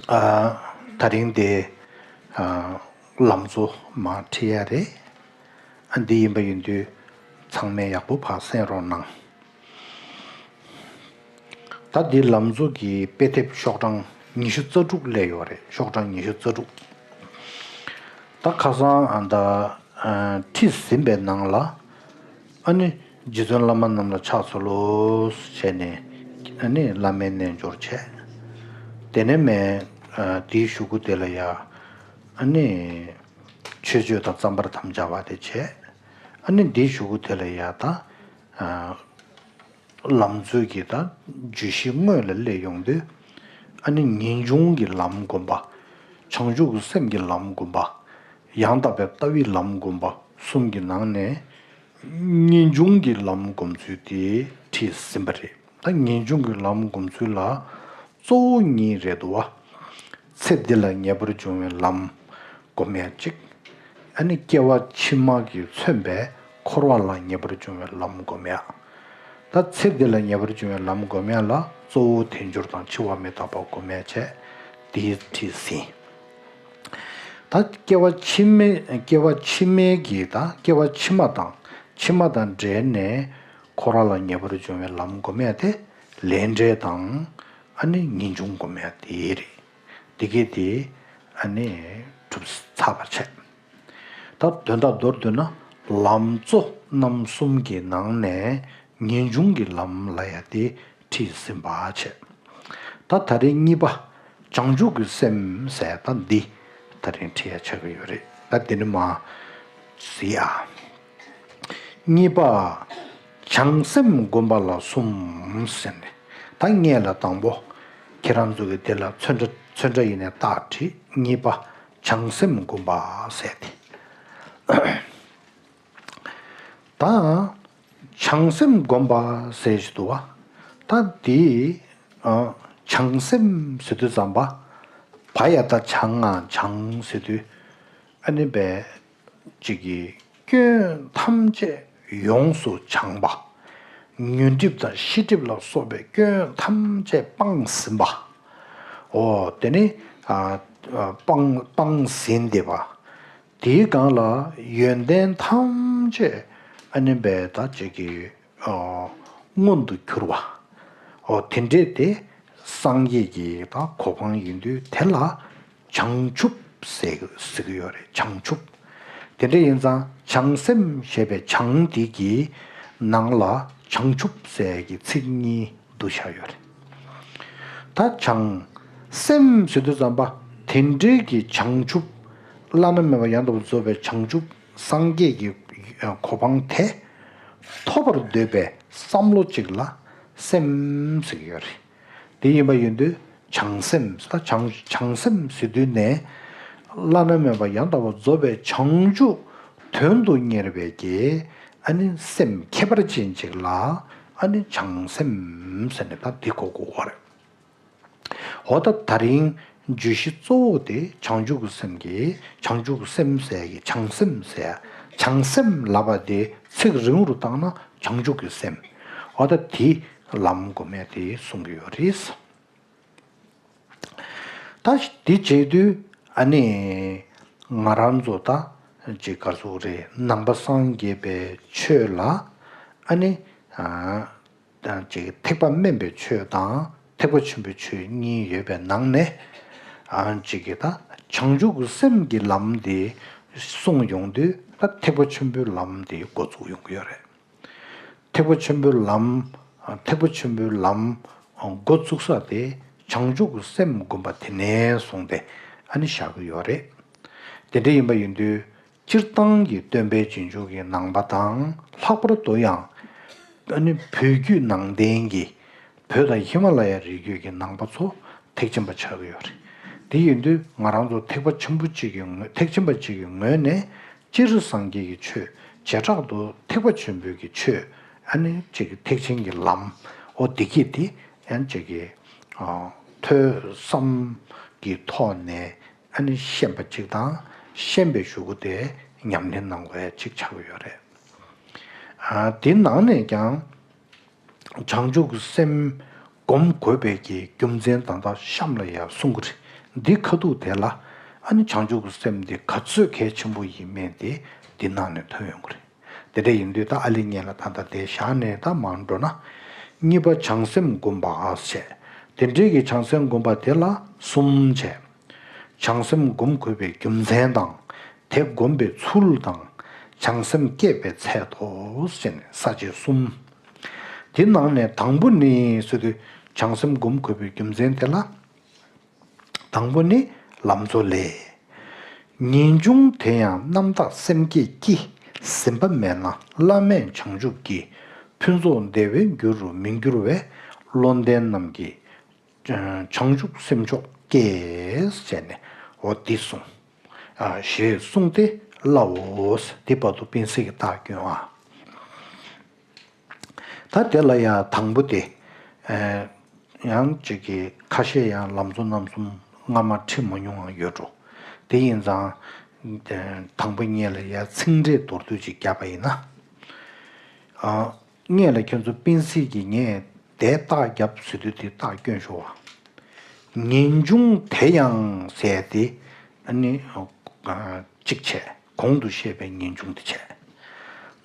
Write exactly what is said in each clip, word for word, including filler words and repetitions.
ཨ། ད་རིང་འདི་ཨ་ལམ་གཙོ་མར་ཁྲིད་ཡ་རེད། ཨ། འདི་ཡིན་པ་ཡིན་དུས་ཚང་མས་ཡག་པོ་ཕར་གསན་རོགས་གནང་། ད་འདི་ལམ་གཙོ་གི་དཔེ་དེབ་ཤོག་གྲངས་ཉི་ཤུ་རྩ་དྲུག་སླེབས་ཡོད་རེད། ཤོག་གྲངས་ཉི་ཤུ་རྩ་དྲུག་ད་ཁ་སང་ཨ་ད་ཨ་ཁྲིད་ཟིན་པའི་ནང་ལ། ཨ་ནི་རྗེ་བཙུན་བླ་མ་རྣམས་ལ་ཕྱག་འཚལ་ལོ་ཞེས་ནས། ཨ་ནི་བླ་མའི་རྣལ་འབྱོར་བྱས། དེ་ནས་མས་ཨ་དེའི་གཞུག་གུ་དེ་ལ་ཡ། ཨ་ནི་མཆོད་བརྗོད་དང་རྩོམ་པར་དམ་བཅའ་བ་དེ་བྱས། ཨ་ནི་དེའི་གཞུག་གུ་དེ་ལ་ཡ་ད་ཨ་ལམ་གཙོའི་གི་ད་བརྗོད་གཞི་སྔོན་ལ་སླེབས་ཡོང་དུས། ཨ་ནི་ངེས་འབྱུང་གི་ལམ་བསྒོམ་པ། བྱང་ཆུབ་ཀྱི་སེམས་ཀྱི་ལམ་བསྒོམ་པ། ཡང་དག་པའི་ལྟ་བའི་ལམ་བསྒོམ་པ་གསུམ་གྱི་ནང་ནས། ངེས་འབྱུང་གི་ལམ་བསྒོམ་ཚུལ་དེ་ཁྲིད་ཟིན་པ་རེད། ད་ངེས་འབྱུང་གི་ལམ་བསྒོམ་ཚུལ་ལ་གཙོ་བོ་གཉིས་རེད་འདུག་བ། ཚེ་འདི་ལ་ངེས་པར་འབྱུང་བའི་ལམ་བསྒོམ་ཡ་གཅིག་ཨ་ནི་སྐྱེ་བ་ཕྱི་མ་གིས་མཚོན་པའི་འཁོར་བ་ལ་ངེས་པར་འབྱུང་བའི་ལམ་བསྒོམ་ཡ། ད་ཚེ་འདི་ལ་ངེས་པར་འབྱུང་བའི་ལམ་བསྒོམ་ཡ་ལ་གཙོ་བོ་དལ་འབྱོར་དང་འཆི་བ་མི་རྟག་པ་བསྒོམ་ཡ་བྱས། དེའི་ཁྲིད་ཟིན། ད་སྐྱེ་བ་ཕྱི་མའི་སྐྱེ་བ་ཕྱི་མའི་གི་ད་སྐྱེ་བ་ཕྱི་མ་དང་ཕྱི་མ་དང་འབྲེལ་ནས་འཁོར་བ་ལ་ངེས་པར་འབྱུང་བའི་ལམ་བསྒོམ་ཡ་དེ་ལས་འབྲས་དང་། ཨ་ནི་ངེས་འབྱུང་བསྒོམ་ཡ་དེ་རེད། དེ་གས་དེ་ཨ་ནི་གྲུབ་ཚར་བར་བྱས། ད་དོན་དག་མདོར་བསྡུས་ན་ལམ་གཙོ་རྣམ་གསུམ་གྱི་ནང་ནས་ངེས་འབྱུང་གི་ལམ་ལབ་ཡ་དེ་ཁྲིད་ཟིན་པ་བྱས། ད་ད་རེས་གཉིས་པ་བྱང་ཆུབ་ཀྱི་སེམས་ཟེར་ད་འདི་ད་རིང་ཁྲིད་ཡ་ཆགས་ཀྱི་ཡོད་རེད། ད་འདི་ནི་མ་གཟིགས་ཨ། གཉིས་པ། བྱང་སེམས་བསྒོམ་པ་ལ་གསུམ་ཟེར་ནས། ད་སྔོན་ལ་དང་པོ་ཁྱེད་རང་ཚོ་གི་དེ་ལ་ཚོན་ཁྲ་ཚོན་ཁྲ་ཡིན་ནས་རྟགས་བྲིས། གཉིས་པ་བྱང་སེམས་བསྒོམ་པ་ཟེར་ཏེ། ད་བྱང་སེམས་བསྒོམ་པ་ཟེར་ཞིག་འདུག་བ། ད་དེ་ཨ་བྱང་སེམས་ཟེར་དུས་ཙམ་པ། བ་ཡ་བཏགས་བྱང་ང་བྱང་ཟེར་དུས། ཨ་ནི་བས་ཅིག་གིས་སྐྱོན་ཐམས་ཅད་ཡོངས་སུ་བྱང་བ། ཉོན་སྒྲིབ་དང་ཤེས་སྒྲིབ་ལ་སོགས་པའི་སྐྱོན་ཐམས་ཅད་སྤངས་ཟིན་པ། འོ་དེ་ནི་ཨ་ཨ་སྤངས་སྤངས་ཟིན་བསྡད་པ། དེའི་སྒང་ལ་ཡོན་ཏན་ཐམས་ཅད་ཨ་ནི་བས་ད་ཅིག་གིས་ཨ་མངོན་དུ་གྱུར་པ། འོ་དེ་འདྲས་དེ་སངས་རྒྱས་ཀྱི་ད་གོ་འཕང་ཡིན་དུས་དེ་ལ་བྱང་ཆུབ་ཟེར་ཟེར་གྱི་ཡོད་རེད། བྱང་ཆུབ། དེ་འདྲ་ཡིན་ཙང་བྱང་སེམས་ཞེས་པའི་བྱང་དེ་གི་ནང་ལ་བྱང་ཆུབ་ཟེར་གྱི་ཚིག་གཉིས་བསྡུ་བཞག་ཡོད་རེད། ད་བྱང་སེམས་ཟེར་དུས་ཙམ་པ་དེ་འདྲའི་གི་བྱང་ཆུབ། བླ་ན་མེད་པ་ཡང་དག་པར་རྫོགས་པའི་བྱང་ཆུབ་སངས་རྒྱས་ཀྱི་གོ་འཕང་དེ་ཐོབ་པར་འདོད་པའི་བསམ་བློ་གཅིག་ལ་སེམས་ཟེར་གྱི་ཡོད་རེད། དེ་ཡིན་པ་ཡིན་དུས་བྱང་སེམས་ད་བྱང་བྱང་སེམས་ཟེར་དུས་ནས་བླ་ན་མེད་པ་ཡང་དག་པར་རྫོགས་པའི་བྱང་ཆུབ་དོན་དུ་གཉེར་བའི་གི་ཨ་ནི་སེམས་ཁྱད་པར་ཅན་ཅིག་ལ་ཨ་ནི་བྱང་སེམས་ཟེར་ནས་ད་འདི་གོ་དགོས་པ་རེད། འོ་ད་ད་རིང་བརྗོད་གཞི་གཙོ་བོ་དེ་བྱང་ཆུབ་ཀྱི་སེམས་ཀྱི་བྱང་ཆུབ་ཀྱི་སེམས་ཟེར་གྱི་བྱང་སེམས་ཟེར། བྱང་སེམས་ལབ་པ་དེ་ཚིག་རིང་རུ་བཏང་ན་བྱང་ཆུབ་ཀྱི་སེམས། འོ་ད་དེ་ལམ་སྒོམ་ཡ་དེ་གསུང་གི་ཡོད་རེད། ད་དེ་བྱེད་དུས་ཨ་ནི་ང་རང་ཚོ་ད་ཅིག་ག་ཟུག་རེད། ནང་པ་སངས་རྒྱས་པའི་ཆོས་ལ་ཨ་ནི་ཨ། དང་ཅིག་ཐེག་པ་དམན་པའི་ཆོས་དང་ཐེག་པ་ཆེན་པོའི་ཆོས་གཉིས་ཡོད་པའི་ནང་ནས། ཨ་ཅིག་གིས་ད་བྱང་ཆུབ་ཀྱི་སེམས་ཀྱི་ལམ་དེ་གསུངས་ཡོང་དུས་ད་ཐེག་པ་ཆེན་པོའི་ལམ་དེ་འགོ་བཙུགས་ཡོང་གི་ཡོད་རེད། ཐེག་པ་ཆེན་པོའི་ལམ། ཐེག་པ་ཆེན་པོའི་ལམ་འགོ་བཙུགས་ས་དེ་བྱང་ཆུབ་ཀྱི་སེམས་བསྒོམ་པ་དེ་ནས་བཟུང་སྟེ་ཨ་ནི་བཞག་གི་ཡོད་རེད། དེ་འདྲ་ཡིན་པ་ཡིན་དུས། སྤྱིར་བཏང་གི་སྟོན་པའི་རྗེས་འཇུག་གི་ནང་པ་དང་ལྷག་པར་དུ་ཡང་ཨ་ནི་བོད་བརྒྱུད་ནང་བསྟན་གྱི་བོད་དང་ཧི་མ་ལ་ཡ་རི་རྒྱུད་ཀྱི་ནང་པ་ཚོ་ཐེག་ཆེན་པ་ཆགས་ཀྱི་ཡོད་རེད། དེ་ཡིན་དུས་ང་རང་ཚོ་ཐེག་པ་ཆེན་པོ་གཅིག་གི་ངོས་ཐེག་ཆེན་པ་གཅིག་གི་ངོས་ནས་སྤྱིར་སངས་རྒྱས་ཀྱི་ཆོས་བྱེ་བྲག་ཏུ་ཐེག་པ་ཆེན་པོའི་གི་ཆོས་ཨ་ནི་གཅིག་གི་ཐེག་ཆེན་གྱི་ལམ་འོ་དེ་གི་དེ་ཡང་གཅིག་གི་ཐོས་བསམ་གྱི་ཐོག་ནས། ཨ་ནི་ཤེས་པ་གཅིག་དང་ཤེས་པའི་གཞུག་གུ་དེ་ཉམས་ལེན་གནང་དགོས་ཡ་གཅིག་ཆགས་ཀྱི་ཡོད་རེད། ཨ་དེ་ནང་ནས་ཀྱང་བྱང་ཆུབ་ཀྱི་སེམས་སྒོམ་དགོས་པའི་གི་རྒྱུ་མཚན་ད་ལྟ་གཤམ་ལ་ཡང་གསུང་གི་ འདི་ཁ་ཐུག་དེ་ལ་ཨ་ནི་བྱང་ཆུབ་ཀྱི་སེམས་དེ་ག་ཚོད་གལ་ཆེན་པོ་ཡིན་མིན་དེ་འདི་ནང་ནས་ཐོན་ཡོང་གི་རེད། དེ་འདྲ་ཡིན་དུས་ད་ཨ་ལེ་ངེད་ལ་ད་ལྟ་དེ་བཞག་ནས་ད་མར་འགྲོ་ན། གཉིས་པ་བྱང་སེམས་སྒོམ་པ་བྱས། དེ་འདྲའི་གི་བྱང་སེམས་སྒོམ་པ་དེ་ལ་གསུམ་བྱས། བྱང་སེམས་སྒོམ་དགོས་པའི་རྒྱུ་མཚན་དང་། དེ་སྒོམ་པའི་ཚུལ་དང་། བྱང་སེམས་བསྐྱེད་པའི་ཚད་དོ་ཟེར་ནས་ས་བཅད་གསུམ། དེ་ནང་ནས་དང་པོ་ནི་ཟེར་དུས་བྱང་སེམས་སྒོམ་དགོས་པའི་རྒྱུ་མཚན་དེ་ལ། དང་པོ་ནི་ལམ་གཙོ་ལས། ངེས་འབྱུང་དེ་ཡང་རྣམ་དག་སེམས་བསྐྱེད་ཀྱིས་ཟིན་པ་མེད་ན་བླ་མེད་བྱང་ཆུབ་ཀྱི་ཕུན་ཚོགས་བདེ་བའི་རྒྱུ་རུ་མི་འགྱུར་བས། བློ་ལྡན་རྣམས་ཀྱིས་བྱང་ཆུབ་སེམས་མཆོག་བསྐྱེད་ཟེར་ནས་འོ་འདི་གསུངས། ཞེས་གསུངས་ཏེ་སླའོ། འདི་བར་དུ་སྤེན་སྲིད་ཀྱིས་རྟགས་བསྐྱོན་ཨ། ད་དེ་ལ་ཡང་དང་པོ་དེ། ཡང་ཅིག་གི་ཁ་ཤས་ཡང་ལམ་གཙོ་རྣམ་གསུམ་སྔ་མ་ཁྲིད་མ་མྱོང་བ་ཡོད་འགྲོ། དེ་ཡིན་ཙང་། དང་པོ་ངེད་ལ་ཡང་ཚིག་འགྲེལ་མདོར་བསྡུས་ཅིག་བརྒྱབ་པ་ཡིན་ན། ངེད་ལ་ཁྱོད་ཚོ་སྤེན་སྲིད་ཀྱིས་ངས་དེ་རྟགས་བརྒྱབ་ཟེར་དུས་དེ་རྟགས་བསྐྱོན་ཤོག་བ། ངེས་འབྱུང་དེ་ཡང་ཟེར་ཏེ། ཨ་ནི། གཅིག་བྱས། གོང་དུ་བཤད་པའི་ངེས་འབྱུང་དེ་བྱས།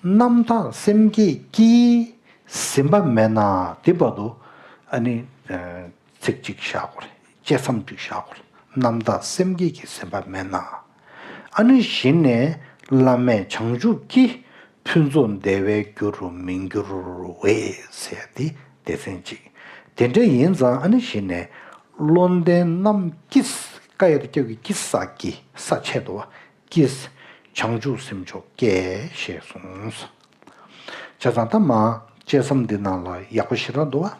རྣམ་དག་སེམས་བསྐྱེད་ཀྱིས་ཟིན་པ་མེད་ན་དེ་བར་དུ་ཨ་ནི་ཚིག་གཅིག་བཞག་དགོས་རེད། བཅད་མཚམས་གཅིག་བཞག་དགོས་རེད། རྣམ་དག་སེམས་བསྐྱེད་ཀྱིས་ཟིན་པ་མེད་ན། ཨ་ནི་གཞི་ནས་བླ་མེད་བྱང་ཆུབ་ཀྱི་ཕུན་ཚོགས་བདེ་བའི་རྒྱུ་རུ་མི་འགྱུར་བས་ཟེར་ཏེ་སྡེ་ཚན་གཅིག་དེ་འདྲ་ཡིན་ཙང་ཨ་ནི་གཞི་ནས་བློ་ལྡན་རྣམས་ཀྱིས་ཀ་ཡ་བཏགས་ཀྱི་ཀྱིས་ཀྱི་ས་བཅད་དོ། ཀྱིས་བྱང་ཆུབ་སེམས་མཆོག་བསྐྱེད་ཞེས་གསུངས། བྱས་ཙང་ད་མ་བཅད་མཚམས་འདི་ནང་ལ་ཡག་པོ་ཞེ་དྲག་འདུག་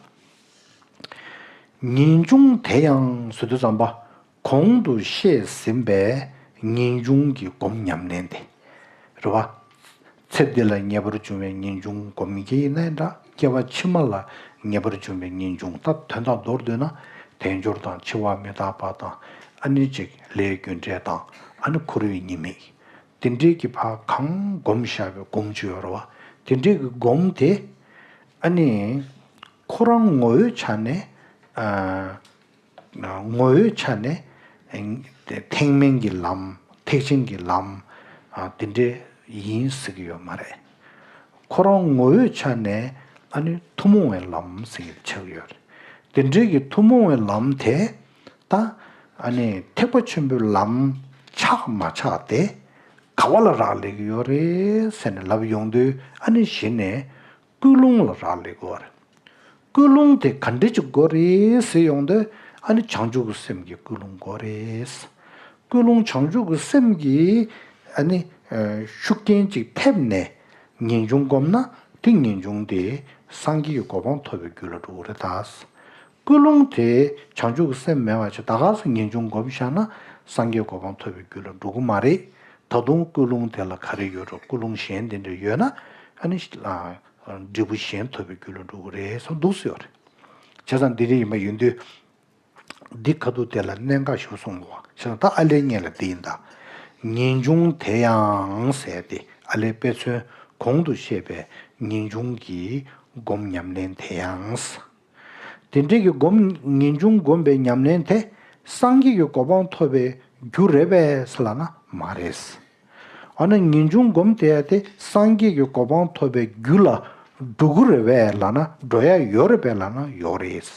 བ། ངེས་འབྱུང་དེ་ཡང་ཟེར་དུས་ཙམ་པ། གོང་དུ་བཤད་ཟིན་པའི་ངེས་འབྱུང་གི་སྒོམ་ཉམས་ལེན་དེ། རེད་བ། ཚེ་འདི་ལ་ངེས་པར་འབྱུང་བའི་ངེས་འབྱུང་སྒོམ་མཁན་ཡིན་ནའི་འདྲ། སྐྱེ་བ་ཕྱི་མ་ལ་ངེས་པར་འབྱུང་བའི་ངེས་འབྱུང་ད་དོན་དག་མདོར་བསྡུས་ན། དལ་འབྱོར་དང་འཆི་བ་མི་རྟག་པ་དང་། ཨ་ནི་ཅིག་ལས་རྒྱུ་འབྲས་དང་། ཨ་ནི་འཁོར་བའི་ཉེས་དམིགས། དེ་འདྲའི་གི་ཕར་གང་སྒོམ་བཞག་པའི་སྒོམ་ཅིག་ཡོད་རེད་བ། དེ་འདྲའི་གི་སྒོམ་དེ། ཨ་ནི། ཁོ་རང་ངོ་བོའི་ཆ་ནས། ཨ། ངོ་བོའི་ཆ་ནས་ཐེག་དམན་གྱི་ལམ། ཐེག་ཆེན་གྱི་ལམ། དེ་འདྲ་ཡིན་ཟེར་གྱི་ཡོད་མ་རེད། ཁོ་རང་ངོ་བོའི་ཆ་ནས་ཨ་ནི་ཐུན་མོང་བའི་ལམ་ཟེར་གྱི་ཆགས་ཀྱི་ཡོད་རེད། དེ་འདྲའི་གི་ཐུན་མོང་བའི་ལམ་དེ་ད་ཨ་ནི་ཐེག་པ་ཆེན་པོའི་ལམ་ཆགས་མ་ཆགས་དེ་ག་བ་ལ་རག་ལས་ཀྱི་ཡོད་རེད་ཟེར་ནས་ལབ་ཡོང་དུས། ཨ་ནི་གཞི་ནས་ཀུན་སློང་ལ་རག་ལས་ཀྱི་ཡོད་རེད། ཀུན་སློང་དེ་ག་འདྲ་ཅིག་དགོས་རེད་ཟེར་ཡོང་དུས། ཨ་ནི་བྱང་ཆུབ་ཀྱི་སེམས་ཀྱི་ཀུན་སློང་དགོས་རེད། ཀུན་སློང་བྱང་ཆུབ་ཀྱི་སེམས་ཀྱི་ཨ་ནི་ཤུགས་རྐྱེན་ཅིག་ཐེབས་ནས་ངེས་འབྱུང་སྒོམ་ན། དེ་ངེས་འབྱུང་དེ་སངས་རྒྱས་ཀྱི་གོ་འཕང་ཐོབ་པའི་རྒྱུ་ལ་འགྲོ་གི་རེད་ད། ཀུན་སློང་དེ་བྱང་ཆུབ་ཀྱི་སེམས་མེད་པ་ཅིག་ད་ག་སེ་ངེས་འབྱུང་སྒོམ་བཞག་ན་སངས་རྒྱས་གོ་འཕང་ཐོབ་པའི་རྒྱུ་ལ་འགྲོ་གི་མ་རེད། ད་དུང་ཀུན་སློང་དེ་ལ་ག་རེ་ཡོད་འགྲོ། ཀུན་སློང་གཞན་དེ་འདྲ་ཡོད་ན། ཨ་ནི། འབྲས་བུ་གཞན་ཐོབ་པའི་རྒྱུ་ལ་འགྲོ་གི་རེད་ཟེར་འདུག་ཟེར་བ་རེད། བྱས་ཙང་འདི་འདྲ་ཡིན་པ་ཡིན་དུས། འདི་ཁ་ཐུག་དེ་ལ་གནད་འགག་ཞིག་གསུངས་འདུག་བ། བྱས་ཙང་ད་ཨ་ལས་ངེད་ལ་འདི་ཡིན་ད། ངེས་འབྱུང་དེ་ཡང་ཟེར་ཏེ། ཨ་ལས་དཔེ་མཚོན་གོང་དུ་བཤད་པའི་ངེས་འབྱུང་གི་སྒོམ་ཉམས་ལེན་དེ་ཡང་། དེ་འདྲའི་གི་སྒོམ། ངེས་འབྱུང་སྒོམ་པའི་ཉམས་ལེན་དེ་སངས་རྒྱས་ཀྱི་གོ་འཕང་ཐོབ་པའི་རྒྱུ་རེད་པས་ལབ་ན་མ་རེད། འོ་ན་ངེས་འབྱུང་སྒོམ་དེ་ཡང་དེ་སངས་རྒྱས་ཀྱི་གོ་འཕང་ཐོབ་པའི་རྒྱུ་ལ་འགྲོ་གི་རེད་པས་ལབ་ན། འགྲོ་ཡ་ཡོད་རེད་པས་ལབ་ན་ཡོད་རེད།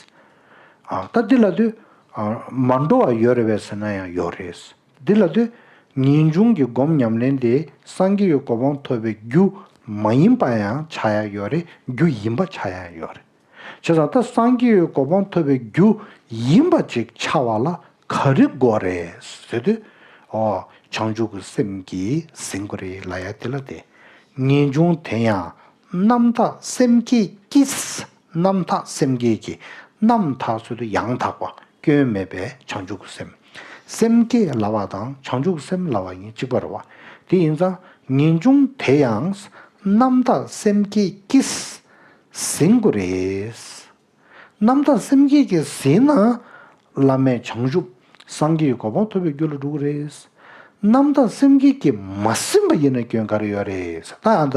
ཨ། ད་འདི་ལབ་དུས། ཨ། མ་འགྲོ་བ་ཡོད་རེད་པས་ཟེར་ན་ཡང་ཡོད་རེད། འདི་ལབ་དུས། ངེས་འབྱུང་གི་སྒོམ་ཉམས་ལེན་དེ་སངས་རྒྱས་ཀྱི་གོ་འཕང་ཐོབ་པའི་རྒྱུ་མ་ཡིན་པ་ཡང་ཆགས་ཡ་ཡོད་རེད། རྒྱུ་ཡིན་པ་ཆགས་ཡ་ཡོད་རེད། བྱས་ཙང་ད་སངས་རྒྱས་ཀྱི་གོ་འཕང་ཐོབ་པའི་རྒྱུ་ཡིན་པ་ཅིག་ཆགས་པ་ལ་ག་རེ་དགོས་རེད་ཟེར་དུས། ཨོ། བྱང་ཆུབ་ཀྱི་སེམས་ཀྱིས་ཟིན་དགོས་རེད་ལབ་ཡ་དེ་ལ་དེ། ངེས་འབྱུང་དེ་ཡང་རྣམ་དག་སེམས་བསྐྱེད་ཀྱིས། རྣམ་དག་སེམས་བསྐྱེད་ཀྱིས། རྣམ་དག་ཟེར་དུས་ཡང་དག་པ། སྐྱོན་མེད་པའི་བྱང་ཆུབ་ཀྱི་སེམས། སེམས་བསྐྱེད་ལབ་པ་དང་བྱང་ཆུབ་ཀྱི་སེམས་ལབ་པ་གཉིས་གཅིག་པ་རེད་བ། དེ་ཡིན་ཙང་ངེས་འབྱུང་དེ་ཡང་རྣམ་དག་སེམས་བསྐྱེད་ཀྱིས་ཟིན་དགོས་རེད། རྣམ་དག་སེམས་བསྐྱེད་ཀྱིས་ཟིན་ན་བླ་མེད་བྱང་ཆུབ་སངས་རྒྱས་ཀྱི་གོ་འཕང་ཐོབ་པའི་རྒྱུ་ལ་འགྲོ་གི་རེད། རྣམ་དག་སེམས་བསྐྱེད་ཀྱིས་མ་ཟིན་པ་ཡིན་ན་སྐྱོན་ག་རེ་ཡོད་རེད། ད་ཡང་ད་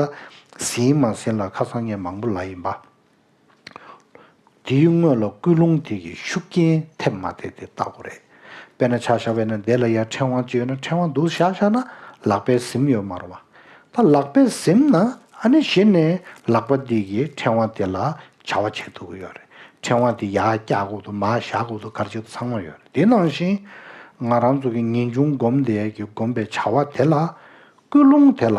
ཟིན་མ་ཟིན་ལ་ཁ་སང་ངས་མང་པོ་ལབ་ཡིན་པ། དེའི་སྔོན་ལ་ཀུན་སློང་དེ་གི་ཤུགས་རྐྱེན་ཐེབས་མ་ཐེབས་དེ་བལྟ་དགོས་རེད། དཔེར་ན་ཆ་བཞག་པ་ཡིན་ན་དེ་ལ་ཡ་ཕྲེང་བ་ཅིག་ཡོད་ན་ཕྲེང་བ་འདུག་བཞག་བཞག་ན་ལག་པས་ཟིན་ཡོད་མ་རེད་བ། ད་ལག་པས་ཟིན་ན་ཨ་ནི་གཞི་ནས་ལག་པ་འདི་གིས་ཕྲེང་བ་དེ་ལ་བྱ་བ་བྱེད་ཐུབ་ཀྱི་ཡོད་རེད། ཕྲེང་བ་དེ་ཡར་བཀྱག་དགོས་འདུག་མར་བཞག་དགོས་འདུག་ག་རེ་བྱེད་དགོས་འདུག་ཚང་མ་ཡོད་རེད། དེ་ནང་བཞིན་ང་རང་ཚོ་གི་ངེས་འབྱུང་སྒོམ་བསྡད་ཀྱི་སྒོམ་པའི་བྱ་བ་དེ་ལ་ཀུན་སློང་དེ་ལ་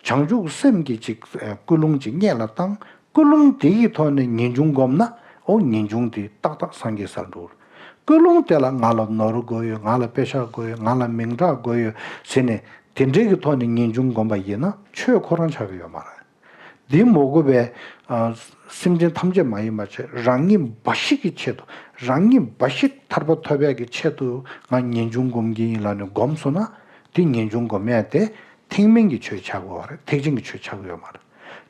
བྱང་ཆུབ་སེམས་ཀྱི་ཅིག་ཀུན་སློང་ཅིག་སྔོན་ལ་བཏང་། ཀུན་སློང་དེ་ཡི་ཐོག་ནས་ངེས་འབྱུང་བསྒོམས་ན་ཨོ་ངེས་འབྱུང་དེ་ཏག་ཏག་སངས་རྒྱས་སར་འགྲོ། ཀུན་སློང་དེ་ལ་ང་ལ་ནོར་དགོས་ཡོད། ང་ལ་པེ་ཤག་དགོས་ཡོད། ང་ལ་མིང་གྲགས་དགོས་ཡོད་ཟེར་ནས་དེ་འདྲའི་གི་ཐོག་ནས་ངེས་འབྱུང་བསྒོམས་པ་ཡིན་ན་ཆོས་ཁོ་རང་ཆགས་ཀྱི་ཡོད་མ་རེད། འདི་མ་དགོས་པའི་ཨ་སེམས་ཅན་ཐམས་ཅད་མ་ཡིན་པ་བྱས་རང་ཉིད་འབའ་ཞིག་གི་ཆེད་དུ་རང་ཉིད་འབའ་ཞིག་ཐར་པ་ཐོབ་ཡག་གི་ཆེད་དུ་ང་ངེས་འབྱུང་སྒོམ་གྱི་ཡིན་ལབ་ནས་བསྒོམས་སོང་ན་དེ་ངེས་འབྱུང་སྒོམ་ཡག་དེ་ཐེག་དམན་གྱི་ཆོས་ཆགས་ཀྱི་ཡོད་རེད། ཐེག་ཆེན་གྱི་ཆོས་ཆགས་ཀྱི་ཡོད་མ་རེད།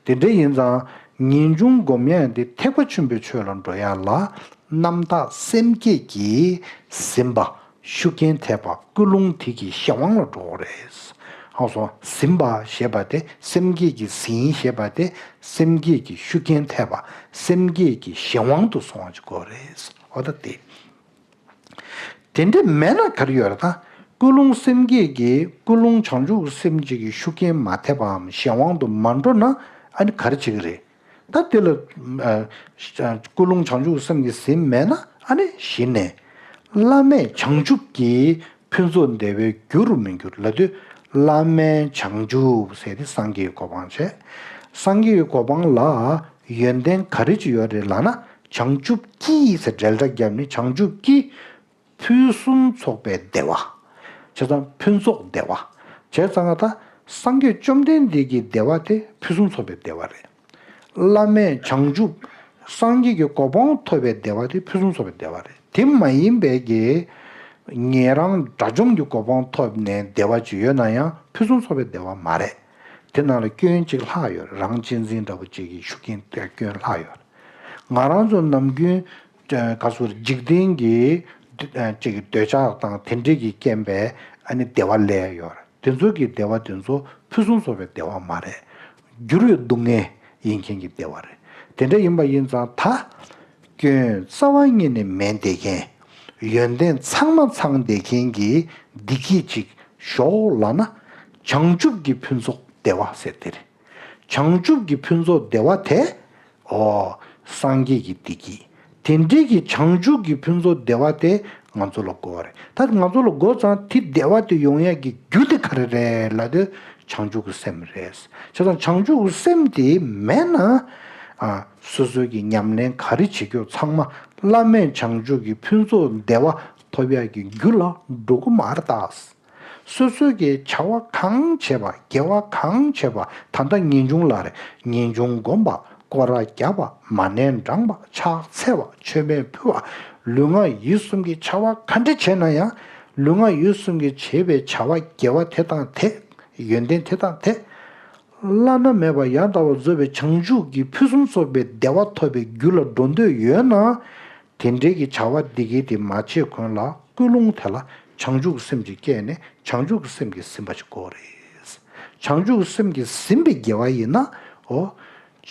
དེ་འདྲ་ཡིན་ཙང་ངེས་འབྱུང་སྒོམ་ཡག་འདི་ཐེག་པ་ཆེན་པོའི་ཆོས་ལ་འགྲོ་ཡག་ལ་རྣམ་དག་སེམས་བསྐྱེད་ཀྱིས་ཟིན་པ་ཤུགས་རྐྱེན་ཐེབས་པ་ཀུན་སློང་དེ་གི་གཞན་དབང་ལ་འགྲོ་གི་རེད། ཧང་སོང་ཟིན་པ་ཞེས་པ་དེ་སེམས་བསྐྱེད་ཀྱིས་ཟིན་ཞེས་པ་དེ་སེམས་བསྐྱེད་ཀྱི་ཤུགས་རྐྱེན་ཐེབས་པ་སེམས་བསྐྱེད་ཀྱི་གཞན་དབང་དུ་སོང་བ་ཅིག་གོ་རེད། འོ་ད་དེ། དེ་འདྲ་མེད་ན་ག་རེ་ཡོད་རེད་ད། ཀུན་སློང་སེམས་བསྐྱེད་ཀྱི་ཀུན་སློང་བྱང་ཆུབ་སེམས་བསྐྱེད་ཀྱི་ཤུགས་རྐྱེན་མ་ཐེབས་པའམ་གཞན་དབང་དུ་མ་འགྲོ་ན་ཨ་ནི་ག་རེ་བྱེད་ཀྱི་རེད། ད་དེ་ལ་ཨ་ཀུན་སློང་བྱང་ཆུབ་སེམས་ཀྱི་ཟིན་མེད་ན་ཨ་ནི་གཞི་ནས་བླ་མེད་བྱང་ཆུབ་ཀྱི་ཕུན་ཚོགས་བདེ་བའི་རྒྱུ་རུ་མི་འགྱུར་ལབ་དུས་བླ་མེད་བྱང་ཆུབ་ཟེར་དེ་སངས་རྒྱས་ཀྱི་གོ་འཕང་བྱས། སངས་རྒྱས་ཀྱི་གོ་འཕང་ལ་ཡོན་ཏན་ག་རེ་ཅིག་ཡོད་རེད་ལབ་ན་བྱང་ཆུབ་ཀྱི་ཟེར་འབྲེལ་སྒྲ་བརྒྱབ་ནས་བྱང་ཆུབ་ཀྱི་ཕུན་སུམ་ཚོགས་པའི་བདེ་བ། བྱས་ཙང་ཕུན་ཚོགས་བདེ་བ། བྱས་ཙང་ད་སངས་རྒྱས་བཅོམ་ལྡན་འདས་ཀྱི་བདེ་བ་དེ་ཕུན་སུམ་ཚོགས་པའི་བདེ་བ་རེད། བླ་མེད་བྱང་ཆུབ་སངས་རྒྱས་ཀྱི་གོ་འཕང་ཐོབ་པའི་བདེ་བ་དེ་ཕུན་སུམ་ཚོགས་པའི་བདེ་བ་རེད། དེ་མ་ཡིན་པའི་གི་ཉན་རང་དགྲ་བཅོམ་གྱི་གོ་འཕང་ཐོབ་ནས་བདེ་བ་ཅིག་ཡོད་ན་ཡང་ཕུན་སུམ་ཚོགས་པའི་བདེ་བ་མ་རེད། དེ་ནང་ལ་སྐྱོན་གཅིག་ལྷག་ཡོད་རེད། རང་གཅེས་འཛིན་འདྲ་བོ་གཅིག་གི་ཤུགས་རྐྱེན་དེ་སྐྱོན་ལྷག་ཡོད་རེད། ང་རང་ཚོ་ནམ་རྒྱུན་ག་ཚོད་འཇིག་རྟེན་གྱི་ཅིག་གི་འདོད་ཆགས་དང་དེ་འདྲས་ཀྱི་རྐྱེན་པས་ཨ་ནི་བདེ་བ་སླད་ཡོད་རེད། དེ་ཚོ་གི་བདེ་བ་དེ་ཚོ་ཕུན་སུམ་ཚོགས་པའི་བདེ་བ་མ་རེད། འགྱུར་བའི་སྡུག་བསྔལ་ཡིན་མཁན་གྱི་བདེ་བ་རེད། དེ་འདྲ་ཡིན་པ་ཡིན་ཙང་ད་སྐྱོན་རྩ་བ་ཉིད་ནས་མེད་བསྡད་མཁན། ཡོན་ཏན་ཚང་མ་ཚང་བསྡད་མཁན་གྱི་བདེ་སྐྱིད་ཅིག་ཞོག་ལབ་ན་བྱང་ཆུབ་ཀྱི་ཕུན་ཚོགས་བདེ་བ་ཟེར་དེ་རེད། བྱང་ཆུབ་ཀྱི་ཕུན་ཚོགས་བདེ་བ་དེ། ཨོ། སངས་རྒྱས་ཀྱི་བདེ་སྐྱིད། དེ་འདྲའི་གི་བྱང་ཆུབ་ཀྱི་ཕུན་ཚོགས་བདེ་བ་དེ་ང་ཚོ་ལ་དགོས་པ་རེད། ད་ང་ཚོ་ལ་དགོས་ཙང་དེ་བདེ་བ་དེ་ཡོང་ཡག་གི་རྒྱུ་དེ་ག་རེ་རེད་ལབ་དུས་བྱང་ཆུབ་ཀྱི་སེམས་རེད། བྱས་ཙང་བྱང་ཆུབ་ཀྱི་སེམས་དེ་མེད་ན། ཨ། སོ་སོའི་གི་ཉམས་ལེན་ག་རེ་བྱེད་རྒྱུ་ཚང་མ་བླ་མེད་བྱང་ཆུབ་ཀྱི་ཕུན་ཚོགས་བདེ་བ་ཐོབ་ཡག་གི་རྒྱུ་ལ་འགྲོ་གི་མ་རེད་ད། སོ་སོའི་གི་བྱ་བ་གང་བྱས་པ་དགེ་བ་གང་བྱས་པ་ད་ལྟ་ངེས་འབྱུང་ལ་རེད། ངེས་འབྱུང་སྒོམ་པ་སྐོར་ར་རྒྱག་པ་མ་ཎི་བགྲང་པ་ཕྱག་འཚལ་བ་མཆོད་མེ་ཕུལ་བ་ལུས་ངག་ཡིད་གསུམ་གྱི་བྱ་བ་ག་འདྲ་བྱས་ན་ཡང་ལུས་ངག་ཡིད་གསུམ་གྱི་བྱས་པའི་བྱ་བ་དགེ་བ་དེ་དང་དེ་ཡོན་ཏན་དེ་དང་དེ་བླ་ན་མེད་པ་ཡང་དག་པར་རྫོགས་པའི་བྱང་ཆུབ་ཀྱི་ཕུན་སུམ་ཚོགས་པའི་བདེ་བ་ཐོབ་པའི་རྒྱུ་ལ་འགྲོ་འདོད་ཡོད་ན། དེ་འདྲའི་གི་བྱ་བ་འདི་གའི་དེ་མ་བྱེད་གོང་ལ་ཀུན་སློང་དེ་ལ་བྱང་ཆུབ་ཀྱི་སེམས་ཀྱིས་བསྐྱེད་ནས་བྱང་ཆུབ་ཀྱི་སེམས་ཀྱིས་ཟིན་པ་ཞིག་དགོས་རེད། བྱང་ཆུབ་ཀྱི་སེམས་ཀྱིས་ཟིན་པའི་དགེ་བ་ཡིན་ན་འོ།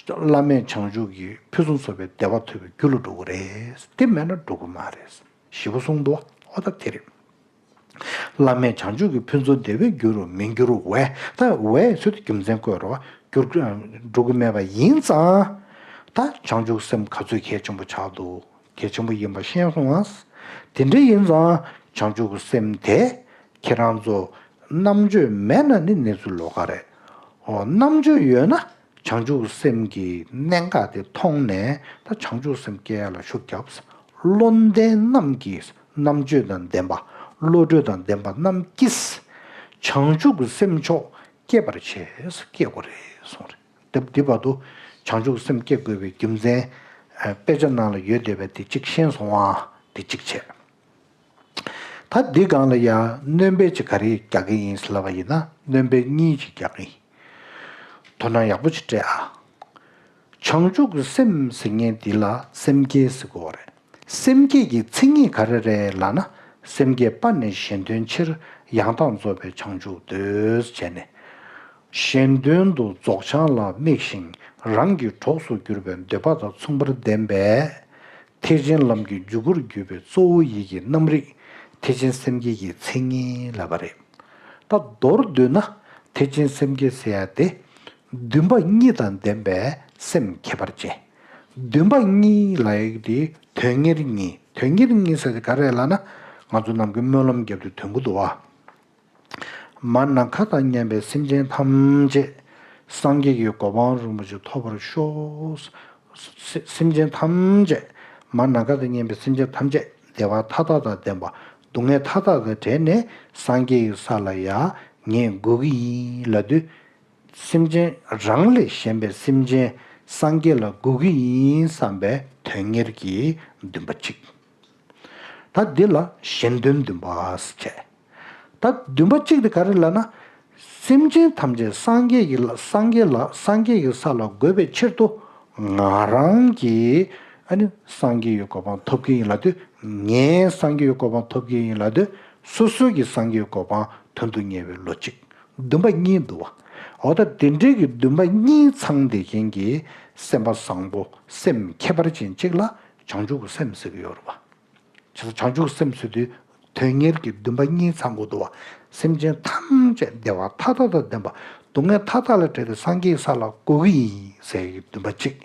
བླ་མེད་བྱང་ཆུབ་ཀྱི་ཕུན་སུམ་ཚོགས་པའི་བདེ་བ་ཐོབ་པའི་རྒྱུ་ལ་འགྲོ་གི་རེད། དེ་མེད་ན་འགྲོ་གི་མ་རེད། ཞེ་པོ་གསུངས་འདུག་འོ་ད་དེ་རེད། བླ་མེད་བྱང་ཆུབ་ཀྱི་ཕུན་ཚོགས་བདེ་བའི་རྒྱུ་རུ་མི་འགྱུར་བས། ད་བས་ཚུལ་དུ་རྒྱུ་མཚན་བཀོད་རོགས་འགྱུར་འགྲོ་གི་མེད་པ་ཡིན་ཙང་། ད་བྱང་ཆུབ་སེམས་ག་ཚོད་གལ་ཆེན་པོ་ཆགས་འདུག་གལ་ཆེན་པོ་ཡིན་པ་ཤེས་སོང་ཨ། དེ་འདྲ་ཡིན་ཙང་བྱང་ཆུབ་སེམས་དེ་ཁྱེད་རང་ཚོ་རྣམ་དཔྱོད་མེད་ན་ནི་གནས་ཚུལ་ལོགས་ཀ་རེད། འོ་རྣམ་དཔྱོད་ཡོད་ན། བྱང་ཆུབ་སེམས་ཀྱི་གནད་འགག་དེ་མཐོང་ནས་ད་བྱང་ཆུབ་སེམས་སྐྱེ་ཡ་ལ་ཤུགས་རྒྱབ། བློ་ལྡན་རྣམས་ཀྱིས་རྣམ་དཔྱོད་དང་ལྡན་པ། བློ་གྲོས་དང་ལྡན་པ་རྣམས་ཀྱིས་བྱང་ཆུབ་ཀྱི་སེམས་མཆོག་སྐྱེད་པར་བྱེད། སྐྱེ་དགོས་རེད་གསུངས་རེད། དེ་འདི་བར་དུ་བྱང་ཆུབ་སེམས་སྐྱེ་དགོས་པའི་རྒྱུ་མཚན་དཔེ་ཆ་ནང་ལ་ཡོད་བསྡད་པའི་དེ་གཅིག་ཤེས་སོང་ཨ། དེ་གཅིག་བྱས། ད་འདི་སྒང་ལ་ཡང་སྣོན་པ་ཅིག་ག་རེ་རྒྱག་གི་ཡིན་ལབ་པ་ཡིན་ན་སྣོན་པ་གཉིས་ཅིག་རྒྱག་གི་ཡིན། དོ་སྣང་ཡག་པོ་ཅིག་སྤྲད་ཨ། བྱང་ཆུབ་ཀྱི་སེམས་ཟེར་མཁན་འདི་ལ་སེམས་བསྐྱེད་ཟེར་དགོས་རེད། སེམས་བསྐྱེད་ཀྱི་མཚན་ཉིད་ག་རེ་རེད་ལབ་ན་སེམས་བསྐྱེད་པ་ནི་གཞན་དོན་ཕྱིར་ཡང་དག་རྫོགས་པའི་བྱང་ཆུབ་འདོད་བྱས་ནས། གཞན་དོན་དུ་རྫོགས་བྱང་ལ་དམིགས་ཤིང་རང་གི་གྲོགས་སུ་གྱུར་པའི་འདོད་པ་དང་མཚུངས་པར་ལྡན་པས། ཐེག་ཆེན་ལམ་གྱི་འཇུག་སྒོར་གྱུར་པའི་གཙོ་བོ་ཡི་གེ་རྣམ་རིག་ཐེག་ཆེན་སེམས་བསྐྱེད་ཀྱི་མཚན་ཉིད་ལབ་པ་རེད། ད་མདོར་བསྡུས་ན་ཐེག་ཆེན་སེམས་བསྐྱེད་ཟེར་ཡ་དེ། འདུན་པ་གཉིས་དང་ལྡན་པའི་སེམས་ཁྱད་པར་ཅན། འདུན་པ་གཉིས་ལབ་ཡག་དེ་དོན་གཉེར་གཉིས། དོན་གཉེར་གཉིས་ཟེར་དེ་ག་རེ་ལབ་ན། ང་ཚོ་ནམ་རྒྱུན་སྨོན་ལམ་རྒྱབ་དུས་འདོན་གྱི་འདུག་བ། མ་ནམ་མཁའ་དང་མཉམ་པའི་སེམས་ཅན་ཐམས་ཅད་སངས་རྒྱས་ཀྱི་གོ་འཕང་རིན་པོ་ཆེ་ཐོབ་པར་ཤོག། སེ- སེམས་ཅན་ཐམས་ཅད། མ་ནམ་མཁའ་དང་མཉམ་པའི་སེམས་ཅན་ཐམས་ཅད་བདེ་བ་མཐའ་དག་དང་ལྡན་པ། སྡུག་བསྔལ་མཐའ་དག་དང་བྲལ་ནས་སངས་རྒྱས་ཀྱི་ས་ལ་ཡར་ངས་འགོད་ཀྱི་ཡིན་ལབ་དུས། སེམས་ཅན་རང་ལས་གཞན་པའི་སེམས་ཅན་སངས་རྒྱས་ལ་འགོད་ཀྱི་ཡིན་བསམ་པའི་དོན་གཉེར་གྱི་འདུན་པ་གཅིག། ད་འདི་ལ་གཞན་དོན་འདུན་པ་ཟེར་བྱས། ད་འདུན་པ་གཅིག་དེ་ག་རེ་ལབ་ན། སེམས་ཅན་ཐམས་ཅད་སངས་རྒྱས་ཀྱི་ལ་སངས་རྒྱས་ལ་སངས་རྒྱས་ཀྱི་ས་ལ་འགོད་པའི་ཕྱིར་དུ་ང་རང་གིས་ཨ་ནི་སངས་རྒྱས་ཀྱི་གོ་འཕང་ཐོབ་ཀྱི་ཡིན་ལབ་དུས། ངས་སངས་རྒྱས་ཀྱི་གོ་འཕང་ཐོབ་ཀྱི་ཡིན་ལབ་དུས། སོ་སོ་གིས་སངས་རྒྱས་ཀྱི་གོ་འཕང་དོན་དུ་གཉེར་བའི་བློ་གཅིག། འདུན་པ་གཉིས་འདུག་བ། འོ་ད་དེ་འདྲའི་གི་འདུན་པ་གཉིས་ཚང་བསྡད་མཁན་གྱི་སེམས་པ་བཟང་པོ་སེམས་ཁྱད་པར་ཅན་གཅིག་ལ་བྱང་ཆུབ་ཀྱི་སེམས་ཟེར་གྱི་ཡོད་རེད་བ། བྱས་ཙང་བྱང་ཆུབ་སེམས་ཟེར་དུས་དོན་གཉེར་གྱི་འདུན་པ་གཉིས་ཚང་དགོས་འདུག་བ། སེམས་ཅན་ཐམས་ཅད་བདེ་བ་མཐའ་དག་དང་ལྡན་པ། སྡུག་བསྔལ་མཐའ་དག་ལས་བྲལ་ཏེ་སངས་རྒྱས་ས་ལ་འགོད་ཀྱི་ཡིན་ཟེར་གྱི་འདུན་པ་གཅིག།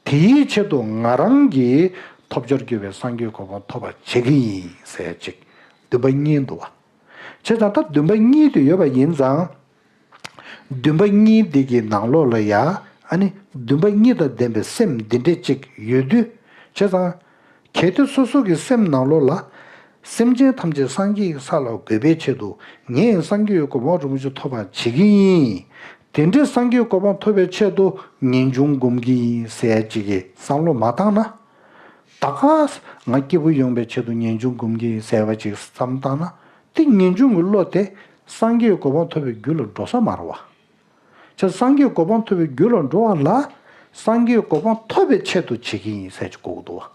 དེའི་ཆེད་དུ་ང་རང་གིས་ཐོབ་བྱར་གྱུར་པའི་སངས་རྒྱས་གོ་འཕང་ཐོབ་པར་བྱེད་ཀྱི་ཡིན་ཟེར་གཅིག། འདུན་པ་གཉིས་འདུག་བ། བྱས་ཙང་ད་འདུན་པ་གཉིས་དེ་ཡོད་པ་ཡིན་ཙང་། འདུན་པ་གཉིས་འདི་གི་ནང་ལོགས་ལ་ཡ། ཨ་ནི་འདུན་པ་གཉིས་དང་ལྡན་པའི་སེམས་འདི་འདྲས་ཅིག་ཡོད་དུས། བྱས་ཙང་། གལ་ཏེ་སོ་སོ་གི་སེམས་ནང་ལོགས་ལ། སེམས་ཅན་ཐམས་ཅད་སངས་རྒྱས་ཀྱི་ས་ལ་འགོད་པའི་ཆེད་དུ་ངས་སངས་རྒྱས་ཀྱི་གོ་འཕང་རིན་པོ་ཆེ་ཐོབ་པར་བྱེད་ཀྱི་ཡིན། དེ་འདྲའི་སངས་རྒྱས་གོ་འཕང་ཐོབ་པའི་ཆེད་དུ་ངེས་འབྱུང་སྒོམ་གྱི་ཡིན་ཟེར་ཅིག་གི་བསམ་བློ་མ་བཏང་ན། ད་ག་ང་སྐྱིད་པོ་ཡོང་བའི་ཆེད་དུ་ངེས་འབྱུང་སྒོམ་གྱི་ཡིན་ཟེར་བ་ཅིག་བསམ་བཏང་ན། དེ་ངེས་འབྱུང་གི་བློ་དེ་སངས་རྒྱས་གོ་འཕང་ཐོབ་པའི་རྒྱུ་ལ་འགྲོ་ས་མ་རེད་བ། བྱས་སངས་རྒྱས་གོ་འཕང་ཐོབ་པའི་རྒྱུ་ལ་འགྲོ་བ་ལ། སངས་རྒྱས་གོ་འཕང་ཐོབ་པའི་ཆེད་དུ་བྱེད་ཀྱི་ཡིན་ཟེར་ཅིག་གོ་གི་འདུག་བ།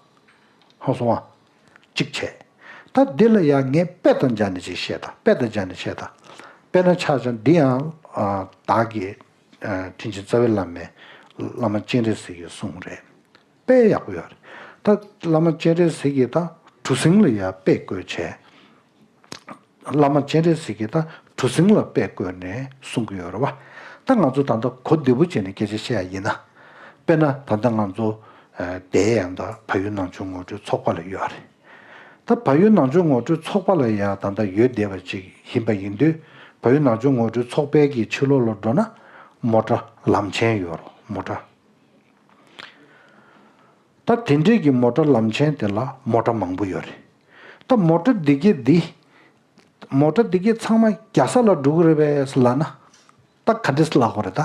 ཧང་སོང་བ། གཅིག་བྱས། ད་འདི་ལ་ཡང་ངས་དཔེ་དང་སྦྱར་ནས་ཅིག་བཤད་དང་། དཔེ་དང་སྦྱར་ནས་བཤད་དང་། དཔེར་ན་ཆ་བཞག་འདི་ཡང་། ཨ། བདག་གིས། ཨ། དྲིན་ཅན་རྩ་བའི་བླ་མའི་བླ་མ་སྤྱན་རས་གཟིགས་ཀྱི་གསུང་རེད། དཔེ་ཡག་པོ་ཡོད་རེད། ད་བླ་མ་སྤྱན་རས་གཟིགས་ཀྱིས་ད་གྲུ་གཟིངས་ལ་ཡང་དཔེ་བཀོད་བྱས། བླ་མ་སྤྱན་རས་གཟིགས་ཀྱིས་ད་གྲུ་གཟིངས་ལ་དཔེ་བཀོད་ནས་གསུང་གི་ཡོད་རེད་བ། ད་ང་ཚོ་ད་ལྟ་གོ་བདེ་པོ་བྱས་ནས་སྐད་ཆ་བཤད་ཡ་ཡིན་ན། དཔེར་ན་ད་ལྟ་ང་ཚོ་བསྡད་ཡ་ད་བལ་ཡུལ་ནང་ཆོས་ངོ་སྤྲོད་ཚོགས་པ་ལ་ཡོད་རེད། ད་བལ་ཡུལ་ནང་ཆོས་ངོ་སྤྲོད་ཚོགས་པ་ལ་ཡ་ད་ལྟ་ཡོད་བསྡད་པ་ཅིག་ཡིན་པ་ཡིན་དུས། བལ་ཡུལ་ནང་ཆོས་ངོ་སྤྲོད་ཚོགས་པའི་གི་ཕྱི་ལོགས་ལ་འགྲོ་ན་མོ་ཊ་ལམ་ཆེན་ཡོད་རེད། མོ་ཊ། ད་དེ་འདྲས་ཀྱི་མོ་ཊ་ལམ་ཆེན་དེ་ལ་མོ་ཊ་མང་པོ་ཡོད་རེད། ད་མོ་ཊ་འདི་གས་འདི། མོ་ཊ་འདི་གས་ཚང་མ་རྒྱལ་ས་ལ་འགྲོ་གི་རེད་པས་ལབ་ན། ད་ག་འདྲས་ལབ་དགོས་རེད་ད།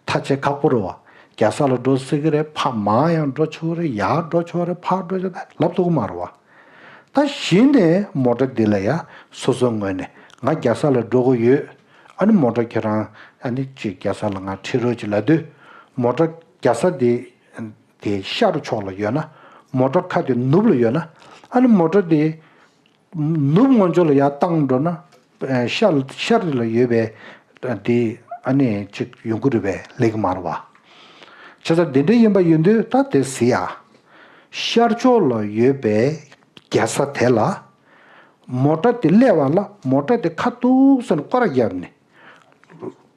ཐག་བཅད་ཁག་པོ་རེད་བ། རྒྱལ་ས་ལ་འགྲོ་སྲིད་ཀྱི་རེད། ཕར་མར་ཡང་འགྲོ་ཆོག་གི་རེད། ཡར་འགྲོ་ཆོག་གི་རེད། ཕར་འགྲོ་ཆོག་གི་རེད། ལབ་ཐུབ་ཀྱི་མ་རེད་བ། ད་གཞི་ནས་མོ་ཊ་འདི་ལ་ཡ་སོ་སོའི་ངོས་ནས་ང་རྒྱལ་ས་ལ་འགྲོ་གི་ཡོད། ཨ་ནི་མོ་ཊ་ཁྱེད་རང་ཨ་ནི་ཅིག་རྒྱལ་ས་ལ་ང་ཁྲིད་རོགས་ཅིག་ལབ་དུས། མོ་ཊ་རྒྱལ་ས་དེ་དེ་ཤར་ཕྱོགས་ལ་ཡོད་ན། མོ་ཊ་ཁ་དེ་ནུབ་ལ་ཡོད་ན། ཨ་ནི་མོ་ཊ་དེ་ནུབ་ངོས་ཕྱོགས་ལ་ཡར་བཏང་འགྲོ་ན། ཨ། ཤར་ཤར་ལ་ཡོད་པའི་དེ་ཨ་ནི་ཅིག་ཡོང་གི་རེད་པས། ལེགས་མ་རེད་བ། བྱས་ཙང་དེ་འདྲ་ཡིན་པ་ཡིན་དུས་ད་དེ་གཟིགས་ཡ། ཤར་ཕྱོགས་ལ་ཡོད་པའི་རྒྱལ་ས་དེ་ལ་མོ་ཊ་དེ་སླེབས་པ་ལ་མོ་ཊ་དེ་ཁ་ཐུག་ཟེར་ནས་སྐོར་ར་བརྒྱབ་ནས།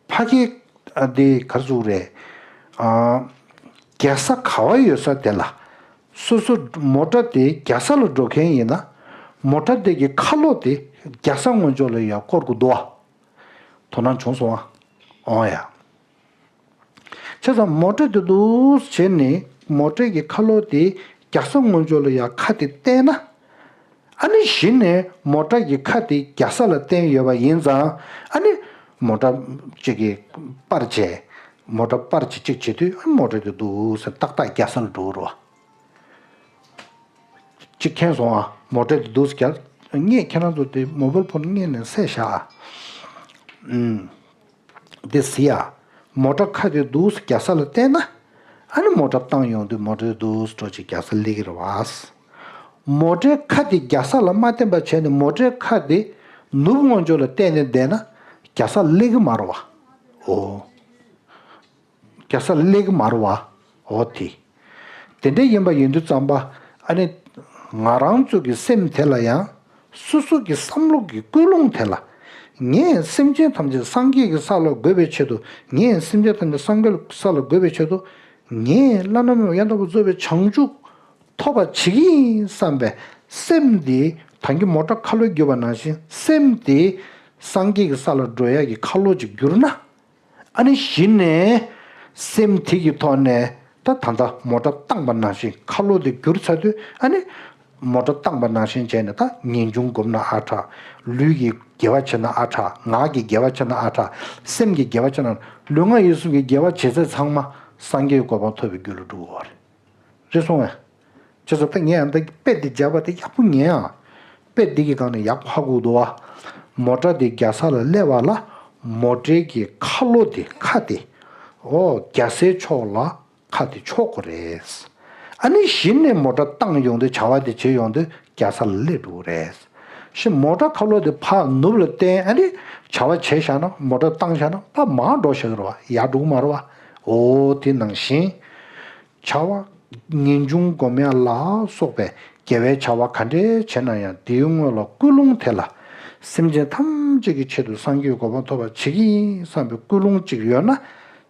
ཕ་གི་ཨ་དེ་ག་རེ་ཟེར་དགོས་རེད། ཨ། རྒྱལ་ས་ག་བ་ཡོད་ས་དེ་ལ། སོ་སོ་མོ་ཊ་དེ་རྒྱལ་ས་ལ་འགྲོ་མཁན་ཡིན་ན། མོ་ཊ་དེ་གི་ཁ་ལོག་དེ་རྒྱལ་ས་ངོས་ཕྱོགས་ལ་ཡར་སྐོར་དགོས་འདུག་བ། དོ་སྣང་བྱུང་སོང་ཨ། འོང་ཡ། བྱས་ཙང་མོ་ཊ་དེ་འདུག་བྱས་ནས་མོ་ཊ་གི་ཁ་ལོག་དེ་རྒྱལ་ས་ངོས་ཕྱོགས་ལ་ཡར་ཁ་དེ་བསྟན་ན། ཨ་ནི་གཞི་ནས་མོ་ཊ་གི་ཁ་དེ་རྒྱལ་ས་ལ་བསྟན་ཡོད་པ་ཡིན་ཙང་། ཨ་ནི་མོ་ཊ་གཅིག་གིས་སྤར་བྱས། མོ་ཊ་སྤར་བྱས་གཅིག་བྱེད་དུས། ཨ་ནི་མོ་ཊ་དེ་འདུག་ཟེར་ཏག་ཏག་རྒྱལ་ས་ལ་འགྲོ་གི་རེད་བ། གཅིག་མཁྱེན་སོང་ཨ། མོ་ཊ་དེ་འདུག་ཟེར་རྒྱལ། ངས་ཁྱེད་རང་ཚོ་དེ་མོ་བེལ་ཕོན་སྔོན་ནས་བསད་བཞག་ཨ། ཨུམ། དེ་གཟིགས་ཡ། མོ་ཊ་ཁ་དེ་འདུག་སེ་རྒྱལ་ས་ལ་བསྟན་ན། ཨ་ནི་མོ་ཊ་བཏང་ཡོང་དུས་མོ་ཊ་དེ་འདུག་སེ་འགྲོ་ཅིག་རྒྱལ་ས་སླེབས་ཀྱི་རེད་བ། མོ་ཊའི་ཁ་དེ་རྒྱལ་ས་ལ་མ་བསྟན་པ་བྱས་ནས་མོ་ཊའི་ཁ་དེ་ནུབ་ངོས་ཕྱོགས་ལ་བསྟན་ནས་བསྡད་ན་རྒྱལ་ས་སླེབས་ཀྱི་མ་རེད་བ། འོ། རྒྱལ་ས་སླེབས་ཀྱི་མ་རེད་བ། འོ་དེ། དེ་འདྲ་ཡིན་པ་ཡིན་དུས་ཙམ་པ། ཨ་ནི་ང་རང་ཚོ་གི་སེམས་དེ་ལ་ཡང་ སོ་སོ་གི་བསམ་བློ་གི་ཀུན་སློང་དེ་ལ། ངས་སེམས་ཅན་ཐམས་ཅད་སངས་རྒྱས་ཀྱི་ས་ལ་འགོད་པའི་ཆེད་དུ། ངས་སེམས་ཅན་ཐམས་ཅད་སངས་རྒྱས་ཀྱི་ས་ལ་འགོད་པའི་ཆེད་དུ། ངས་བླ་ན་མེད་པ་ཡང་དག་པར་རྫོགས་པའི་བྱང་ཆུབ་ཐོབ་པར་བྱེད་ཀྱི་ཡིན་བསམ་པའི་སེམས་དེ། ད་གིན་མོ་ཊ་ཁ་ལོ་བསྒྱུར་བ་ནང་བཞིན་སེམས་དེ་སངས་རྒྱས་ཀྱི་ས་ལ་འགྲོ་ཡག་གི་ཁ་ལོ་ཅིག་བསྒྱུར་ན། ཨ་ནི་གཞི་ནས་སེམས་དེ་གི་ཐོག་ནས་ད་ད་ལྟ་མོ་ཊ་བཏང་པ་ནང་བཞིན། ཁ་ལོ་དེ་བསྒྱུར་ཚར་དུས་ཨ་ནི་མོ་ཊ་བཏང་པ་ནང་བཞིན་བྱས་ནས། ད་ངེས་འབྱུང་བསྒོམས་ན་ཨ་དྲག་ལུས་ཀྱི་དགེ་བ་བྱས་ན་ཨ་དྲག་ངག་གི་དགེ་བ་བྱས་ན་ཨ་དྲག་སེམས་ཀྱི་དགེ་བ་བྱས་ན། ལུས་ངག་ཡིད་གསུམ་གྱི་དགེ་བ་བྱས་ཚད་ཚང་མ་སངས་རྒྱས་གོ་འཕང་ཐོབ་པའི་རྒྱུ་ལ་འགྲོ་གི་ཡོད་རེད། རེད་སོང་ངས། བྱས་ཙང་ད་ངས་ཨ་ད་དཔེ་འདི་སྦྱར་བ་དེ་ཡག་པོ་ཉན་ཨ། དཔེ་འདི་གི་སྒང་ནས་ཡག་པོ་ཧ་གོ་འདུག་བ། མོ་ཊ་དེ་རྒྱག་ས་ལ་སླེབས་པ་ལ། མོ་ཊའི་གི་ཁ་ལོ་དེ། ཁ་དེ། ཨོ། རྒྱག་སའི་ཕྱོགས་ལ་ཁ་དེ་ཕྱོགས་དགོས་རེད། ཨ་ནི་གཞི་ནས་མོ་ཊ་བཏང་ཡོང་དུས། བྱ་བ་དེ་བྱེད་ཡོང་དུས་རྒྱག་ས་ལ་སླེབས་འགྲོ་གི་རེད། ཞེས་མོ་ཊ་ཁ་ལོ་དེ་ཕར་ནུབ་ལ་བསྟན། ཨ་ནི་བྱ་བ་བྱས་བཞག་ན། མོ་ཊ་བཏང་བཞག་ན་ཕར་མར་འགྲོ་བཞག་གི་རེད་བ། ཡར་འགྲོ་གི་མ་རེད་བ། ཨོ་དེ་ནང་བཞིན། བྱ་བ་ངེས་འབྱུང་སྒོམ་ཡ་ལ་སོགས་པའི་དགེ་བའི་བྱ་བ་ག་འདྲའི་བྱས་ན་ཡང་། དེའི་སྔོན་ལ་ཀུན་སློང་དེ་ལ། སེམས་ཅན་ཐམས་ཅད་ཀྱི་ཆེད་དུ་སངས་རྒྱས་གོ་འཕང་ཐོབ་པར་བྱེད་ཀྱི་ཡིན་བསམ་པའི་ཀུན་སློང་གཅིག་ཡོད་ན།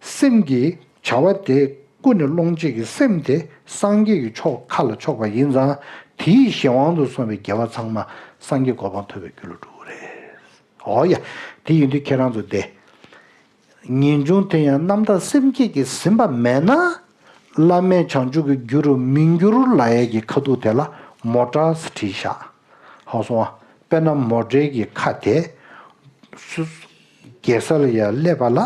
སེམས་ཀྱི་བྱ་བ་དེ་ཀུན་ནས་སློང་བྱེད་ཀྱི་སེམས་དེ་སངས་རྒྱས་ཀྱི་ཕྱོགས་ཁ་ལ་ཕྱོགས་པ་ཡིན་ཙང་། དེའི་གཞན་དབང་དུ་སོང་བའི་དགེ་བ་ཚང་མ་སངས་རྒྱས་གོ་འཕང་ཐོབ་པའི་རྒྱུ་ལ་འགྲོ་གི་རེད། ཨོ་ཡ། དེ་ཡིན་དུས་ཁྱེད་རང་ཚོ་དེ། ངེས་འབྱུང་དེ་ཡང་རྣམ་དག་སེམས་བསྐྱེད་ཀྱིས་ཟིན་པ་མེད་ན། བླ་མེད་བྱང་ཆུབ་ཀྱི་རྒྱུ་རུ་མི་འགྱུར་ལབ་ཡས་ཀྱི་ཁ་ཐུག་དེ་ལ་མོ་ཊ་ཟེར་བྲིས་བཞག་ཧ་གོ་སོང་ང་། དཔེར་ན་མོ་ཊའི་གི་ཁ་དེ་སུ་རྒྱག་ས་ལ་ཡར་སླེབས་པ་ལ།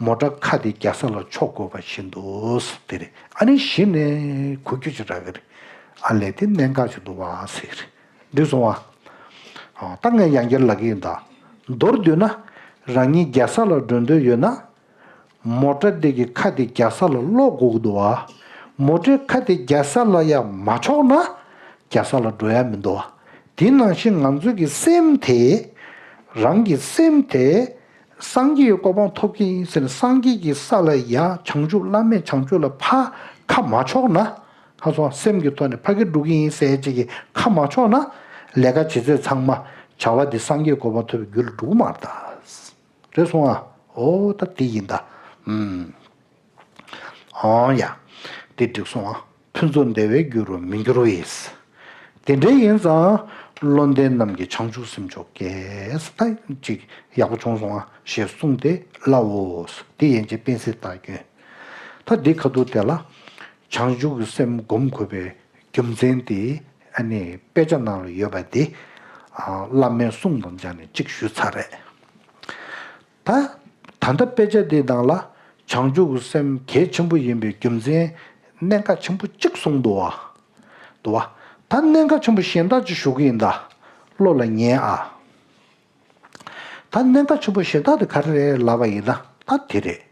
མོ་ཊ་ཁ་དེ་རྒྱག་ས་ལ་ཕྱོགས་དགོས་པ་བཞིན་དུ་དེ་རེད། ཨ་ནི་གཞི་ནས་གོ་རྒྱུ་ཅིག་རག་གི་རེད། ཨ་ལས་དེ་གནད་འགག་ཅིག་འདུག་བ་ཟེར། འགྲིག་སོང་ང་། ཨ། ད་ངས་ཡང་བསྐྱར་ལབ་ཀྱི་ཡིན་ད། མདོར་བསྡུས་ན། རང་ཉིད་རྒྱག་ས་ལ་འགྲོ་འདོད་ཡོད་ན། མོ་ཊ་འདི་གི་ཁ་དེ་རྒྱག་ས་ལ་སློག་དགོས་ཀྱི་འདུག་བ། མོ་ཊའི་ཁ་དེ་རྒྱག་ས་ལ་ཡར་མ་ཕྱོགས་ན། རྒྱག་ས་ལ་འགྲོ་ཡ་མི་འདུག་བ། དེ་ནང་བཞིན་ང་ཚོ་གི་སེམས་དེ། རང་གི་སེམས་དེ། སངས་རྒྱས་ཀྱི་གོ་འཕང་ཐོབ་ཀྱི་ཡིན་ཟེར་ནས། སངས་རྒྱས་ཀྱི་ས་ལ་ཡར་བྱང་ཆུབ་བླ་མེད་བྱང་ཆུབ་ལ་ཕར་ཁ་མ་ཕྱོགས་ན། ཧ་གོ་སོང་། སེམས་ཀྱི་ཐོག་ནས་ཕ་གིར་འགྲོ་གི་ཡིན་ཟེར་ཅིག་གི་ཁ་མ་ཕྱོགས་ན། ལས་ཀ་བྱེད་ཚད་ཚང་མ། བྱ་བ་འདི་སངས་རྒྱས་གོ་འཕང་ཐོབ་པའི་རྒྱུ་ལ་འགྲོ་གི་མ་རེད་ད། རེད་སོང་ང་། ཨོ་ད་དེ་ཡིན་ད། ཨུམ། ཨང་ཡ། དེ་འགྲིག་སོང་ང་། ཕུན་ཚོགས་བདེ་བའི་རྒྱུ་རུ་མི་འགྱུར་བས། དེ་འདྲ་ཡིན་ཙང་། བློ་ལྡན་རྣམས་ཀྱིས་བྱང་ཆུབ་སེམས་མཆོག་བསྐྱེད། ད་ཅིག་ཡག་པོ་བྱུང་སོང་ང་ཞེས་གསུངས་ཏེ་ལབ་འོ། དེ་ཡན་ཆད་སྤེལ་ཚིག་དག་སྐྱོན། ད་འདི་ཁ་ཐུག་དེ་ལ། བྱང་ཆུབ་ཀྱི་སེམས་སྒོམ་དགོས་པའི་རྒྱུ་མཚན་དེ། ཨ་ནི་དཔེ་ཆ་ནང་ལ་ཡོད་པ་དེ། ཨ། བླ་མའི་གསུང་དང་སྦྱར་ནས་གཅིག་ཞུས་ཚར་རེད། ད། ད་ལྟ་དཔེ་ཆ་འདིའི་ནང་ལ། བྱང་ཆུབ་ཀྱི་སེམས་གལ་ཆེན་པོ་ཡིན་པའི་རྒྱུ་མཚན། གནད་འགག་ཆེན་པོ་གཅིག་གསུངས་འདུག་བ། འདུག་བ། ད་གནད་འགག་ཆེན་པོ་གཞན་དག་ཅིག་ཞུ་གི་ཡིན་ད། བློ་ལ་ངེས་ཨ། ད་གནད་འགག་ཆེན་པོ་གཞན་དག་དེ་ག་རེ་རེད་ལབ་པ་ཡིན་ན། ད་དེ་རེད།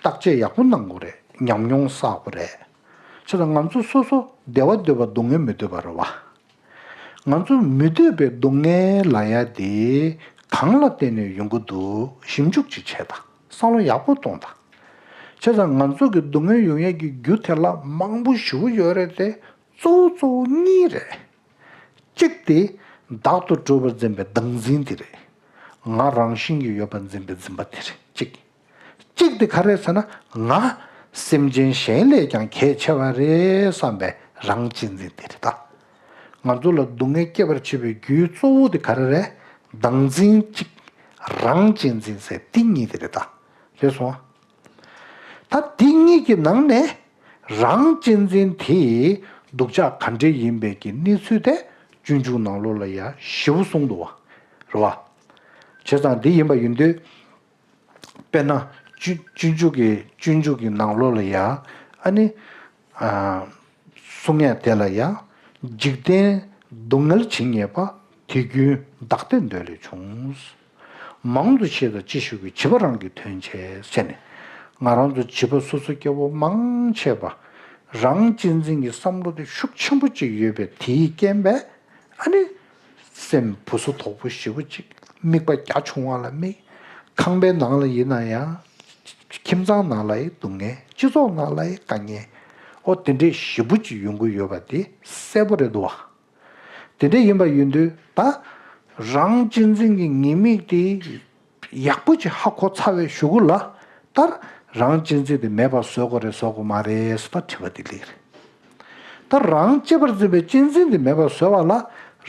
བརྟག་དཔྱད་ཡག་པོ་གནང་དགོས་རེད། ཉམས་མྱོང་བསགས་དགོས་རེད། བྱས་ཙང་ང་ཚོ་སོ་སོ་བདེ་བ་འདོད་པ་སྡུག་བསྔལ་མི་འདོད་པ་རེད་བ། ང་ཚོ་མི་འདོད་པའི་སྡུག་བསྔལ་ལབ་ཡ་དེ་གང་ལ་བརྟེན་ནས་ཡོང་གི་འདུག་ཞིབ་འཇུག་ཅིག་བྱས་དང་། བསམ་བློ་ཡག་པོ་གཏོང་དང་། བྱས་ཙང་ང་ཚོ་གི་སྡུག་བསྔལ་ཡོང་ཡ་གི་རྒྱུ་དེ་ལ་མང་པོ་ཞེ་པོ་ཡོད་རེད་དེ། གཙོ་བོ་གཙོ་བོ་གཉིས་རེད། གཅིག་དེ། བདག་ཏུ་གྲུབ་པར་འཛིན་པའི་བདག་འཛིན་དེ་རེད། ང་རང་བཞིན་གྱིས་ཡོད་པར་འཛིན་པའི་འཛིན་པ་དེ་རེད། གཅིག་གཅིག་དེ་ག་རེ་རེད་ཟེར་ན། ང་སེམས་ཅན་གཞན་ལས་ཀྱང་གལ་ཆེ་བ་རེད་བསམ་པའི་རང་གཅེས་འཛིན་དེ་རེད་ད། ང་ཚོ་ལ་སྡུག་བསྔལ་སྐྱེད་པར་བྱེད་པའི་རྒྱུའི་གཙོ་བོ་དེ་ག་རེ་རེད། བདག་འཛིན་གཅིག་རང་གཅེས་འཛིན་ཟེར་དེ་གཉིས་དེ་རེད་ད། རེད་སོང་ཨ། ད་དེ་གཉིས་ཀྱི་ནང་ནས་རང་གཅེས་འཛིན་དེ་སྡུག་ཅག་ག་འདྲས་ཡིན་པའི་གི་གནས་ཚུལ་དེ་སྤྱོད་འཇུག་ནང་ལོགས་ལ་ཡ་ཞེ་པོ་གསུངས་འདུག་བ། རེད་བ། བྱས་ཙང་དེ་ཡིན་པ་ཡིན་དུས། དཔེར་ན། སྤྱོད་སྤྱོད་འཇུག་གི་སྤྱོད་འཇུག་གི་ནང་ལོགས་ལ་ཡ། ཨ་ནི། ཨ། གསུང་ཡ་དེ་ལ་ཡ། འཇིག་རྟེན་སྡུག་བསྔལ་ཇི་སྙེད་པ། དེ་ཀུན་བདག་ལྟའི་འདོད་ལས་བྱུང་། མང་དུ་བཤད་དང་ཅི་ཞིག་གི། བྱིས་པ་རང་གི་དོན་བྱས་ཟེར་ནས། ང་རང་ཚོ་བྱིས་པ་སོ་སོ་སྐྱེ་བོ་མང་ཆེ་བ། རང་གཅེས་འཛིན་གྱི་བསམ་བློ་དེ་ཤུགས་ཆེན་པོ་ཅིག་ཡོད་པས། དེའི་རྐྱེན་པས། ཨ་ནི། སེམས་སྦུ་སྲོག་དོག་པོ་ཞེ་པོ་ཅིག་དམིགས་པ་རྒྱ་ཆུང་བ་ལ་དམིགས། ཁང་པའི་ནང་ལ་ཡིན་ན་ཡང་། ཁྱིམ་ཚང་ནང་ལ་ཡི་སྡུག་བསྔལ། སྤྱི་ཚོགས་ནང་ལ་ཡི་དཀའ་ངལ། ཨོ་དེ་འདྲས་ཞེ་པོ་ཅིག་ཡོང་གི་ཡོད་པ་དེ་གསལ་པོ་རེད་འདུག་བ། དེ་འདྲ་ཡིན་པ་ཡིན་དུས་ད་རང་གཅེས་འཛིན་གྱི་ཉེས་དམིགས་དེ་ཡག་པོ་ཅིག་ཧ་གོ་ཚར་བའི་གཞུག་གུ་ལ་ད་རང་གཅེས་འཛིན་དེ་མེད་པར་བཟོ་དགོས་རེད་བཟོ་དགོས་མ་རེད་ཟེར་ད་དྲི་བ་དེ་སླེབས་རེད། ད་རང་གཅེས་པར་འཛིན་པའི་གཅེས་འཛིན་དེ་མེད་པར་བཟོ་བ་ལ་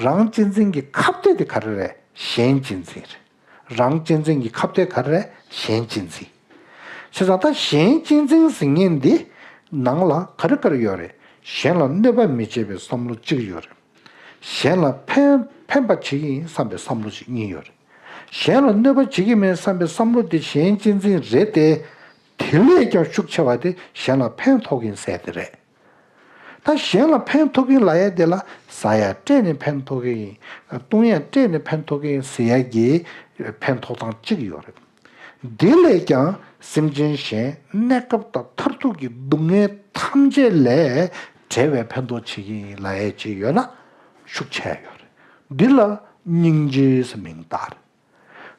རང་གཅེས་འཛིན་གྱི་ཁ་གཏད་དེ་ག་རེ་རེད། གཞན་གཅེས་འཛིན་རེད། རང་གཅེས་འཛིན་གྱི་ཁ་གཏད་ག་རེ་རེད། གཞན་གཅེས་འཛིན། བྱས་ཙང་ད་གཞན་གཅེས་འཛིན་ཟེར་མཁན་འདི་ནང་ལ་ག་རེ་ག་རེ་ཡོད་རེད། གཞན་ལ་གནོད་པ་མི་བྱེད་པའི་བསམ་བློ་གཅིག་ཡོད་རེད། གཞན་ལ་ཕན་ཕན་པ་བྱེད་ཀྱི་ཡིན་བསམ་པའི་བསམ་བློ་ཞིག་གཉིས་ཡོད་རེད། གཞན་ལ་གནོད་པ་བྱེད་ཀྱི་མིན་བསམ་པའི་བསམ་བློ་དེ་གཞན་གཅེས་འཛིན་རེད་དེ། དེ་ལས་ཀྱང་ཤུགས་ཆེ་བ་དེ་གཞན་ལ་ཕན་ཐོགས་ཀྱི་ཡིན་ཟེར་དེ་རེད། ད་གཞན་ལ་ཕན་ཐོགས་ཀྱི་ཡིན་ལབ་ཡ་དེ་ལ་ཟ་ཡ་སྤྲད་ནས་ཕན་ཐོགས་ཀྱི་ཡིན། བཏུང་ཡ་སྤྲད་ནས་ཕན་ཐོགས་ཀྱི་ཡིན་ཟེར་ཡ་གི་ཕན་ཐོགས་སྟངས་གཅིག་ཡོད་རེད། དེ་ལས་ཀྱང་སེམས་ཅན་གཞན་གནས་སྐབས་དང་མཐར་ཐུག་གི་སྡུག་བསྔལ་ཐམས་ཅད་ལས་བྲལ་བའི་ཕན་ཐོགས་བྱེད་ཀྱི་ཡིན་ལབ་ཡས་ཅིག་ཡོད་ན་ཤུགས་ཆེ་ཡོད་རེད། འདི་ལ་སྙིང་རྗེ་ཟེར་མིང་བཏགས་རེད།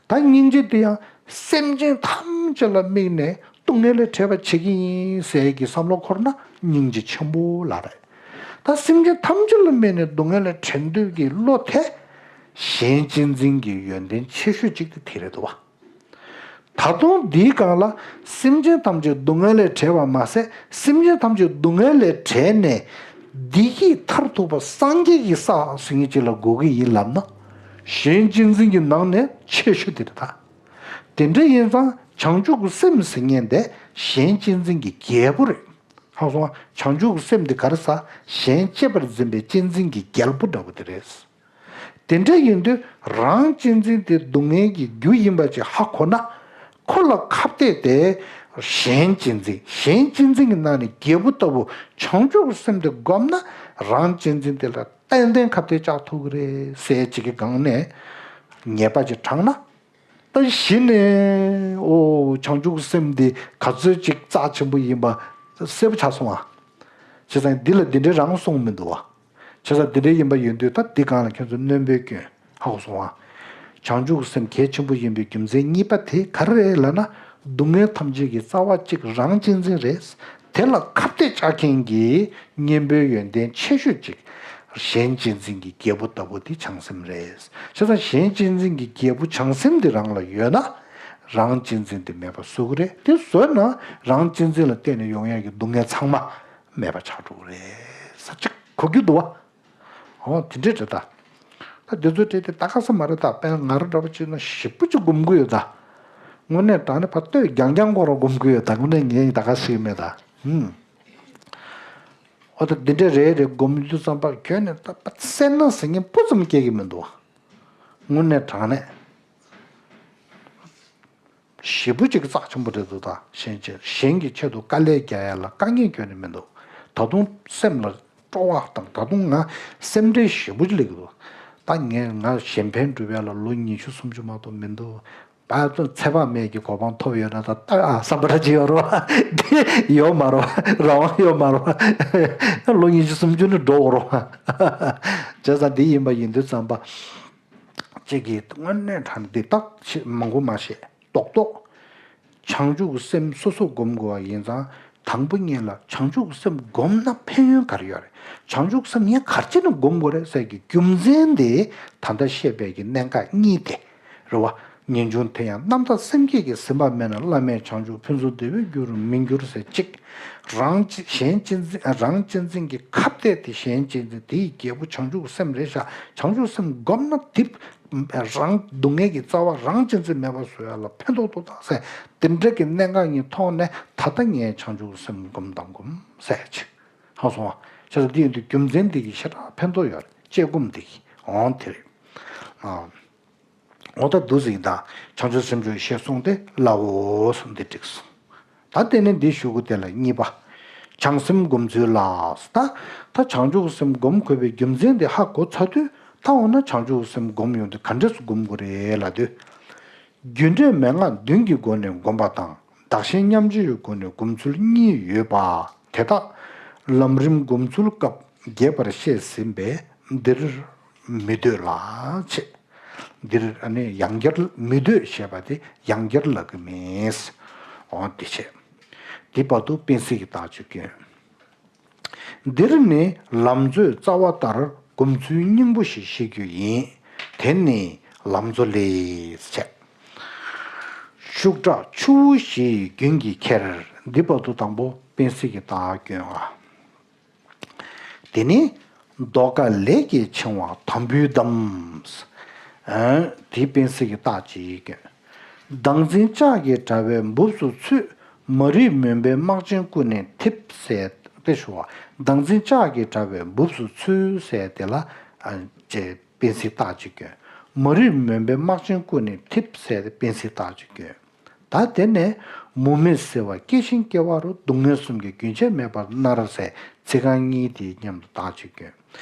ད་སྙིང་རྗེ་དེ་ཡང་སེམས་ཅན་ཐམས་ཅད་ལ་དམིགས་ནས་སྡུག་བསྔལ་ལས་བྲལ་བ་བྱེད་ཀྱི་ཡིན་ཟེར་གྱི་བསམ་བློ་འཁོར་ན་སྙིང་རྗེ་ཆེན་པོ་ལ་རེད། ད་སེམས་ཅན་ཐམས་ཅད་ལ་དམིགས་ནས་སྡུག་བསྔལ་ལས་བྲལ་འདོད་ཀྱི་བློ་དེ་གཞན་གཅེས་འཛིན་གྱི་ཡོན་ཏན་ཆེ་ཤོས་གཅིག་དེ་དེ་རེད་དོ། ད་དུང་འདིའི་སྒང་ལ་སེམས་ཅན་ཐམས་ཅད་སྡུག་བསྔལ་ལས་བྲལ་བ་མ་ཟད་སེམས་ཅན་ཐམས་ཅད་སྡུག་བསྔལ་ལས་བྲལ་ནས་བདེ་སྐྱིད་མཐར་ཐུག་པ་སངས་རྒྱས་ཀྱི་ས་ཟེར་མཁན་ཅིག་ལ་འགོད་ཀྱི་ཡིན་ལབ་ན། གཞན་གཅེས་འཛིན་གྱི་ནང་ནས་ཆེ་ཤོས་དེ་རེད་ད། དེ་འདྲ་ཡིན་ཙང་བྱང་ཆུབ་ཀྱི་སེམས་ཟེར་མཁན་དེ་གཞན་གཅེས་འཛིན་གྱི་རྒྱལ་པོ་རེད། ཧ་གོ་སོང་ང་། བྱང་ཆུབ་ཀྱི་སེམས་དེ་ག་རེ་ཟེར། གཞན་གཅེས་པར་འཛིན་པའི་གཅེས་འཛིན་གྱི་རྒྱལ་པོ་འདྲ་བོ་དེ་རེད། དེ་འདྲ་ཡིན་དུས་རང་གཅེས་འཛིན་དེ་སྡུག་བསྔལ་གྱི་རྒྱུ་ཡིན་པ་ཅིག་ཧ་གོ་ན། ཁོ་ལ་ཁ་གཏད་དེ་གཞན་གཅེས་འཛིན། གཞན་གཅེས་འཛིན་གྱི་ནང་ནས་རྒྱལ་པོ་ལྟ་བུ་བྱང་ཆུབ་ཀྱི་སེམས་དེ་བསྒོམས་ན་རང་གཅེས་འཛིན་དེ་ལ་ཏན་ཏན་ཁ་གཏད་བཅག་ཐུབ་ཀྱི་རེད་ཟེར་ཅིག་གི་སྒང་ནས་ཉེས་པ་ཅིག་དྲངས་ན། ད་གཞི་ནས་ཨོ་བྱང་ཆུབ་སེམས་འདི་ག་ཚོད་ཅིག་རྩ་ཆེན་པོ་ཡིན་པ་གསལ་པོ་ཆགས་སོང་ཨ། བྱས་ཙང་འདི་ལ་འདི་འདྲའི་རང་གསུངས་མི་འདུག་བ། བྱས་ཙང་འདི་འདྲའི་ཡིན་པ་ཡིན་དུས་ད་འདི་སྒང་ལ་ཁྱོད་ཚོ་སྣོན་པའི་སྐྱོན་ཧ་གོ་སོང་ཨ། བྱང་ཆུབ་སེམས་གལ་ཆེན་པོ་ཡིན་པའི་རྒྱུ་མཚན་གཉིས་པ་དེ་ག་རེ་རེད་ལབ་ན། སྡུག་བསྔལ་ཐམས་ཅད་ཀྱི་རྩ་བ་གཅིག་རང་གཅེས་འཛིན་རེད། དེ་ལ་ཁ་གཏད་བཅག་མཁན་གྱི་གཉེན་པོའི་ཡོན་ཏན་ཆེ་ཤོས་གཅིག་གཞན་གཅེས་འཛིན་གྱི་རྒྱལ་པོ་ལྟ་བུ་དེ་བྱང་སེམས་རེད། བྱས་ཙང་གཞན་གཅེས་འཛིན་གྱི་རྒྱལ་པོ་བྱང་སེམས་དེ་རང་ལ་ཡོད་ན། རང་གཅེས་འཛིན་དེ་མེད་པ་བཟོ་གི་རེད། དེ་བཟོས་ན་རང་གཅེས་འཛིན་ལ་བརྟེན་ནས་ཡོང་ཡག་གི་སྡུག་བསྔལ་ཚང་མ་མེད་པ་ཆགས་འགྲོ་གི་རེད་ཟེར་ཅིག་གོ་རྒྱུ་འདུག་བ། ཨོ་དེ་འདྲས་རེད་ད། ད་དེ་ཚོ་བྲིས་ཏེ་ད་ག་ས་མ་རེད་ད། དཔེར་ན་ང་རང་འདྲ་པོ་བྱས་ན་ཞེ་པོ་ཅིག་སྒོམ་གི་ཡོད་ད། དངོས་གནས་དྲང་གནས་ཕར་ལྟོས་རྒྱང་རྒྱང་སྐོར་ར་སྒོམ་གི་ཡོད་ད། དངོས་གནས་ངས་ད་ག་ཞིག་མེད་ད། ཧུམ། ཨོ་ད་འདི་འདྲས་རེད་རེད་སྒོམ་དུས་ཙམ་པ་ཁྱོད་ནས་ད་པ་སེར་སྣ་ཟེར་མཁན་སྤུ་ཙམ་སྐྱེ་གི་མི་འདུག་དངོས་གནས་དྲང་གནས། ཞེ་པོ་ཅིག་རྩ་ཆེན་པོ་རེད་འདུག་ད་གཞན་གཅེས་གཞན་གྱི་ཆེད་དུ་དཀའ་ལས་རྒྱག་ཡ་ལ་དཀའ་ངལ་ཁྱོན་ནས་མི་འདུག་ད་དུང་སེམས་ལ་སྤྲོ་བ་དང་ད་དུང་ང་སེམས་ཁྲལ་ཞེ་པོ་ཅིག་སླེབས་ཀྱི་འདུག་ད་ངས་ང་གཞན་ཕན་སྒྲུབ་ཡ་ལ་ལོ་ཉི་ཤུ་སུམ་ཅུ་མ་གཏོགས་མི་འདུག་ད་ཚེ་དཔག་མེད་ཀྱི་གོ་འཕང་ཐོབ་ཡོད་ན་ད་ལྟ་ཨ་བསམ་པ་འདྲ་ཅིག་ཡོད་རེད་བ། དེ་ཡོད་མ་རེད་བ། རང་དབང་ཡོད་མ་རེད་བ། ལོ་ཉི་ཤུ་སུམ་ཅུ་ནི་འགྲོ་འོ་རེད་བ། བྱས་ཙང་འདི་ཡིན་པ་ཡིན་དུས་ཙམ་པ། གཅིག་གིས་དངོས་གནས་དྲང་འདི་དག་ཆེས་མང་པོ་མ་བཤད་རྡོག་རྡོག་བྱང་ཆུབ་ཀྱི་སེམས་སོ་སོ་སྒོམ་དགོས་པ་ཡིན་ཙང་དང་པོ་ཉིད་ལ་བྱང་ཆུབ་ཀྱི་སེམས་སྒོམ་ན་ཕན་ཡོན་ག་རེ་ཡོད་རེད། བྱང་ཆུབ་སེམས་ངས་ག་རེ་བྱས་ནས་སྒོམ་དགོས་རེད་ཟེར་གྱི་རྒྱུ་མཚན་དེ་ད་ལྟ་བཤད་པའི་གི་གནད་འགག་གཉིས་དེ་རེད་བ། ངེས་འབྱུང་དེ་ཡང་རྣམ་དག་སེམས་བསྐྱེད་ཀྱིས་ཟིན་པ་མེད་ན་བླ་མེད་བྱང་ཆུབ་ཕུན་སུམ་བདེ་བའི་རྒྱུ་རུ་མི་འགྱུར་ཟེར་གཅིག་རང་གཅེས་གཞན་གཅེས་འཛིན་རང་གཅེས་འཛིན་གྱི་ཁ་གཏད་དེ་གཞན་གཅེས་འཛིན་དེ་ཡི་རྒྱལ་པོ་བྱང་ཆུབ་ཀྱི་སེམས་རེད་ཤག་བྱང་ཆུབ་སེམས་སྒོམ་ན་དེ་རང་སྡུག་བསྔལ་གྱི་རྩ་བ་རང་གཅེས་འཛིན་མེད་པ་བཟོ་ཡ་ལ་ཕན་ཐོགས་ཏོག་ཙམ་ཟེར། དེ་འདྲ་གི་གནད་འགག་གཉིས་ཐོག་ནས་ད་ལྟ་ངས་བྱང་ཆུབ་ཀྱི་སེམས་སྒོམ་དང་སྒོམ་ཟེར་ཅིག་ཧ་སོང་བ། བྱས་ཙང་འདི་ཡིན་དུས་རྒྱུ་མཚན་འདི་གི་ཞེ་དྲག་ཕན་ཐོགས་ཡོད་རེད། དཔྱད་སྒོམ་འདི་གི་འོང་དེ་རེད། ཨ། འོ་ད་འདུག་ཟིན་དང་བྱང་ཆུབ་སེམས་མཆོག་ཞེས་གསུངས་ཏེ་ལའོ་གསུངས་ཏེ་འགྲིགས་སོང་། ད་དེ་ནས་འདི་ཞུ་གི་དེ་ལ་གཉིས་པ། བྱང་སེམས་སྒོམ་ཚུལ་ལ། ད་ད་བྱང་ཆུབ་སེམས་སྒོམ་དགོས་པའི་རྒྱུ་མཚན་དེ་ཧ་གོ་ཚར་དུས་ད་འོ་ན་བྱང་ཆུབ་སེམས་སྒོམ་ཡོང་དུས་ག་འདྲས་སུ་སྒོམ་དགོས་རེད་ལབ་དུས། རྒྱུ་འབྲས་མན་ངག་བདུན་གྱི་སྒོ་ནས་སྒོམ་པ་དང་བདག་གཞན་མཉམ་བརྗེའི་སྒོ་ནས་སྒོམ་ཚུལ་གཉིས་ཡོད་པ། དེ་དག་ལམ་རིམ་སྒོམ་ཚུལ་སྐབས་རྒྱས་པར་བཤད་ཟིན་པས་འདིར་མི་འདོད་ལ་བྱེད། འདིར་ཨ་ནི་ཡང་བསྐྱར་མི་འདོད་ཞེས་པ་དེ་ཡང་བསྐྱར་ལབ་ཀྱི་མེད། འོ་དེ་བྱས། དེ་བར་དུ་དཔེ་གཟིགས་ཀྱི་རྟགས་ཅིག་སྐྱོན། འདིར་ནི་ལམ་མཛོད་རྩ་བ་ལྟར་ སྒོམ་ཚུལ་སྙིང་པོ་ཞིག་བཤད་རྒྱུ་ཡིན། དེ་ནི་ལམ་གཙོ་ལས་བྱས། ཤུགས་དྲག་ཆུ་བོ་བཞི་ཡི་རྒྱུན་གྱིས་ཁྱེར། འདི་བར་དུ་དང་པོ་པཎ་གསེར་གྱི་རྟགས་བསྐྱོན་ཨ། དེ་ནི་ཟློས་གར་ལས་ཀྱི་འཆིང་བ་དམ་བུས་བསྡམས། ཨ། དེའི་པཎ་གསེར་གྱི་རྟགས་ཅིག་བསྐྱོན། བདག་འཛིན་ལྕགས་ཀྱི་དྲ་བའི་སྦུབས་སུ་ཚུད། མ་རིག་མུན་པའི་སྨག་ཆེན་ཀུན་ནས་འཐིབས་ཟེར་ཏེ་ཞུ་བ། བདག་འཛིན་ལྕགས་ཀྱི་དྲ་བའི་སྦུབས་སུ་ཚུད་ཟེར་དེ་ལ་ཨ་ཅེ་པཎ་གསེར་རྟགས་ཅིག་བསྐྱོན། མ་རིག་མུན་པའི་སྨག་ཆེན་ཀུན་ནས་འཐིབས་ཟེར་ཏེ་པཎ་གསེར་རྟགས་ཅིག་བསྐྱོན། ད་དེ་ནས་མུ་མེད་སེལ་བ་སྐྱེ་ཞིང་སྐྱེ་བ་རུ། སྡུག་བསྔལ་གསུམ་གྱི་རྒྱུན་ཆད་མེད་པར་མནར་ཟེར་ཚིག་རྐང་གཉིས་དེའི་མཉམ་དུ་རྟགས་ཅིག་བསྐྱོན།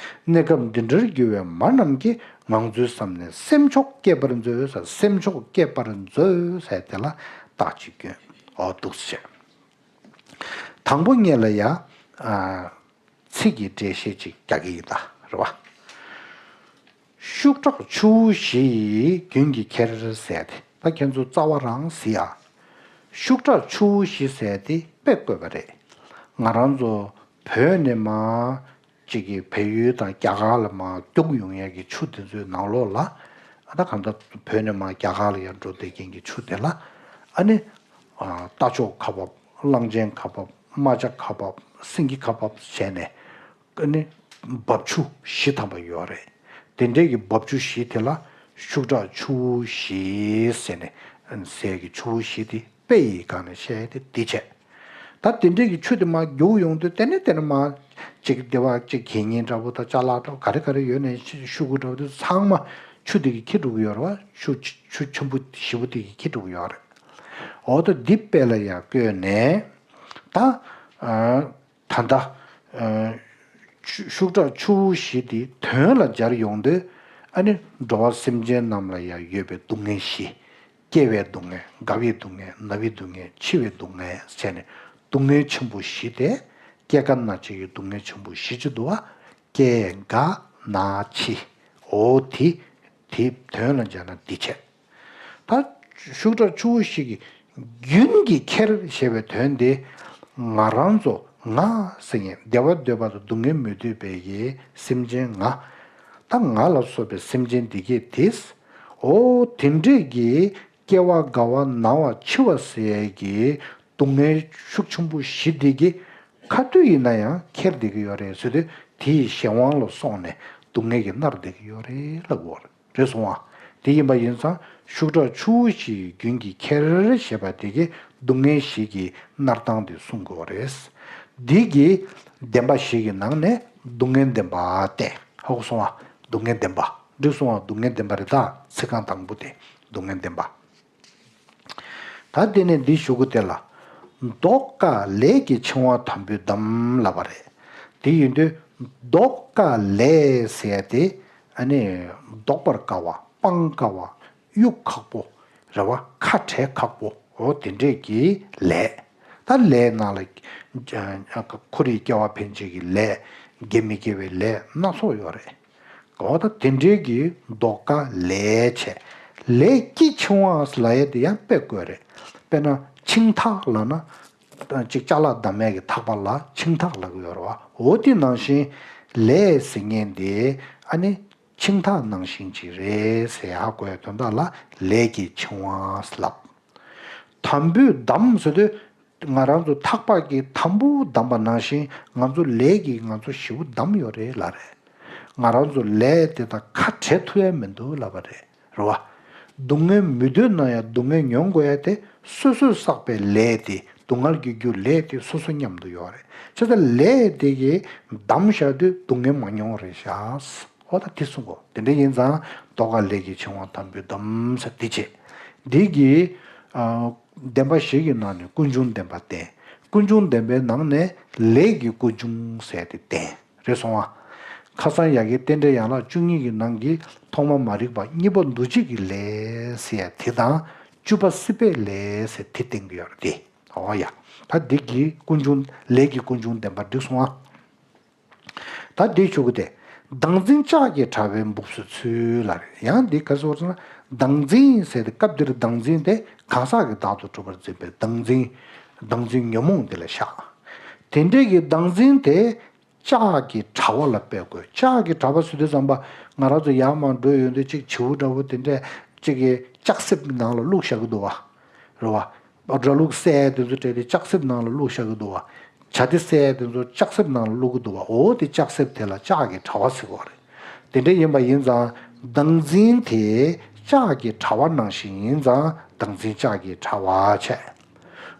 གནས་སྐབས་འདི་འདྲར་གྱུར་པའི་མ་རྣམས་ཀྱིས། ངང་ཚུལ་བསམ་ནས་སེམས་མཆོག་བསྐྱེད་པར་མཛོད། སེམས་མཆོག་བསྐྱེད་པར་མཛོད་ཟེར་དེ་ལ་རྟགས་ཅིག་བསྐྱོན། འོ་འདུག་སེ་བྱས། དང་པོ་ཉིད་ལ་ཡ། ཨ། ཚིག་གི་འགྲེལ་བཤད་ཅིག་རྒྱག་གི་ཡིན་ད། རེད་བ། ཤུགས་དྲག་ཆུ་བོ་བཞི་ཡི་རྒྱུན་གྱིས་ཁྱེར་ཟེར་ཏེ་ད་ཁྱེད་ཚོ་རྩ་བ་རང་གཟིགས་ཨ། ཤུགས་དྲག་ཆུ་བོ་བཞི་ཟེར་ཏེ་དཔེ་བཀོད་པ་རེད། ང་རང་ཚོ་བོད་ནས་མར་ཅིག་གི་བལ་ཡུལ་དང་རྒྱ་གར་ལ་མར་རྒྱུག་ཡོང་ཡས་ཀྱི་ཆུ་དེ་ཚོའི་ནང་ལོགས་ལ། ཨ་ད་གང་ལྟར་བོད་ནས་མར་རྒྱ་གར་ལ་ཡར་འགྲོ་བསྡད་མཁན་གྱི་ཆུ་དེ་ལ་ཨ་ནི། ཨ། རྟ་མཆོག་ཁ་འབབ། གླང་ཆེན་ཁ་འབབ། རྨ་བྱ་ཁ་འབབ། སེང་གེ་ཁ་འབབ་བྱས་ནས། ཨ་ནི་འབབ་ཆུ་བཞི་ཐམ་པ་ཡོད་རེད། དེ་འདྲའི་གི་འབབ་ཆུ་བཞི་དེ་ལ་ཤུགས་དྲག་ཆུ་བོ་བཞི་ཟེར་ནས་ཟེར་གི་ཆུ་བོ་བཞི་དེ་དཔེ་ཡི་སྒང་ནས་བཤད་དེ་འདི་བྱས། ད་དེ་འདྲའི་གི་ཆུ་དེ་མར་རྒྱུག་ཡོང་དུས་དེ་ནས་དེ་ནས་མར་ཅིག་སྡེ་བ་ཅིག་གད་སྙིགས་འདྲ་པོ་དང་ཅ་ལག་འདྲ་པོ་ག་རེ་ག་རེ་ཡོད་ནས་ཤུ་གུ་འདྲ་པོ་དེ་ཚང་མ་ཆུ་དེ་གིས་འཁྱེར་འགྲོ་གི་ཡོད་རེད་བ། ཆུ་ཆུ་ཆེན་པོ་བཞི་པོ་དེ་གིས་འཁྱེར་འགྲོ་གི་ཡོད་རེད། འོ་ད་འདི་དཔེ་ལ་ཡང་བཀོད་ནས་ད། ཨ། ད་ལྟ། ཨ། ཤུ་ཤུགས་དྲག་ཆུ་བོ་བཞི་དེ་དོན་ལ་སྦྱར་ཡོང་དུས་ཨ་ནི་འགྲོ་བ་སེམས་ཅན་རྣམས་ལ་ཡང་ཡོད་པའི་སྡུག་བསྔལ་བཞི། སྐྱེ་བའི་སྡུག་བསྔལ། རྒ་བའི་སྡུག་བསྔལ། ན་བའི་སྡུག་བསྔལ། འཆི་བའི་སྡུག་བསྔལ་བྱས་ནས་སྡུག་བསྔལ་ཆེན་པོ་བཞི་སྟེ། སྐྱེ་རྒ་ན་འཆི་ཡི་སྡུག་བསྔལ་ཆེན་པོ་བཞི་ཅིག་འདུག་བ། སྐྱེ་རྒ་ན་འཆི། འོ་དེ་དེ་དོན་ལ་སྦྱར་ན་འདི་བྱས། ད་ཤུགས་དྲག་ཆུ་བོ་བཞི་གི་རྒྱུན་གྱིས་ཁྱེར་ཞེས་པའི་དོན་དེ། ང་རང་ཚོ་ང་ཟེར་མཁན་བདེ་བ་འདོད་པ་དང་སྡུག་བསྔལ་མི་འདོད་པའི་གི་སེམས་ཅན་ང་། ད་ང་ལ་སོགས་པའི་སེམས་ཅན་འདི་གས་དེས། འོ་དེ་འདྲས་ཀྱི་སྐྱེ་བ་རྒ་བ་ན་བ་འཆི་བ་ཟེར་གྱི་སྡུག་བསྔལ་ཤུགས་ཆེན་པོ་བཞི་འདི་གི་ག་དུས་ཡིན་ན་ཡང་ཁྱེར་བསྡད་ཀྱི་ཡོད་རེད་ཟེར་དུས་དེའི་གཞན་དབང་ལ་སོང་ནས་སྡུག་བསྔལ་གྱིས་མནར་བསྡད་ཀྱི་ཡོད་རེད་ལབ་དགོས་རེད། རེད་སོང་ཨ། དེ་ཡིན་པ་ཡིན་ཙང་ཤུགས་དྲག་ཆུ་བོ་བཞི་ཡི་རྒྱུན་གྱིས་ཁྱེར་ཞེས་པ་དེ་གིས་སྡུག་བསྔལ་བཞི་གི་མནར་སྟངས་དེ་གསུང་དགོས་རེད། འདི་གི་བདེན་པ་བཞི་གི་ནང་ནས་སྡུག་བསྔལ་བདེན་པ་བསྟན། ཧ་གོ་སོང་ཨ། སྡུག་བསྔལ་བདེན་པ། འགྲིག་སོང་ཨ། སྡུག་བསྔལ་བདེན་པ་རེད་ད། ཚིག་རྐང་དང་པོ་དེ་སྡུག་བསྔལ་བདེན་པ། ད་དེ་ནས་འདི་ཞུ་གི་དེ་ལ། ཟློས་གར་ལས་ཀྱི་འཆིང་བ་དམ་བུས་བསྡམས་ལབ་པ་རེད། དེ་ཡིན་དུས་ཟློས་གར་ལས་ཟེར་ཡ་དེ་ཨ་ནི་ཟློག་པར་དཀའ་བ། སྤང་དཀའ་བ། གཡུག་ཁག་པོ། རེད་བ། ཁ་བྲལ་ཁག་པོ། འོ་དེ་འདྲས་ཀྱི་ལས། ད་ལས་ནང་ལ་འཁོར་བའི་སྐྱེ་བ་འཕེན་བྱེད་ཀྱི་ལས། དགེ་མི་དགེ་བའི་ལས་སྣ་ཚོགས་ཡོད་རེད། འོ་ད་དེ་འདྲའི་གི་ཟློས་གར་ལས་བྱས། ལས་ཀྱི་འཆིང་བ་ལབ་ཡས་དེ་ཡང་དཔེ་བཀོད་རེད། དཔེར་ན་འཆིང་ཐག་ལབ་ན། ཅིག་ཅ་ལག་བསྡམ་ཡས་ཀྱི་ཐག་པ་ལ་འཆིང་ཐག་ལབ་ཀྱི་ཡོད་རེད་བ། འོ་དེ་ནང་བཞིན་ལས་ཟེར་མཁན་དེ་ཨ་ནི་འཆིང་ཐག་ནང་བཞིན་ཅིག་རེད་ཟེར་ཡ་དགོས་ཡ་དོན་དག་ལ་ལས་ཀྱི་འཆིང་བ་ལབ། དམ་བུས་བསྡམས་ཟེར་དུས། ང་རང་ཚོ་ཐག་པ་གིས་དམ་པོ་བསྡམས་པ་ནང་བཞིན་ང་ཚོ་ལས་ཀྱིས་ང་ཚོ་ཞེ་པོ་བསྡམས་ཡོད་རེད་ལབ་རེད། ང་རང་ཚོ་ལས་དེ་དང་ཁ་བྲལ་ཐུབ་ཡ་མི་འདུག་ལབ་པ་རེད། རེད་བ། སྡུག་བསྔལ་མི་འདོད་ན་ཡང་སྡུག་བསྔལ་མྱོང་དགོས་ཡ་དེ་སོ་སོས་བསགས་པའི་ལས་དེ། སྡུག་བསྔལ་གྱི་རྒྱུ་ལས་དེ་སོ་སོ་མཉམ་དུ་ཡོད་རེད། བྱས་ཙང་ལས་དེ་གིས་བསྡམས་བཞག་དུས་སྡུག་བསྔལ་མ་མྱོང་རེད་ཤག་འོ་ད་དེ་གསུང་གོ། དེ་འདྲ་ཡིན་ཙང་ཟློས་གར་ལས་ཀྱི་འཆིང་བ་དམ་བུས་བསྡམས་ཟེར་དེ་བྱས། འདི་གི་ཨ། བདེན་པ་བཞི་གི་ནང་ནས་ཀུན་འབྱུང་བདེན་པ་བསྟན། ཀུན་འབྱུང་བདེན་པའི་ནང་ནས་ལས་ཀྱི་ཀུན་འབྱུང་ཟེར་དེ་བསྟན། རེད་སོང་ཨ། ཁ་སང་ཡ་གི་རྟེན་འབྲེལ་ཡན་ལག་བཅུ་གཉིས་ཀྱི་ནང་གི་ཐོག་མ་མ་རིག་པ། གཉིས་པ་འདུ་བྱེད་ཀྱི་ལས་ཟེར་ཡ་དེ་དང་། བཅུ་པ་སྲིད་པའི་ལས་ཟེར་དེ་བསྟན་གྱི་ཡོད་རེད་དེ། འོ་ཡ། ད་འདི་གི་ཀུན་འབྱུང་ལས་ཀྱི་ཀུན་འབྱུང་བདེན་པ་འགྲིག་སོང་ཨ། ད་འདི་ཞུ་གི་དེ། བདག་འཛིན་ལྕགས་ཀྱི་དྲ་བའི་སྦུབས་སུ་ཚུད་ལ་རེད། ཡང་འདི་ག་ཟེར་བ་ཟེར་ན། བདག་འཛིན་ཟེར་ཏེ་སྐབས་འདིར་བདག་འཛིན་དེ་གང་ཟག་གི་བདག་ཏུ་གྲུབ་པར་འཛིན་པའི་བདག་འཛིན། བདག་འཛིན་ཉོན་མོངས་འདི་ལ་བཞག་དེ་འདྲའི་གི་བདག་འཛིན་དེ་ ལྕགས་ཀྱི་དྲ་བ་ལ་དཔེ་བཀོད། ལྕགས་ཀྱི་དྲ་བ་ཟེར་དུས་ཙམ་པ་ང་རང་ཚོ་ཡར་མར་འགྲོ་ཡོང་དུས་གཅིག་བྱིའུ་འདྲ་བོ་དེ་འདྲས་གཅིག་གིས་ལྕགས་གསེབ་ནང་ལ་བླུགས་བཞག་གི་འདུག་བ། རེད་བ། སྒྲ་བླུགས་སའི་དེ་ཚོ་སྤྲད་དེ་ལྕགས་གསེབ་ནང་ལ་བླུགས་བཞག་གི་འདུག་བ། བྱ་དེ་སའི་དེ་ཚོ་ལྕགས་གསེབ་ནང་ལ་བླུགས་གི་འདུག་བ། འོ་དེ་ལྕགས་གསེབ་དེ་ལ་ལྕགས་ཀྱི་དྲ་བ་ཟེར་གི་རེད། དེ་འདྲ་ཡིན་པ་ཡིན་ཙང་བདག་འཛིན་དེ་ལྕགས་ཀྱི་དྲ་བ་ནང་བཞིན་ཡིན་ཙང་བདག་འཛིན་ལྕགས་ཀྱི་དྲ་བ་བྱས།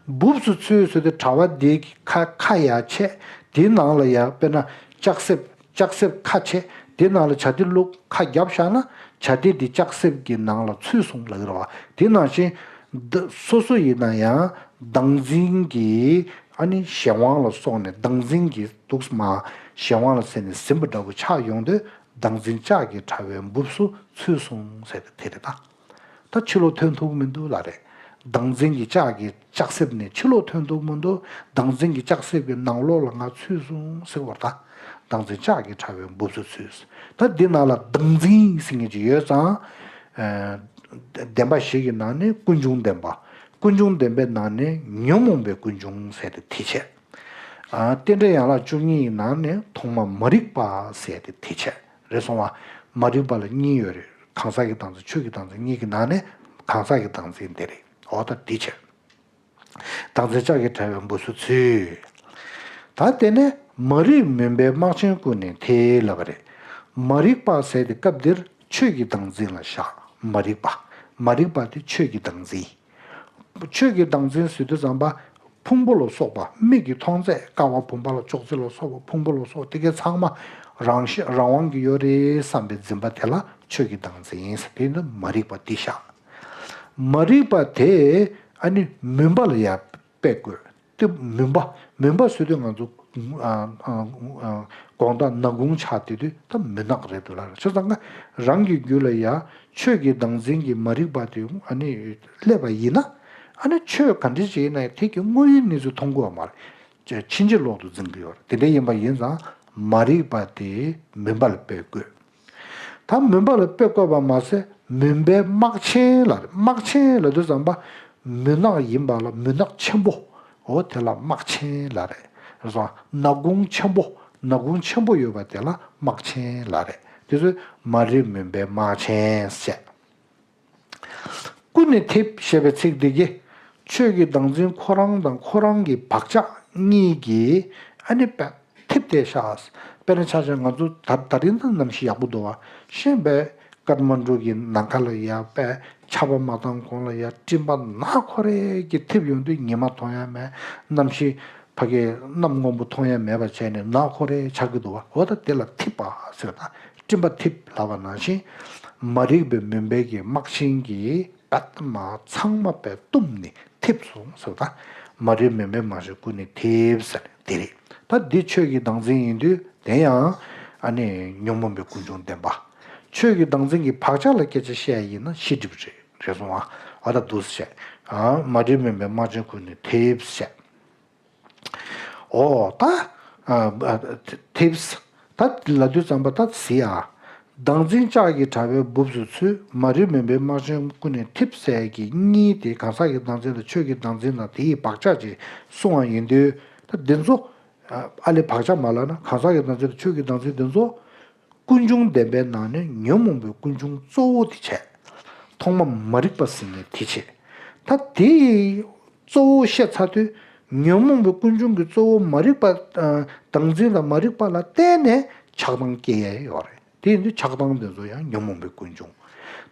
འབུབས་སུ་ཚུད་ཟེར་དུས་དྲ་བ་འདི་ཁ་ཁ་ཡར་ཕྱེ། དེའི་ནང་ལ་ཡར་དཔེར་ན་ལྕགས་གསེབ་ལྕགས་གསེབ་ཁ་ཕྱེ། དེའི་ནང་ལ་བྱ་དེ་བླུགས་ཁ་བརྒྱབ་བཞག་ན་བྱ་དེ་འདི་ལྕགས་གསེབ་ཀྱི་ནང་ལ་ཚུད་སོང་ལབ་ཀྱི་རེད་བ། དེ་ནང་བཞིན་བདག་སོ་སོ་ཡིན་ན་ཡང་བདག་འཛིན་གྱི་ཨ་ནི་གཞན་དབང་ལ་སོགས་ནས་བདག་འཛིན་གྱི་འདུག་སེ་མར་གཞན་དབང་ལ་སོགས་ནས་ཟིན་པ་འདྲ་བོ་ཆགས་ཡོང་དུས་བདག་འཛིན་ལྕགས་ཀྱི་དྲ་བའི་འབུབས་སུ་ཚུད་སོང་ཟེར་དེ་དེ་རེད་ད། ད་ཕྱི་ལོགས་ཐོན་ཐུབ་ཀྱི་མི་འདུག་ལབ་རེད། བདག་འཛིན་གྱི་ལྕགས་ཀྱི་ལྕགས་གསེབ་ནས་ཕྱི་ལོགས་ཐོན་ཐུབ་ཀྱི་མི་འདུག་བདག་འཛིན་གྱི་ལྕགས་གསེབ་ཀྱི་ནང་ལོགས་ལ་ང་ཚུད་སོང་ཟེར་བ་རེད་ད། བདག་འཛིན་ལྕགས་ཀྱི་དྲ་བའི་འབུབས་སུ་ཚུད། ད་འདི་ནང་ལ་བདག་འཛིན་ཟེར་མཁན་ཅིག་ཡོད་ཙང་། ཨ། བདེན་པ་བཞི་གི་ནང་ནས་ཀུན་འབྱུང་བདེན་པ། ཀུན་འབྱུང་བདེན་པའི་ནང་ནས་ཉོན་མོངས་པའི་ཀུན་འབྱུང་ཟེར་ཏེ་དེ་བྱས། ཨ། རྟེན་འབྲེལ་ཡན་ལག་བཅུ་གཉིས་ཀྱི་ནང་ནས་ཐོག་མ་མ་རིག་པ་ཟེར་ཏེ་དེ་བྱས། རེད་སོང་བ། མ་རིག་པ་ལ་གཉིས་ཡོད་རེད། གང་ཟག་གི་བདག་འཛིན་ཆོས་ཀྱི་བདག་འཛིན་གཉིས་ཀྱི་ནང་ནས་གང་ཟག་གི་བདག་འཛིན་དེ་རེད། འོ་ད་དེ་བྱས། བདག་འཛིན་ལྕགས་ཀྱི་དྲ་བའི་འབུབས་སུ་ཚུད། ད་དེ་ནས་མ་རིག་མུན་པའི་སྨག་ཆེན་ཀུན་ནས་ཐེབས་ལབ་པ་རེད། མ་རིག་པ་ཟེར་དེ་སྐབས་འདིར་ཆོས་ཀྱི་བདག་འཛིན་ལ་བཞག་མ་རིག་པ། མ་རིག་པ་དེ་ཆོས་ཀྱི་བདག་འཛིན། ཆོས་ཀྱི་བདག་འཛིན་ཟེར་དུས་ཙམ་པ། ཕུང་པོ་ལ་སོགས་པ་མིག་གིས་མཐོང་ཚད་ཀ་བ་བུམ་པ་ལ་ཅོག་ཙེ་ལ་སོགས་པ་ཕུང་པོ་ལ་སོགས་དེ་གའི་ཚང་མ་རང་བཞིན་རང་དབང་གི་ཡོད་རེད་བསམ་པའི་འཛིན་པ་དེ་ལ་ཆོས་ཀྱི་བདག་འཛིན་ཟེར་དེ་ནི་མ་རིག་པ་དེ་བཞག་མ་རིག་པ་དེ་ཨ་ནི་མུན་པ་ལ་ཡང་དཔེ་བཀོད་དེ་མུན་པ། མུན་པ་ཟེར་དུས་ང་ཚོ་ཨ་ཨ་ཨ་དགོང་དག་ནག་ཁུང་ཆགས་བསྡད་དུས་ད་མུན་ནག་རེད་འདུག་ལ། བྱས་ཙང་ང་རང་གི་རྒྱུད་ལ་ཡང་ཆོས་ཀྱི་བདག་འཛིན་གྱི་མ་རིག་པ་དེ་ཨ་ནི་སླེབས་པ་ཡིན་ན་ཨ་ནི་ཆོས་ག་འདྲ་ཞིག་ཡིན་ན་ཡང་དེ་གི་དངོས་ཡོད་གནས་ཚུལ་མཐོང་གི་ཡོད་མ་རེད། ཕྱིན་ཅི་ལོག་ཏུ་འཛིན་གྱི་ཡོད་རེད། དེ་འདྲ་ཡིན་པ་ཡིན་ཙང་མ་རིག་པ་དེ་མུན་པ་ལ་དཔེ་བཀོད། ད་མུན་པ་ལ་དཔེ་བཀོད་པ་མ་ཟད་མུན་པའི་སྨག་ཆེན་ལ་རེད། སྨག་ཆེན་ལབ་དུས་ཙམ་པ་མུན་ནག་ཡིན་པ་ལ་མུན་ནག་ཆེན་པོ། འོ་དེ་ལ་སྨག་ཆེན་ལབ་རེད། རེད་སོང་། ནག་ཁུང་ཆེན་པོ། ནག་ཁུང་ཆེན་པོ་ཡོད་པ་དེ་ལ་སྨག་ཆེན་ལབ་རེད། དེ་ཚོས་མ་རིག་མུན་པའི་སྨག་ཆེན་ཟེར། ཀུན་ནས་ཐེབས་ཞེས་པའི་ཚིག་འདི་གིས་ཆོས་ཀྱི་བདག་འཛིན་ཁོ་རང་དང་ཁོ་རང་གི་བག་ཆགས་གཉིས་ཀྱིས་ཨ་ནི་པ་ཐེབས་ཏེ་བཞག་དཔེར་ན་ཆ་བཞག་ང་ཚོ་ད་ད་རིང་ད་གནམ་གཤིས་ཡག་པོ་འདུག་བ། གཞན་པའི་ཀཏ་མན་ཌུ་གི་ནམ་མཁའ་ལ་ཡར་པས་ཆར་པ་མ་བཏང་གོང་ལ་ཡར་སྤྲིན་པ་ནག་ཁོ་རེ་གི་ཐེབས་ཡོང་དུས་ཉི་མ་མཐོང་ཡ་མེད། གནམ་གཤིས་ཕ་གི་གནམ་སྔོན་པོ་མཐོང་ཡ་མེད་པ་བྱས་ནས་ནག་ཁོ་རེ་ཆགས་ཀྱི་འདུག་བ། འོ་ད་དེ་ལ་ཐེབས་པ་ཟེར་ད་སྤྲིན་པ་ཐེབས་ལབ་པ་ནང་བཞིན་མ་རིག་པའི་མུན་པའི་གི་སྨག་ཆེན་གྱིས་པད་མ་ཚང་མ་པས་བཏུམས་ནས་ཐེབས་སོང་ཟེར་བ་དང་། མ་རིག་མུན་པའི་སྨག་ཆེན་ཀུན་ནས་ཐེབས་ཟེར་དེ་རེད། ད་འདི་ཆོས་ཀྱི་བདག་འཛིན་ཡིན་དུས་དེ་ཡང་ཨ་ནི་ཉོན་མོངས་པའི་ཀུན་འབྱུང་བདེན་པ། ཆོས་ཀྱི་བདག་འཛིན་གྱི་བག་ཆགས་ལ་སྐད་ཆ་བཤད་ཡིན་ན་ཤེས་སྒྲིབ་རེད། རེད་སོང་ཨ། འོ་ད་འདུག་སེ་བཤད། ཨ། མ་རིག་མུན་པའི་སྨག་ཆེན་ཀུན་ནས་ཐེབས་བཤད། འོ་ད། ཨ། ཨ། ཐེབས། ད་ལབ་དུས་ཙམ་པ་ད་གཟིགས་ཨ། བདག་འཛིན་ལྕགས་ཀྱི་དྲ་བའི་སྦུབས་སུ་ཚུད། མ་རིག་མུན་པའི་སྨག་ཆེན་ཀུན་ནས་ཐེབས་ཟེར་གྱི་གཉིས་དེ་གང་ཟག་གི་བདག་འཛིན་དང་ཆོས་ཀྱི་བདག་འཛིན་དང་དེ་ཡི་བག་ཆགས་ཀྱིས་གསུངས་པ་ཡིན་དུས། ད་འདི་ཚོ་ཨ་ལས་བག་ཆགས་མ་ལབ་ན་གང་ཟག་གི་བདག་འཛིན་དང་ཆོས་ཀྱི་བདག་འཛིན་འདི་ཚོ་ཀུན་འབྱུང་བདེན་པའི་ནང་ནས་ཉོན་མོངས་པའི་ཀུན་འབྱུང་གཙོ་བོ་དེ་བྱས། ཐོག་མ་མ་རིག་པ་ཟེར་ནས་དེ་བྱས། ད་དེ་གཙོ་བོ་བཤད་ཚར་དུས་ཉོན་མོངས་པའི་ཀུན་འབྱུང་གི་གཙོ་བོ་མ་རིག་པ། ཨ། བདག་འཛིན་དང་མ་རིག་པ་ལ་བརྟེན་ནས་ཆགས་སྡང་སྐྱེ་ཡས་ཡོད་རེད། དེ་ཡིན་དུས་ཆགས་སྡང་དེ་ཚོ་ཡང་ཉོན་མོངས་པའི་ཀུན་འབྱུང་།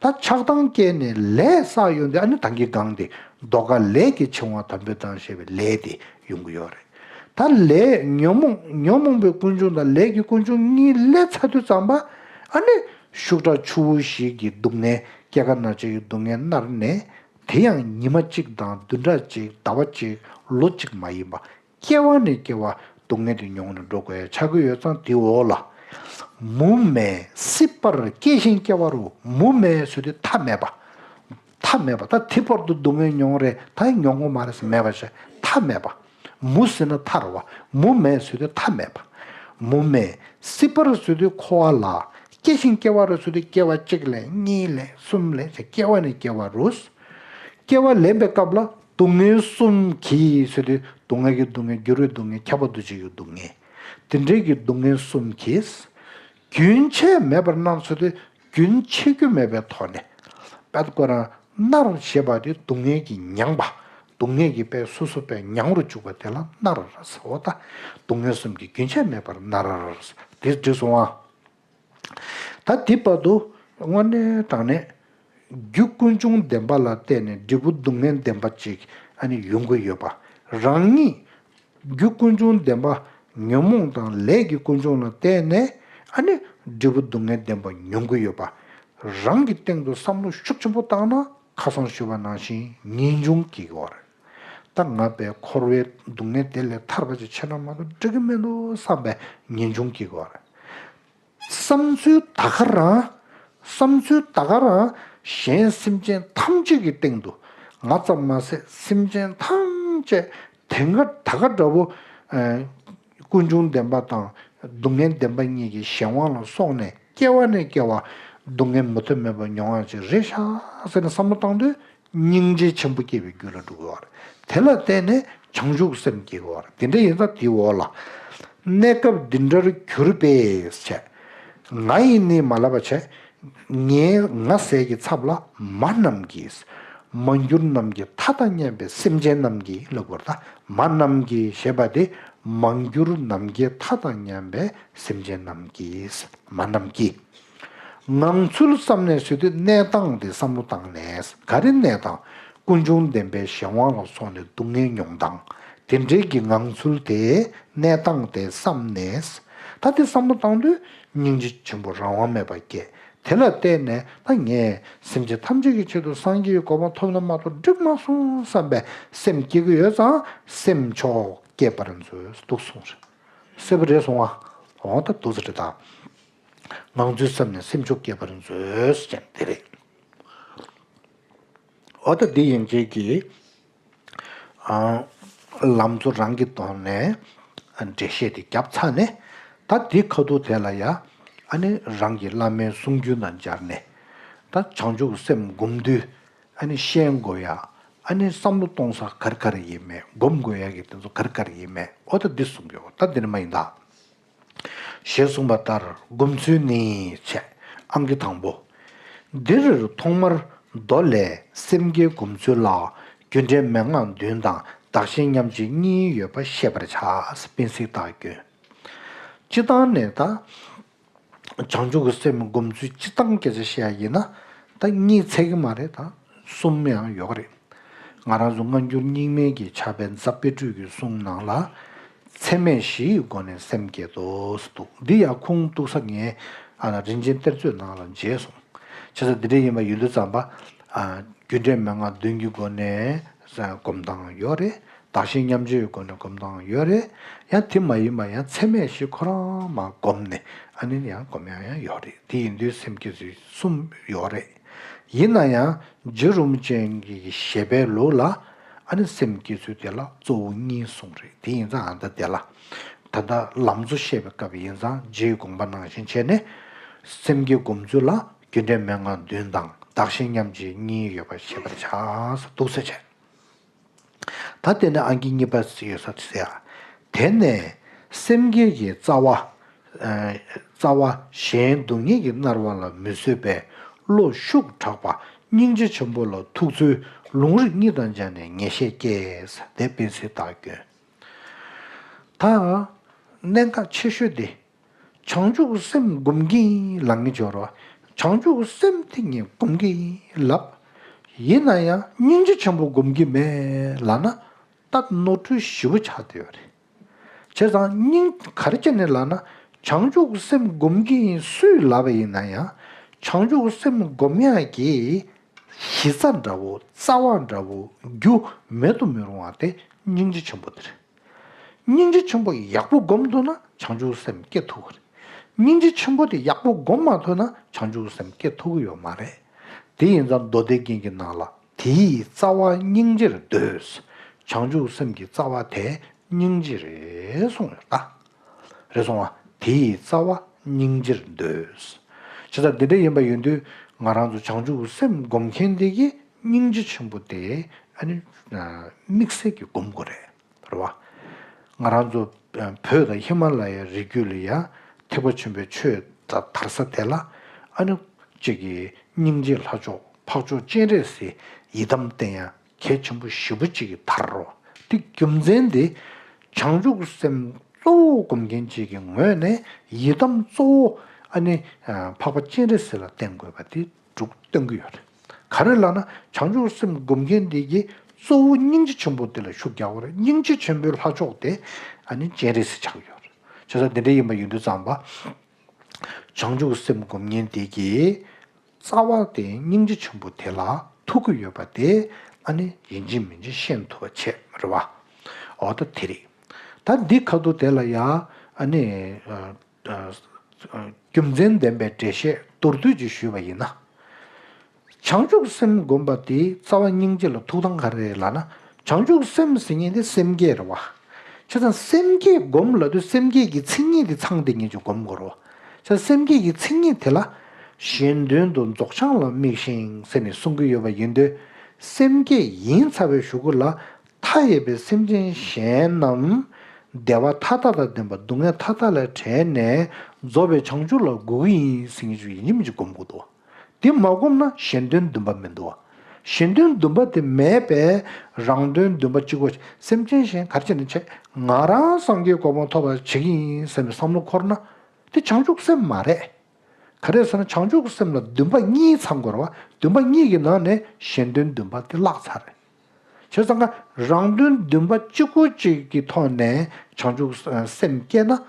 ད་ཆགས་སྡང་སྐྱེས་ནས་ལས་བསགས་ཡོང་དུས་ཨ་ནི་ད་གིན་གང་དེ་ལྡོག་ཁ་ལས་ཀྱི་འཆིང་བ་དམ་པའི་དང་ཞེས་པའི་ལས་དེ་ཡོང་གི་ཡོད་རེད། ད་ལས་ཉོན་མོངས་ཉོན་མོངས་པའི་ཀུན་འབྱུང་དང་ལས་ཀྱི་ཀུན་འབྱུང་གཉིས་སླེབས་ཚར་དུས་ཙམ་པ་ཨ་ནི་ཤུགས་དྲག་ཆུ་བོ་ཞིག་གི་སྡུག་བསྔལ། སྐྱེ་རྒ་ན་འཆི་གི་སྡུག་བསྔལ་མནར་ནས། དེ་ཡང་ཉི་མ་གཅིག་དང་བདུན་ཕྲག་གཅིག་ཟླ་བ་གཅིག་ལོ་གཅིག་མ་ཡིན་པ། སྐྱེ་བ་ནས་སྐྱེ་བ་སྡུག་བསྔལ་དེ་མྱོང་ནས་འགྲོ་དགོས་ཆགས་ཀྱི་ཡོད་ཙང་དེའི་འོག་ལ། མུ་མེད་སྲིད་པར་སྐྱེ་ཞིང་སྐྱེ་བ་རུ། མུ་མེད་ཟེར་དུས་མཐའ་མེད་པ། མཐའ་མེད་པ། ད་དེ་བར་དུ་སྡུག་བསྔལ་མྱོང་རེད། ད་མྱོང་གི་མ་རེད་ཟེར་མེད་པ་བྱས་མཐའ་མེད་པ། མུ་ཟེར་ན་མཐའ་རེད་བ། མུ་མེད་ཟེར་དུས་མཐའ་མེད་པ། མུ་མེད་སྲིད་པར་ཟེར་དུས་འཁོར་བ་ལ། སྐྱེ་ཞིང་སྐྱེ་བ་རུ་ཟེར་དུས་སྐྱེ་བ་གཅིག་ལས་གཉིས་ལས་གསུམ་ལས་སྐྱེ་བ་ནས་སྐྱེ་བ་རུ། སྐྱེ་བ་ལེན་པའི་སྐབས་ལ་སྡུག་བསྔལ་གསུམ་གྱིས་ཟེར་དུས་སྡུག་བསྔལ་གྱི་སྡུག་བསྔལ། འགྱུར་བའི་སྡུག་བསྔལ། ཁྱབ་པ་འདུ་བྱེད་ཀྱི་སྡུག་བསྔལ། དེ་འདྲའི་གི་སྡུག་བསྔལ་གསུམ་གྱིས་རྒྱུན་ཆད་མེད་པར་མནར་ཚུལ་དེ། རྒྱུན་ཆད་རྒྱུ་མེད་པའི་ཐོག་ནས། དཔེར་ན་ཁོ་རང་མནར་ཞེས་པ་དེ་སྡུག་བསྔལ་གྱི་མྱངས་པ། སྡུག་བསྔལ་གྱི་དཔེ་སོ་སོ་དཔེ་མྱང་རུ་བཅུག་པ་དེ་ལ་མནར་ཟེར་བ་དང་། སྡུག་བསྔལ་གསུམ་གྱིས་རྒྱུན་ཆད་མེད་པར་མནར། དེ་འགྲིག་སོང་ཨ། ད་དེ་བར་དུ་དངོས་གནས་དྲང་གནས་རྒྱུ་ཀུན་འབྱུང་བདེན་པ་ལ་བརྟེན་ནས་འབྲས་བུ་སྡུག་བསྔལ་བདེན་པ་ཅིག་ཨ་ནི་ཡོང་གི་ཡོད་པ། རང་ཉིད་རྒྱུ་ཀུན་འབྱུང་བདེན་པ་ཉོན་མོངས་དང་ལས་ཀྱི་ཀུན་འབྱུང་ལ་བརྟེན་ནས་ཨ་ནི་འབྲས་བུ་སྡུག་བསྔལ་བདེན་པ་མྱོང་གི་ཡོད་པ། རང་གི་སྟེང་དུ་བསམ་བློ་ཤུགས་ཆེན་པོ་བཏང་ན། ཁ་སང་ཞུས་པ་ནང་བཞིན་ངེས་འབྱུང་སྐྱེ་གི་ཡོད་རེད། ད་ང་པའི་འཁོར་བའི་སྡུག་བསྔལ་དེ་ལས་ཐར་པ་ཅིག་བྱས་ན་མ་གཏོགས་འགྲིག་གི་མི་འདུག་བསམ་པའི་ངེས་འབྱུང་སྐྱེ་གི་ཡོད་རེད། བསམ་ཚུལ་ད་ག་རང་། བསམ་ཚུལ་ད་ག་རང་གཞན་སེམས་ཅན་ཐམས་ཅད་ཀྱི་སྟེང་དུ། ང་ཙམ་མ་ཟད་སེམས་ཅན་ཐམས་ཅད་དེང་ག་ད་ག་འདྲ་བོ། ཨ། ཀུན་འབྱུང་བདེན་པ་དང་སྡུག་བསྔལ་བདེན་པ་གཉིས་ཀྱི་གཞན་དབང་ལ་སོང་ནས་སྐྱེ་བ་ནས་སྐྱེ་བ་སྡུག་བསྔལ་མུ་མཐུད་མེད་པ་མྱོང་བ་ཅིག་རེད་ཤག་ཟེར་ནས་བསམ་བློ་བཏང་དུས། སྙིང་རྗེ་ཆེན་པོ་སྐྱེ་བའི་རྒྱུ་ལ་འགྲོ་གི་ཡོད་རེད། དེ་ལ་བརྟེན་ནས་བྱང་ཆུབ་སེམས་སྐྱེ་གི་ཡོད་རེད། དེ་འདྲ་ཡིན་ཙང་དེའི་འོག་ལ། གནས་སྐབས་འདི་འདྲར་གྱུར་པས་བྱས། ང་ཡིས་ནི་མ་ལབ་པ་བྱས། ངའི་ང་ཟེར་གྱི་ཚབ་ལ་མ་རྣམས་ཀྱིས། མ་གྱུར་ནམ་མཁའི་མཐའ་དང་མཉམ་པའི་སེམས་ཅན་རྣམས་ཀྱིས་ལབ་དགོས་རེད། ད་མ་རྣམས་ཀྱིས་ཞེས་པ་དེ་མ་གྱུར་ནམ་མཁའི་མཐའ་དང་མཉམ་པའི་སེམས་ཅན་རྣམས་ཀྱིས། མ་རྣམས་ཀྱིས། ངང་ཚུལ་བསམ་ནས་ཟེར་དུས་གནས་སྟངས་དེ་བསམ་བློ་བཏང་ནས། ག་རེ་གནས་སྟངས། ཀུན་འབྱུང་བདེན་པའི་གཞན་དབང་ལ་སོང་ནས་སྡུག་བསྔལ་མྱོང་སྟངས། དེ་འདྲའི་གི་ངང་ཚུལ་དེ། གནས་སྟངས་དེ་བསམ་ནས། ད་དེ་བསམ་བློ་བཏང་དུས་སྙིང་རྗེ་ཆེན་པོ་རང་དབང་མེད་པ་སྐྱེ། དེ་ལ་བརྟེན་ནས་ད་ངས་སེམས་ཅན་ཐམས་ཅད་ཀྱི་ཆེད་དུ་སངས་རྒྱས་ཀྱི་གོ་འཕང་ཐོབ་ན་མ་གཏོགས་འགྲིག་མ་སོང་བསམ་པའི་སེམས་སྐྱེ་གི་ཡོད་ཙང་སེམས་མཆོག་བསྐྱེད་པར་མཛོད་འདུག་གསུངས་རེད། གསལ་པོ་རེད་སོང་ཨ། འོ་ད་འདུག་ཟེར་རེད་ད། ངང་ཚུལ་བསམ་ནས་སེམས་མཆོག་བསྐྱེད་པར་མཛོད་ཟེར་དེ་རེད། འོ་ད་འདི་ཡན་ཆད་ཀྱི། ཨ། ལམ་གཙོ་རང་གི་ཐོག་ནས་འགྲེལ་བཤད་དེ་བརྒྱབ་ཚར་ནས། ད་འདི་ཁ་ཐུག་དེ་ལ་ཡ། ཨ་ནི་རང་གི་བླ་མའི་གསུང་རྒྱུན་དང་སྦྱར་ནས། ད་བྱང་ཆུབ་སེམས་སྒོམ་དུས། ཨ་ནི་ཤེས་དགོས་ཡ། ཨ་ནི་བསམ་བློ་གཏོང་ས་ག་རེ་ག་རེ་ཡིན་མེད། སྒོམ་དགོས་ཡ་གི་དེ་ཚོ་ག་རེ་ག་རེ་ཡིན་མེད། འོ་ད་འདི་གསུང་གི་ཡོད། ད་འདི་ནི་མ་ཡིན་ད། ཞེས་གསུངས་པ་ལྟར་སྒོམ་ཚུལ་ནི་བྱས། ཨང་ཀི་དང་པོ། འདིར་ཐོག་མར་མདོ་ལས་སེམས་བསྐྱེད་སྒོམ་ཚུལ་ལ་རྒྱུ་འབྲས་མན་ངག་བདུན་དང་བདག་གཞན་མཉམ་བརྗེ་གཉིས་ཡོད་པ་ཤེས་པར་བྱ། དཔེ་གཟིགས་དག་སྐྱོན། སྤྱི་བཏང་ནས་ད། བྱང་ཆུབ་ཀྱི་སེམས་སྒོམ་ཚུལ་སྤྱི་བཏང་སྐད་ཆ་བཤད་ཡ་ཡིན་ན། ད་གཉིས་ཚད་ཀྱི་མ་རེད་ད། གསུམ་ཡང་ཡོད་རེད། ང་རང་ཚོ་སྔ་འགྱུར་རྙིང་མའི་གི་ཕྱག་དཔེ་ཛཔ་དཔེ་སྤྲུལ་གྱི་གསུང་ནང་ལ། ཚད་མེད་བཞི་ཡི་སྒོ་ནས་སེམས་བསྐྱེད་དོ་ཟེར་འདུག་འདི་ཡང་ཁུངས་གཏུགས་ས་ངས་ཨ་ན་རིན་ཆེན་གཏེར་མཛོད་ནང་ལ་མཇལ་སོང་། བྱས་ཙང་འདི་འདྲ་ཡིན་པ་ཡིན་དུས་ཙམ་པ། ཨ། རྒྱུ་འབྲས་མན་ངག་བདུན་གྱི་སྒོ་ནས་སྒོམ་སྟངས་ཡོད་རེད། བདག་གཞན་མཉམ་བརྗེའི་སྒོ་ནས་སྒོམ་སྟངས་ཡོད་རེད། ཡང་དེ་མ་ཡིན་པ་ཡང་ཚད་མེད་བཞི་ཁོ་རང་མར་བསྒོམས་ནས་ཨ་ནི་ཡང་སྒོམ་ཡག་ཡང་ཡོད་རེད། དེ་ཡིན་དུས་སེམས་བསྐྱེད་ཚུལ་གསུམ་ཡོད་རེད། ཡིན་ན་ཡང་རྗེ་རིན་པོ་ཆེ་གི་བཞེད་པའི་ལུགས་ལ་ཨ་ནི་སེམས་བསྐྱེད་ཚུལ་དེ་ལ་གཙོ་བོ་གཉིས་གསུངས་རེད། དེ་ཡིན་ཙང་ཨ་ད་དེ་ལ་ད་ལྟ་ལམ་གཙོ་བཤད་པའི་སྐབས་ཡིན་ཙང་རྗེའི་དགོངས་པ་ནང་བཞིན་བྱས་ནས་སེམས་བསྐྱེད་སྒོམ་ཚུལ་ལ་རྒྱུ་འབྲས་མན་ངག་བདུན་དང་བདག་གཞན་མཉམ་བརྗེ་གཉིས་ཡོད་པ་ཤེས་པར་བྱ། འདུག་སེ་བྱས། ད་དེ་ནས་ཨང་ཀི་གཉིས་པ་ཡོད་ས་དེ་ཟེར་ཡ། དེ་ནས་སེམས་བསྐྱེད་ཀྱི་རྩ་བ། ཨ། རྩ་བ་གཞན་སྡུག་བསྔལ་གྱིས་མནར་བ་ལ་མི་བཟོད་པའི་བློ་ཤུགས་དྲག་པ་སྙིང་རྗེ་ཆེན་པོ་ལ་ཐུག་ཚུལ་ལུང་རིགས་གཉིས་དང་སྦྱར་ནས་ངེས་ཤེས་སྐྱེས། དེ་དཔེ་གཟིགས་དག་སྐྱོན། ད་གནད་འགག་ཆེ་ཤོས་དེ། བྱང་ཆུབ་སེམས་སྒོམ་གྱི་ཡིན་ལབ་མཁན་ཅིག་ཡོད་རེད་བ། བྱང་ཆུབ་སེམས་དེ་ངས་སྒོམ་གྱི་ཡིན་ལབ། ཡིན་ན་ཡང་སྙིང་རྗེ་ཆེན་པོ་སྒོམ་གྱི་མེད་ལབ་ན། ད་ནོར་འཁྲུལ་ཞེ་པོ་ཆགས་བསྡད་ཡོད་རེད། བྱས་ཙང་སྙིང་ག་རེ་བྱས་ནས་ལབ་ན། བྱང་ཆུབ་སེམས་སྒོམ་གྱི་ཡིན་སུས་ལབ་པ་ཡིན་ན་ཡང་། བྱང་ཆུབ་སེམས་སྒོམ་ཡག་གི་གཞི་རྩ་འདྲ་བོ། རྩ་བ་འདྲ་བོ། རྒྱུ་མེད་དུ་མི་རུང་བ་དེ་སྙིང་རྗེ་ཆེན་པོ་དེ་རེད། སྙིང་རྗེ་ཆེན་པོ་ཡག་པོ་སྒོམ་ཐུབ་ན་བྱང་ཆུབ་སེམས་སྐྱེ་ཐུབ་ཀྱི་རེད། སྙིང་རྗེ་ཆེན་པོ་དེ་ཡག་པོ་སྒོམ་མ་ཐུབ་ན་བྱང་ཆུབ་སེམས་སྐྱེ་ཐུབ་ཀྱི་ཡོད་མ་རེད། དེ་ཡིན་ཙང་མདོ་སྡེ་རྒྱན་གྱི་ནང་ལ་དེ་ཡི་རྩ་བ་སྙིང་རྗེར་འདོད། བྱང་ཆུབ་སེམས་ཀྱི་རྩ་བ་དེ་སྙིང་རྗེ་རེད་གསུངས་ཡོད་ད། རེད་སོང་བ། དེ་ཡི་རྩ་བ་སྙིང་རྗེར་འདོད། བྱས་ཙང་འདི་འདྲ་ཡིན་པ་ཡིན་དུས་ང་རང་ཚོ་བྱང་ཆུབ་སེམས་སྒོམ་མཁན་དེ་གིས་སྙིང་རྗེ་ཆེན་པོ་དེ་ཨ་ནི་དམིགས་བསལ་གྱིས་སྒོམ་དགོས་རེད། རེད་བ། ང་རང་ཚོ་བོད་དང་ཧི་མ་ལ་ཡའི་རི་རྒྱུད་ལ་ཡ་ཐེག་པ་ཆེན་པོའི་ཆོས་དར་ས་དེ་ལ་ཨ་ནི་གཅིག་གི་སྙིང་རྗེ་ལྷ་མཆོག་འཕགས་མཆོག་སྤྱན་རས་གཟིགས་ཡི་དམ་བསྟེན་ཡ་གལ་ཆེན་པོ་ཞེ་པོ་ཅིག་གི་དར་རོ། དེ་རྒྱུ་མཚན་དེ་བྱང་ཆུབ་སེམས་གཙོ་བོ་སྒོམ་མཁན་ཅིག་གི་ངོས་ནས་ཡི་དམ་གཙོ་བོ་ཨ་ནི་འཕགས་པ་སྤྱན་རས་གཟིགས་ལ་བསྟེན་དགོས་པ་དེ་འདུག་སྟོན་གྱི་ཡོད་རེད། ག་རེ་ལབ་ན་བྱང་ཆུབ་སེམས་སྒོམ་མཁན་དེ་གིས་གཙོ་བོ་སྙིང་རྗེ་ཆེན་པོ་དེ་ལ་ཤུགས་རྒྱག་དགོས་རེད། སྙིང་རྗེ་ཆེན་པོའི་ལྷ་མཆོག་དེ་ཨ་ནི་སྤྱན་རས་གཟིགས་ཆགས་ཡོད་རེད། བྱས་ཙང་དེ་འདྲ་ཡིན་པ་ཡིན་དུས་ཙམ་པ། བྱང་ཆུབ་སེམས་སྒོམ་མཁན་དེ་གིས་རྩ་བ་དེ་སྙིང་རྗེ་ཆེན་པོ་དེ་ལ་ཐུག་གི་ཡོད་པ་དེ་ཨ་ནི་ཡིན་གཅིག་མིན་གཅིག་ཤེས་ཐུབ་པ་བྱས་རེད་བ། འོ་ད་དེ་རེད། ད་འདི་ཁ་ཐུག་དེ་ལ་ཡ་ཨ་ནི་ཨ་ཨ་རྒྱུ་མཚན་ལྡན་པའི་འགྲེལ་བཤད་མདོར་བསྡུས་ཅིག་ཞུས་པ་ཡིན་ན། བྱང་ཆུབ་སེམས་བསྒོམ་པ་དེའི་རྩ་བ་སྙིང་རྗེ་ལ་ཐུག་སྟངས་ག་རེ་རེད་ལབ་ན། བྱང་ཆུབ་སེམས་ཟེར་མཁན་དེ་སེམས་བསྐྱེད་རེད་བ། བྱས་ཙང་སེམས་བསྐྱེད་བསྒོམ་ལབ་དུས་སེམས་བསྐྱེད་ཀྱི་མཚན་ཉིད་དེ་ཚང་བསྡད་མཁན་ཅིག་བསྒོམ་དགོས་རེད་བ། བྱས་ཙང་སེམས་བསྐྱེད་ཀྱི་མཚན་ཉིད་དེ་ལ་གཞན་དོན་དུ་རྫོགས་བྱང་ལ་དམིགས་ཤིང་ཟེར་ནས་གསུང་གི་ཡོད་པ་ཡིན་དུས། སེམས་བསྐྱེད་ཡིན་ཚར་བའི་གཞུག་གུ་ལ་མཐའ་ཡས་པའི་སེམས་ཅན་གཞན་རྣམས་བདེ་བ་མཐའ་དག་དང་ལྡན་པ་སྡུག་བསྔལ་མཐའ་དག་ལས་བྲལ་ནས་རྫོགས་པའི་བྱང་ཆུབ་ལ་འགོད་ཀྱི་ཡིན་ཟེར་མཁན་ཅིག་ཡིན་གཅིག་མིན་གཅིག་བསྒོམ་དགོས་འདུག་དེ་མ་བསྒོམས་ན་གཞན་དོན་འདུན་པ་མི་འདུག་གཞན་དོན་འདུན་པ་དེ་མེད་པས་རང་དོན་འདུན་པ་གཅིག་པོ། སེམས་ཅན་གཞན་ག་རེ་བྱས་ནས་བྱས། ང་རང་སངས་རྒྱས་གོ་འཕང་ཐོབ་པ་བྱེད་ཀྱི་ཡིན་ཟེར་བའི་བསམ་བློ་འཁོར་ན་དེ་བྱང་ཆུབ་སེམས་མ་རེད། ག་རེ་ཟེར་ན་བྱང་ཆུབ་སེམས་ལ་འདུན་པ་གཉིས་ཚང་དགོས་རེད་བ། འདུན་པ་གཉིས་ཀྱི་ནང་ནས་གཞན་དོན་འདུན་པ་དེ་བརླག་ཚར་རེད། བྱས་ཙང་ཀ་རང་དོན་འདུན་པ་གཅིག་པུ་གཅིག་གི་ཐོག་ནས་བྱང་ཆུབ་སེམས་སྐྱེས་ན།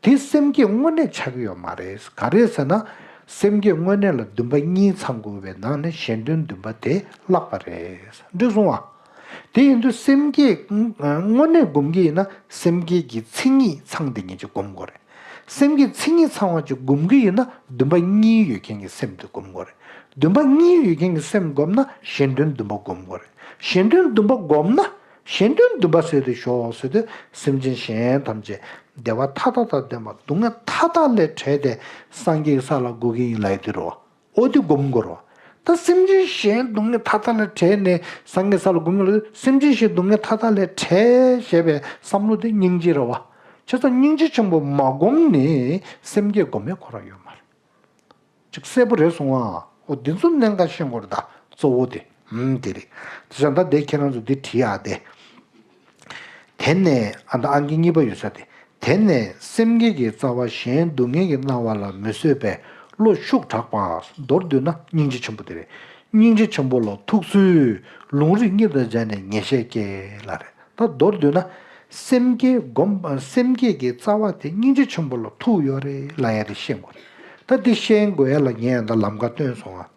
དེ་སེམས་བསྐྱེད་དངོས་གནས་ཆགས་ཀྱི་ཡོད་མ་རེད། ག་རེ་ཟེར་ན། སེམས་བསྐྱེད་དངོས་གནས་ལ་འདུན་པ་གཉིས་ཚང་དགོས་པའི་ནང་ནས་གཞན་དོན་འདུན་པ་དེ་བརླག་པ་རེད། འགྲིག་སོང་ཨ། དེ་ཡིན་དུས་སེམས་བསྐྱེད་དངོས་གནས་སྒོམ་གྱི་ཡིན་ན་སེམས་བསྐྱེད་ཀྱི་མཚན་ཉིད་ཚང་བསྡད་མཁན་ཅིག་སྒོམ་དགོས་རེད། སེམས་ཀྱི་མཚན་ཉིད་ཚང་བ་ཅིག་སྒོམ་གྱི་ཡིན་ན་འདུན་པ་གཉིས་ཡོད་མཁན་གྱི་སེམས་དེ་སྒོམ་དགོས་རེད། འདུན་པ་གཉིས་ཡོད་མཁན་གྱི་སེམས་བསྒོམས་ན་གཞན་དོན་འདུན་པ་སྒོམ་དགོས་རེད། གཞན་དོན་འདུན་པ་བསྒོམས་ན་གཞན་དོན་འདུན་པ་ཟེར་དུ་ཞོག་ཟེར་དུས་སེམས་ཅན་གཞན་ཐམས་ཅད་བདེ་བ་མཐའ་དག་དང་ལྡན་པ་སྡུག་བསྔལ་མཐའ་དག་ལས་བྲལ་ཏེ་སངས་རྒྱས་ས་ལ་འགོད་ཀྱི་ཡིན་ལབ་ཡ་དེ་རེད་བ། འོ་དེ་སྒོམ་དགོས་རེད་བ། ད་སེམས་ཅན་གཞན་སྡུག་བསྔལ་མཐའ་དག་ལས་བྲལ་ནས་སངས་རྒྱས་ས་ལ་འགོད་ཀྱི་ཡིན་ལབ་དུས་སེམས་ཅན་གཞན་སྡུག་བསྔལ་མཐའ་དག་ལས་བྲལ་ཞེས་པའི་བསམ་བློ་དེ་སྙིང་རྗེ་རེད་བ། བྱས་ཙང་སྙིང་རྗེ་ཆེན་པོ་མ་བསྒོམས་ནས་སེམས་བསྐྱེད་སྒོམ་ཡ་ཁོ་རང་ཡོད་མ་རེད། ཅིག་གསལ་པོ་རེད་སོང་ཨ། འོ་འདི་ཚོ་གནད་འགག་ཤེས་དགོས་རེད་ད། གཙོ་བོ་དེ། ཨུམ་དེ་རེད། དེ་བྱས་ད་དེ་ཁྱེད་རང་ཚོ་འདི་བྲིས་ཨ་དེ། དེ་ནས་ཨ་ད་ཨང་ཀི་གཉིས་པ་ཡོད་ས་དེ། དེ་ནས་སེམས་བསྐྱེད་ཀྱི་རྩ་བ་གཞན་སྡུག་བསྔལ་གྱི་སྣང་བ་ལ་མི་བཟོད་པའི་བློ་ཤུགས་དྲག་པ། མདོར་བསྡུས་ན་སྙིང་རྗེ་ཆེན་པོ་དེ་རེད། སྙིང་རྗེ་ཆེན་པོ་ལ་ཐུགས་སུ་ལུང་རིགས་གཉིས་དང་སྦྱར་ནས་ངེས་ཤེས་སྐྱེ་ལ་རེད། ད་མདོར་བསྡུས་ན། སེམས་བསྐྱེད་སྒོམ་སེམས་བསྐྱེད་ཀྱི་རྩ་བ་དེ་སྙིང་རྗེ་ཆེན་པོ་ལ་ཐུག་ཡོད་རེད་ལབ་ཡ་དེ་ཤེས་དགོས་རེད། ད་འདི་ཤེས་དགོས་ཡ་ལ་ངས་ཡང་ད་ལམ་ཁ་སྟོན་སོང་ང་།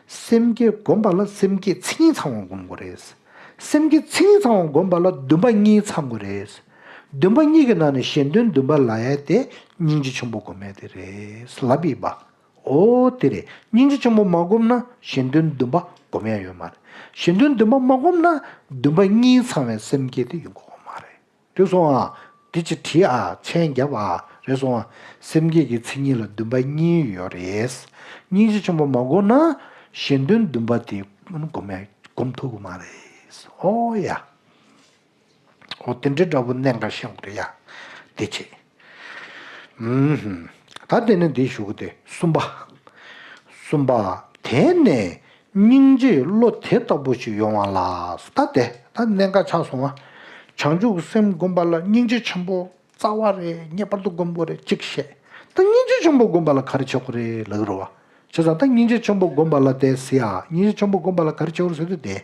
སེམས་བསྐྱེད་སྒོམ་པ་ལ་སེམས་བསྐྱེད་མཚན་ཉིད་ཚང་བ་སྒོམ་དགོས་རེད། སེམས་བསྐྱེད་མཚན་ཉིད་ཚང་བ་སྒོམ་པ་ལ་འདུན་པ་གཉིས་ཚང་དགོས་རེད། འདུན་པ་གཉིས་ཀྱི་ནང་ནས་གཞན་དོན་འདུན་པ་ལབ་ཡ་དེ་སྙིང་རྗེ་ཆེན་པོ་སྒོམ་ཡ་དེ་རེད་ལབ་ཡིན་པ། འོ་དེ་རེད། སྙིང་རྗེ་ཆེན་པོ་མ་བསྒོམས་ན་གཞན་དོན་འདུན་པ་སྒོམ་ཡ་ཡོད་མ་རེད། གཞན་དོན་འདུན་པ་མ་བསྒོམས་ན་འདུན་པ་གཉིས་ཚང་བའི་སེམས་བསྐྱེད་དེ་ཡོང་གི་ཡོད་མ་རེད། འགྲིག་སོང་ཨ། དེ་ཅིག་བྲིས་ཨ། མཆན་རྒྱབ་ཨ། རེད་སོང་ཨ། སེམས་བསྐྱེད་ཀྱི་མཚན་ཉིད་ལ་འདུན་པ་གཉིས་ཡོད་རེད། སྙིང་རྗེ་ཆེན་པོ་མ་བསྒོམས་ན་གཞན་དོན་འདུན་པ་དེ་སྒོམ་ཡ་སྒོམ་ཐུབ་ཀྱི་མ་རེད། འོ་ཡ། འོ་དེ་འདྲའི་འདྲ་པོ་གནད་འགག་ཤེས་དགོས་རེད་ཡ། དེ་བྱེད། ཨུམ། ད་དེ་ནས་འདི་ཞུ་གི་དེ་གསུམ་པ། གསུམ་པ། དེ་ནས་སྙིང་རྗེའི་བློ་དེ་ལྟ་བུ་ཞིག་ཡོང་བ་ལ། ད་དེ་ད་གནད་འགག་ཆགས་སོང་བ། བྱང་ཆུབ་སེམས་བསྒོམ་པ་ལ་སྙིང་རྗེ་ཆེན་པོ་རྩ་བ་རེད། ངེས་པར་དུ་བསྒོམ་དགོས་རེད་གཅིག་བཤད། ད་སྙིང་རྗེ་ཆེན་པོ་བསྒོམ་པ་ལ་ག་རེ་བྱེད་དགོས་རེད་ལབ་ཀྱི་རེད་བ། བྱས་ཙང་ད་སྙིང་རྗེ་ཆེན་པོ་བསྒོམ་པ་ལ་དེ་ཟེར་ཡ། སྙིང་རྗེ་ཆེན་པོ་བསྒོམ་པ་ལ་ག་རེ་བྱེད་དགོས་ཟེར་དུས་དེ།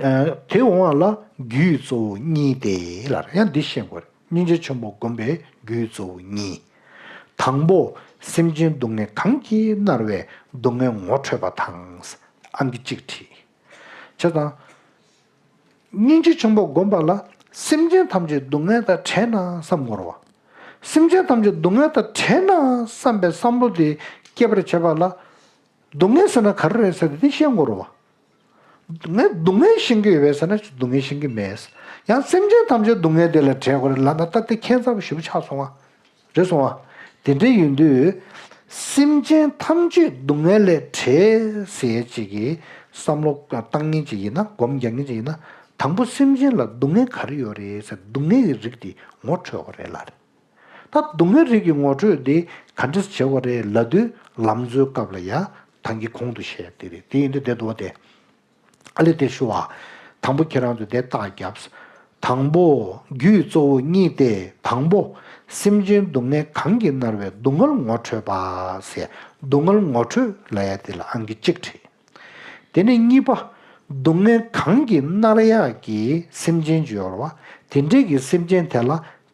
ཨ་དེ་འོང་བ་ལ་རྒྱུའི་གཙོ་བོ་གཉིས་ཏེ་ལབ་ཡང་འདི་ཤེས་དགོས་རེད། སྙིང་རྗེ་ཆེན་པོ་བསྒོམ་པའི་རྒྱུའི་གཙོ་བོ་གཉིས། དང་པོ། སེམས་ཅན་སྡུག་བསྔལ་གང་གིས་མནར་བའི་སྡུག་བསྔལ་ངོ་འཕྲོད་པ་དང་། ཨང་ཀི་གཅིག་བྲིས། བྱས་ཙང་། སྙིང་རྗེ་ཆེན་པོ་བསྒོམ་པ་ལ་སེམས་ཅན་ཐམས་ཅད་སྡུག་བསྔལ་དང་བྲལ་ན་བསམ་དགོས་རེད་བ། སེམས་ཅན་ཐམས་ཅད་སྡུག་བསྔལ་དང་བྲལ་ན་བསམ་པའི་བསམ་བློ་དེ་སྐྱེད་པར་བྱེད་པ་ལ། སྡུག་བསྔལ་ཟེར་ན་ག་རེ་རེད་ཟེར་ཏེ་དེ་ཤེས་དགོས་རེད་བ། སྡུག་བསྔལ་སྡུག་བསྔལ་ཤེས་ཀྱི་ཡོད་པས་ཟེར་ན་སྡུག་བསྔལ་ཤེས་ཀྱི་མེད། ཡང་སེམས་ཅན་ཐམས་ཅད་སྡུག་བསྔལ་དེ་ལས་བྲལ་དགོས་རེད་ལབ་ན་ད་དེ་ཁྱད་མཚར་པོ་ཞེ་པོ་ཆགས་སོང་བ། རེད་སོང་བ། དེ་འདྲ་ཡིན་དུས། སེམས་ཅན་ཐམས་ཅད་སྡུག་བསྔལ་ལས་བྲལ་ཟེར་ཅིག་གི་བསམ་བློ་བཏང་མཁན་ཅིག་ཡིན་ན་སྒོམ་རྒྱག་མཁན་ཅིག་ཡིན་ན། དང་པོ་སེམས་ཅན་ལ་སྡུག་བསྔལ་ག་རེ་ཡོད་རེད་ཟེར། སྡུག་བསྔལ་གྱི་རིགས་དེ་ངོ་འཕྲོད་དགོས་རེད་ལབ་རེད། ད་སྡུག་བསྔལ་རིགས་ཀྱི་ངོ་འཕྲོད་དེ་ག་འདྲས་བྱེད་དགོས་རེད་ལབ་དུས་ལམ་འཚོལ་སྐབས་ལ་ཡ་ད་གིན་གོང་དུ་བཤད་དེ་རེད། དེ་ཡིན་དུས་དེ་འདུག་བ་དེ། ཨ་ལེ་དེ་ཞུ་བ། དང་པོ་ཁྱེད་རང་ཚོས་དེ་རྟགས་བརྒྱབ། དང་པོ། རྒྱུད་གཙོ་བོ་གཉིས་ཏེ། དང་པོ། སེམས་ཅན་སྡུག་བསྔལ་གང་གིས་མནར་བའི་སྡུག་བསྔལ་ངོ་འཕྲོད་པ་ཟེར། སྡུག་བསྔལ་ངོ་འཕྲོད་ལབ་ཡ་དེ་ལ་ཨང་ཀི་གཅིག་བྲིས། དེ་ནས་གཉིས་པ། སྡུག་བསྔལ་གང་གིས་མནར་ཡག་གི་སེམས་ཅན་ཅིག་ཡོད་རེད་བ། དེ་འདྲས་ཀྱི་སེམས་ཅན་དེ་ལ་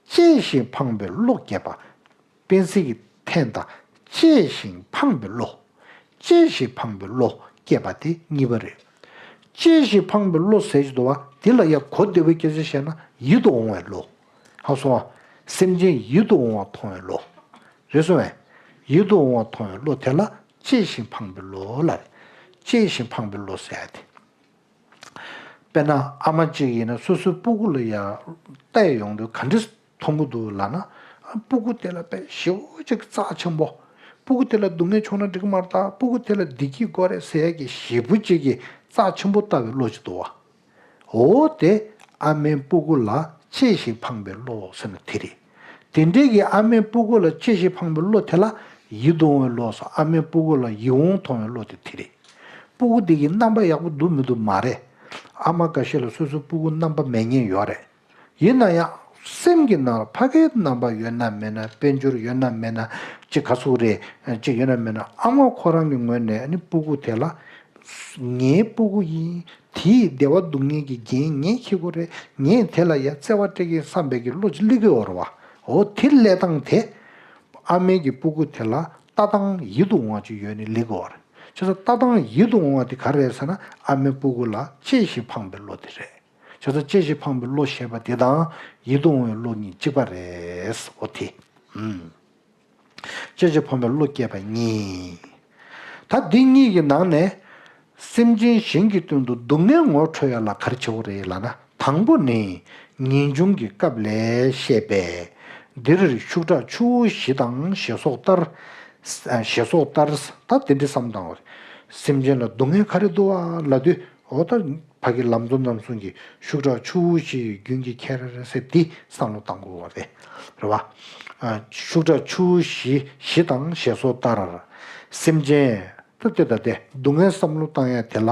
གཅེས་ཤིང་ཕངས་པའི་བློ་སྐྱེད་པ། སྤེན་སྲིད་ཀྱི་འཐེན་དང་། གཅེས་ཤིང་ཕངས་པའི་བློ། གཅེས་ཤིང་ཕངས་པའི་བློ་སྐྱེས་པ་དེ་གཉིས་པ་རེད། གཅེས་ཤིང་ཕངས་པའི་བློ་ཟེར་གྱི་འདུག་བ། དེ་ལ་ཡང་གོ་བདེ་བོ་སྐད་ཆ་བཤད་ན་ཡིད་དུ་འོང་བའི་བློ། ཧ་སོང་བ། སེམས་ཅན་ཡིད་དུ་འོང་བ་མཐོང་བའི་བློ། རེད་སོང་བས། ཡིད་དུ་འོང་བ་མཐོང་བའི་བློ་དེ་ལ་གཅེས་ཤིང་ཕངས་པའི་བློ་ལབ་རེད། གཅེས་ཤིང་ཕངས་པའི་བློ་ཟེར་ཡ་དེ། དཔེར་ན་ཨ་མ་གཅིག་ཡིན་ན་སོ་སོའི་སྤུ་གུ་ལ་ཡང་བལྟས་ཡོང་དུས་ག་འདྲས་མཐོང་གི་འདུག་ལབ་ན། སྤུ་གུ་དེ་ལ་དཔེ་ཞེ་པོ་ཅིག་རྩ་ཆེན་པོ། སྤུ་གུ་དེ་ལ་སྡུག་བསྔལ་བྱུང་ན་འགྲིག་གི་མ་རེད་ད། སྤུ་གུ་དེ་ལ་བདེ་སྐྱིད་དགོས་རེད་ཟེར་ཡ་གི་ཞེ་པོ་ཅིག་གི་རྩ་ཆེན་པོ་ལྟ་བའི་བློ་ཅིག་འདུག་བ། འོ་དེ་ཨ་མའི་སྤུ་གུ་ལ་གཅེས་ཤིང་ཕངས་པའི་བློ་ཟེར་ན་དེ་རེད། དེ་འདྲའི་གི་ཨ་མའི་སྤུ་གུ་ལ་གཅེས་ཤིང་ཕངས་པའི་བློ་དེ་ལ་ཡིད་དུ་འོང་བའི་བློ་ཟེར། ཨ་མའི་སྤུ་གུ་ལ་ཡིད་འོང་མཐོང་བའི་བློ་དེ་དེ་རེད། སྤུ་གུ་དེ་གི་རྣམ་པ་ཡག་པོ་འདུག་མི་འདུག་མ་རེད། ཨ་མ་འགའ་ཤས་ལ་སོ་སོའི་སྤུ་གུ་རྣམ་པ་མེད་མཁན་ཡོད་རེད། ཡིན་ན་ཡང་སེམས་ཀྱི་ནང་ལ་ཕ་གིའི་རྣམ་པ་ཡོད་ན་མེད་ན། དཔལ་འབྱོར་ཡོད་ན་མེད་ན། ཅིག་ག་ཚོད་རེད། ཅིག་ཡོད་ན་མེད་ན། ཨ་མ་ཁོ་རང་གི་ངོས་ནས་ནི་སྤུ་གུ་དེ་ལ་ངའི་སྤུ་གུ་ཡིན། དེའི་བདེ་བ་སྡུག་བསྔལ་གྱི་འགན་ངས་འཁྱེར་དགོས་རེད། ངས་དེ་ལ་ཡ་བརྩེ་བ་སྤྲད་ཀྱི་བསམ་པའི་གི་བློ་ཅིག་སླེབས་ཀྱི་ཡོད་རེད་བ། འོ་དེ་སླེབས་སྟངས་དེ། ཨ་མའི་གི་སྤུ་གུ་དེ་ལ་ལྟ་སྟངས་ཡིད་དུ་འོང་བ་ཅིག་ཡོད་ནི་སླེབས་ཀྱི་ཡོད་རེད། བྱས་ཙང་ལྟ་སྟངས་ཡིད་དུ་འོང་བ་དེ་ག་རེ་རེད་ཟེར་ན། ཨ་མའི་སྤུ་གུ་ལ་གཅེས་ཤིང་ཕངས་པའི་བློ་དེ་རེད། བྱས་ཙང་གཅེས་ཤིང་ཕངས་པའི་བློ་ཞེས་པ་དེ་དང་ཡིད་དུ་འོང་བའི་བློ་གཉིས་གཅིག་པ་རེད། འོ་དེ། ཨུམ། གཅེས་ཤིང་ཕངས་པའི་བློ་སྐྱེས་པ་གཉིས། ད་འདི་གཉིས་ཀྱི་ནང་ནས་སེམས་ཅན་གཞན་གྱི་དོན་དུ་སྡུག་བསྔལ་ངོ་འཕྲོད་ཡ་ལ་ག་རེ་བྱེད་དགོས་རེད་ལབ་ན། དང་པོ་ནི་ངེས་འབྱུང་གི་སྐབས་ལས་བཤད་པའི། འདིར་ཤུགས་དྲག་ཆུ་བོ་བཞི་དང་ཞེས་སོགས་ལྟར། ཞེས་སོགས་ལྟར། ད་དེ་འདྲའི་བསམ་བཏང་བ་རེད། སེམས་ཅན་ལ་སྡུག་བསྔལ་ག་རེ་འདུག་བ་ལབ་དུས། འོ་ད་ཕ་གི་ལམ་གཙོ་རྣམ་གསུམ་གྱི་ཤུགས་དྲག་ཆུ་བོ་བཞི་ཡི་རྒྱུན་གྱི་ཁྱེར་ཟེར་འདི་བསམ་བློ་གཏང་དགོས་པ་རེད། རེད་བ། ཨ། ཤུགས་དྲག་ཆུ་བོ་བཞི་བཞི་དང་ཞེས་སོགས་ལྟར། སེམས་ཅན་ད་དེ་ད་དེ་སྡུག་བསྔལ་བསམ་བློ་གཏང་ཡ་དེ་ལ་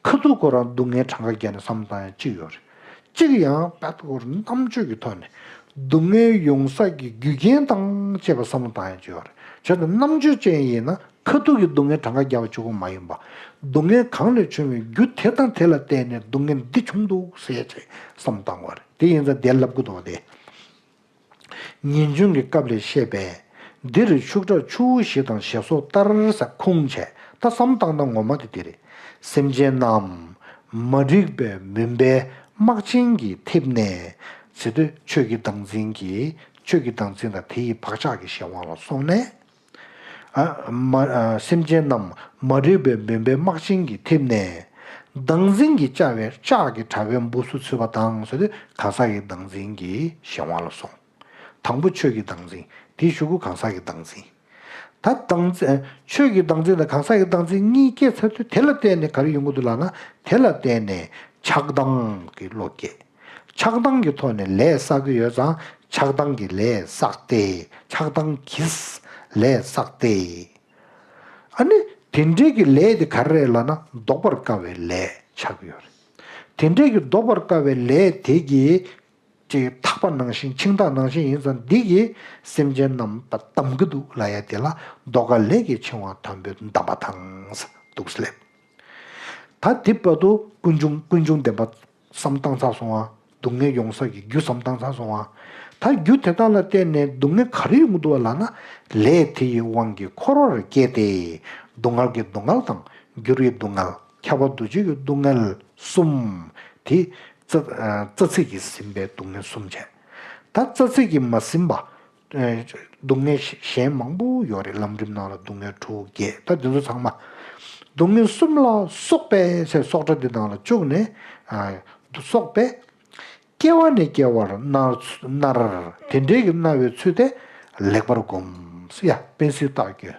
ཁ་ཐུག་ཁོ་རང་སྡུག་བསྔལ་གྲངས་ཀ་བརྒྱབ་ནས་བསམ་བློ་གཏང་ཡ་གཅིག་ཡོད་རེད། གཅིག་ཡང་བད་ཁོ་རང་རྣམ་དཔྱོད་ཀྱི་ཐོག་ནས་སྡུག་བསྔལ་ཡོང་ས་ཀྱི་རྒྱུ་རྐྱེན་དང་བཅས་པ་བསམ་བློ་གཏང་ཡ་གཅིག་ཡོད་རེད། བྱས་ཙང་རྣམ་དཔྱོད་ཅན་ཡིན་ན། ཁ་ཐུག་གི་སྡུག་བསྔལ་གྲངས་ཀ་བརྒྱབ་པ་གཅིག་པོ་མ་ཡིན་པ། སྡུག་བསྔལ་གང་ལས་བྱུང་བའི་རྒྱུ་དེ་དང་དེ་ལ་བརྟེན་ནས་སྡུག་བསྔལ་འདི་བྱུང་འདུག་ཟེར་ཅིག་བསམ་བཏང་བ་རེད། དེ་ཡིན་ཙང་དེ་ལབ་དགོས་འདུག་བ་དེ། ངེས་འབྱུང་གི་སྐབས་ལས་བཤད་པས། འདིར་ཤུགས་དྲག་ཆུ་བོ་བཞི་དང་ཞེས་སོགས་ལྟར་ཟེར་ཁུངས་བྱས་ད་བསམ་བཏང་ན་ངོ་མ་དེ་དེ་རེད། སེམས་ཅན་རྣམས་མ་རིག་པའི་མུན་པའི་སྨག་ཆེན་གྱིས་ཐིབས་ནས། ཟེར་དུས་ཆོས་ཀྱི་བདག་འཛིན་གྱིས། ཆོས་ཀྱི་བདག་འཛིན་དང་དེ་ཡི་བག་ཆགས་ཀྱི་གཞན་དབང་ལ་སོང་ནས། ཨ། མ། ཨ། སེམས་ཅན་རྣམས་མ་རིག་པའི་མུན་པའི་སྨག་ཆེན་གྱིས་ཐིབས་ནས། བདག་འཛིན་གྱི་ལྕགས་པའི་ལྕགས་ཀྱི་དྲ་བའི་འབུ་སུ་ཚུད་པ་དང་ཟེར་དུས་གང་ཟག་གི་བདག་འཛིན་གྱི་གཞན་དབང་ལ་སོང་། དང་པོ་ཆོས་ཀྱི་བདག་འཛིན། དེའི་གཞུག་གུ་གང་ཟག་གི་བདག་འཛིན། ད་བདག་འཛིན། ཆོས་ཀྱི་བདག་འཛིན་དང་གང་ཟག་གི་བདག་འཛིན་གཉིས་སྐྱེས་ཚར་དུས་དེ་ལ་བརྟེན་ནས་ག་རེ་ཡོང་གི་འདུག་ལབ་ན། དེ་ལ་བརྟེན་ནས་ཆགས་སྡང་གི་བློ་སྐྱེ། ཆགས་སྡང་གི་ཐོག་ནས་ལས་བསགས་ཀྱི་ཡོད་ཙང་ཆགས་སྡང་གི་ལས་བསགས་ཏེ། ཆགས་སྡང་གིས་ལས་བསགས་ཏེ། ཨ་ནི་དེ་འདྲའི་གི་ལས་དེ་ག་རེ་རེད་ལབ་ན་བཟློག་པར་དཀའ་བའི་ལས་ཆགས་ཀྱི་ཡོད་རེད། དེ་འདྲའི་གི་བཟློག་པར་དཀའ་བའི་ལས་དེ་གི་ཅིག་ཐག་པ་ནང་བཞིན་འཆིང་ཐག་ནང་བཞིན་ཡིན་ཙང་འདི་གིས་སེམས་ཅན་རྣམས་བསྡམ་གྱི་འདུག་ལབ་ཡ་དེ་ལ་བཟློག་དཀའ་ལས་ཀྱི་འཆིང་བ་དམ་པོས་བསྡམས་པ་དང་འདུག་ཟེར་ལབ། ད་དེ་བར་དུ་ཀུན་འབྱུང་ཀུན་འབྱུང་བདེན་པ་བསམ་བཏང་ཚར་སོང་ང་། སྡུག་བསྔལ་ཡོང་ས་ཀྱི་རྒྱུ་བསམ་བཏང་ཚར་སོང་ང་། ད་རྒྱུ་དེ་དག་ལ་བརྟེན་ནས་སྡུག་བསྔལ་ག་རེ་ཡོང་གི་འདུག་བ་ལབ་ན། ལས་དེ་ཡི་དབང་གིས་འཁོར་བར་སྐྱེས་ཏེ། སྡུག་བསྔལ་གྱི་སྡུག་བསྔལ་དང་འགྱུར་བའི་སྡུག་བསྔལ། ཁྱབ་པ་འདུ་བྱེད་ཀྱི་སྡུག་བསྔལ་གསུམ། དེ་རྩ་རྩ་ཚིག་གིས་ཟིན་པའི་སྡུག་བསྔལ་གསུམ་བྱས། ད་རྩ་ཚིག་གིས་མ་ཟིན་པ། སྡུག་བསྔལ་གཞན་མང་པོ་ཡོད་རེད། ལམ་རིམ་ནང་ལ་སྡུག་བསྔལ་དྲུག་བརྒྱད། ད་འདི་ཚོ་ཚང་མ་སྡུག་བསྔལ་གསུམ་ལ་སོགས་པས་ཟེར་སོགས་སྒྲ་འདི་ནང་ལ་བཅུག་ནས། སོགས་པས་སྐྱེ་བ་ནས་སྐྱེ་བར་མནར་མནར། དེ་འདྲའི་གི་མནར་བའི་ཚུལ་དེ་ལེགས་པར་བསྒོམས། ཡ། སྤེན་སྲིད་རྟགས་བསྐྱོན།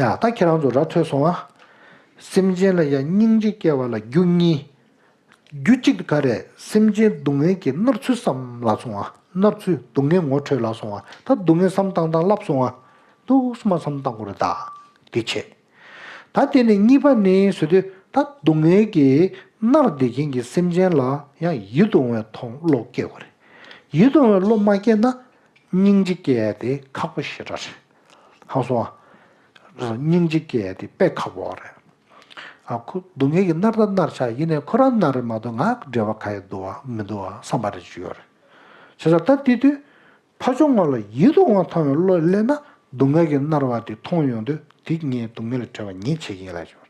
ཡ། ད་ཁྱེད་རང་ཚོ་ར་ཐོས་སོང་ཨ། སེམས་ཅན་ལ་ཡང་སྙིང་རྗེ་སྐྱེ་བ་ལ་རྒྱུ་གཉིས། རྒྱུ་གཅིག་དེ་ག་རེ། སེམས་ཅན་སྡུག་བསྔལ་གྱི་མནར་ཚུལ་བསམ་ལ་སོང་བ། མནར་ཚུལ་སྡུག་བསྔལ་ངོ་འཕྲོད་ལ་སོང་བ། ད་སྡུག་བསྔལ་བསམ་བཏང་བཏང་ལྷབ་སོང་བ། འདུག་སེ་མ་བསམ་བཏང་དགོས་རེད་ད། དེ་བྱས། ད་དེ་ནས་གཉིས་པ་ནི་ཟེར་དུས་ད་སྡུག་བསྔལ་གྱིས་མནར་བསྡད་མཁན་གྱི་སེམས་ཅན་ལ་ཡང་ཡིད་དུ་འོང་བའི་མཐོང་བློ་སྐྱེ་དགོས་རེད། ཡིད་དུ་འོང་བའི་བློ་མ་སྐྱེས་ན་སྙིང་རྗེ་སྐྱེ་ཡ་དེ་ཁག་པོ་ཞེ་དྲག་རེད། ཧ་གོ་སོང་ཨ། སྙིང་རྗེ་སྐྱེ་ཡ་དེ་དཔེ་ཁག་པོ་རེད། ཨ་ཁོ་སྡུག་བསྔལ་གྱིས་མནར་ད་མནར་ཆགས་ཡིན་ནའི་ཁོ་རང་མནར་རེད་མ་གཏོགས་ང་འབྲེལ་བ་ག་ཡེ་འདུག་བ་མི་འདུག་བ་བསམ་པ་རེ་ཅིག་ཡོད་རེད། བྱས་ཙང་ད་དེ་དུས། ཕ་ཆུང་ངོ་ལ་ཡིད་དུ་འོང་མཐོང་བའི་བློ་སླེབས་ན་སྡུག་བསྔལ་གྱིས་མནར་བ་དེ་མཐོང་ཡོང་དུས་དེ་ངས་སྡུག་བསྔལ་ལས་བྲལ་བ་ཉིད་བྱེད་ཀྱི་ཡིན་ལབ་ཀྱི་ཡོད།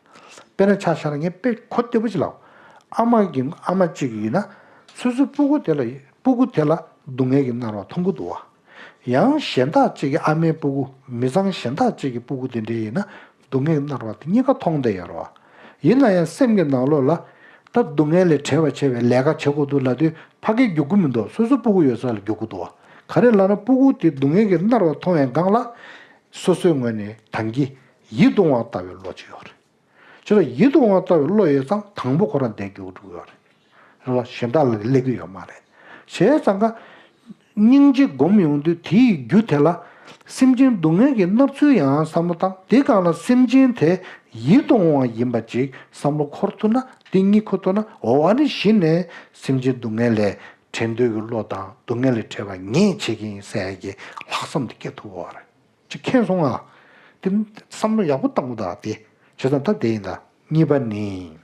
དཔེར་ན་ཆ་བཞག་ན་ངས་དཔེ་གོ་བདེ་པོ་ཅིག་ལབ། ཨ་མ་གི་ཨ་མ་གཅིག་ཡིན་ན་སོ་སོའི་སྤུ་གུ་དེ་ལ་སྤུ་གུ་དེ་ལ་སྡུག་བསྔལ་གྱིས་མནར་བ་མཐོང་གི་འདུག་བ། ཡང་གཞན་དག་ཅིག་གི་ཨ་མའི་སྤུ་གུ་མི་ཚང་གཞན་དག་ཅིག་གི་སྤུ་གུ་དེ་འདྲ་ཡིན་ན་སྡུག་བསྔལ་མནར་བ་དེ་གཉིས་ཀ་མཐོང་བསྡད་ཡོད་རེད་བ། ཡིན་ན་ཡང་སེམས་ཀྱི་ནང་ལོགས་ལ། ད་སྡུག་བསྔལ་ལས་བྲལ་བར་བྱེད་པའི་ལས་ཀ་བྱེད་དགོས་འདུག་ལབ་དུས་ཕ་གིར་རྒྱུག་གི་མི་འདུག་སོ་སོ་སྤུ་གུ་ཡོད་ས་ལ་རྒྱུག་གི་འདུག་བ། ག་རེ་ལབ་ན་སྤུ་གུ་དེ་སྡུག་བསྔལ་གྱིས་མནར་བ་མཐོང་བའི་སྒང་ལ། སོ་སོའི་ངོས་ནས་ད་གིན་ཡིད་དུ་འོང་བ་ལྟ་བུའི་བློ་ཅིག་ཡོད་རེད། ཁྱོད་ལ་ཡིད་དུ་འོང་བ་ལྟ་བུའི་བློ་ཡོད་ཙང་དང་པོ་ཁོ་རང་བསྡད་རྒྱུག་འགྲོ་གི་ཡོད་རེད། རེད་བ། གཞན་དག་ལ་སླེབས་ཀྱི་ཡོད་མ་རེད། བྱས་ཙང་ཀ་སྙིང་རྗེ་སྒོམ་ཡོང་དུས་དེའི་རྒྱུ་དེ་ལ། སེམས་ཅན་སྡུག་བསྔལ་གྱི་མནར་ཚུལ་ཡང་བསམ་བློ་བཏང་དེ་སྒང་ལ་སེམས་ཅན་དེ་ཡིད་དུ་འོང་བ་ཡིན་པ་ཅིག་བསམ་བློ་འཁོར་ཐུབ་ན་དེ་གཉིས་འཁོར་ཐུབ་ན་འོ་ཨ་ནི་གཞི་ནས་སེམས་ཅན་སྡུག་བསྔལ་ལས་བྲལ་འདོད་ཀྱི་བློ་དང་སྡུག་བསྔལ་ལས་བྲལ་བ་ངས་བྱེད་ཀྱི་ཡིན་ཟེར་ཡ་གི་ལྷག་བསམ་དེ་སྐྱེ་ཐུབ་ཀྱི་ཡོད་རེད། ཅིག་མཁྱེན་སོང་ང་། དེ་བསམ་བློ་ཡག་པོ་བཏང་དགོས་ད་དེ། བྱས་ཙང་ད་དེ་ཡིན་ད། གཉིས་པ་ནི།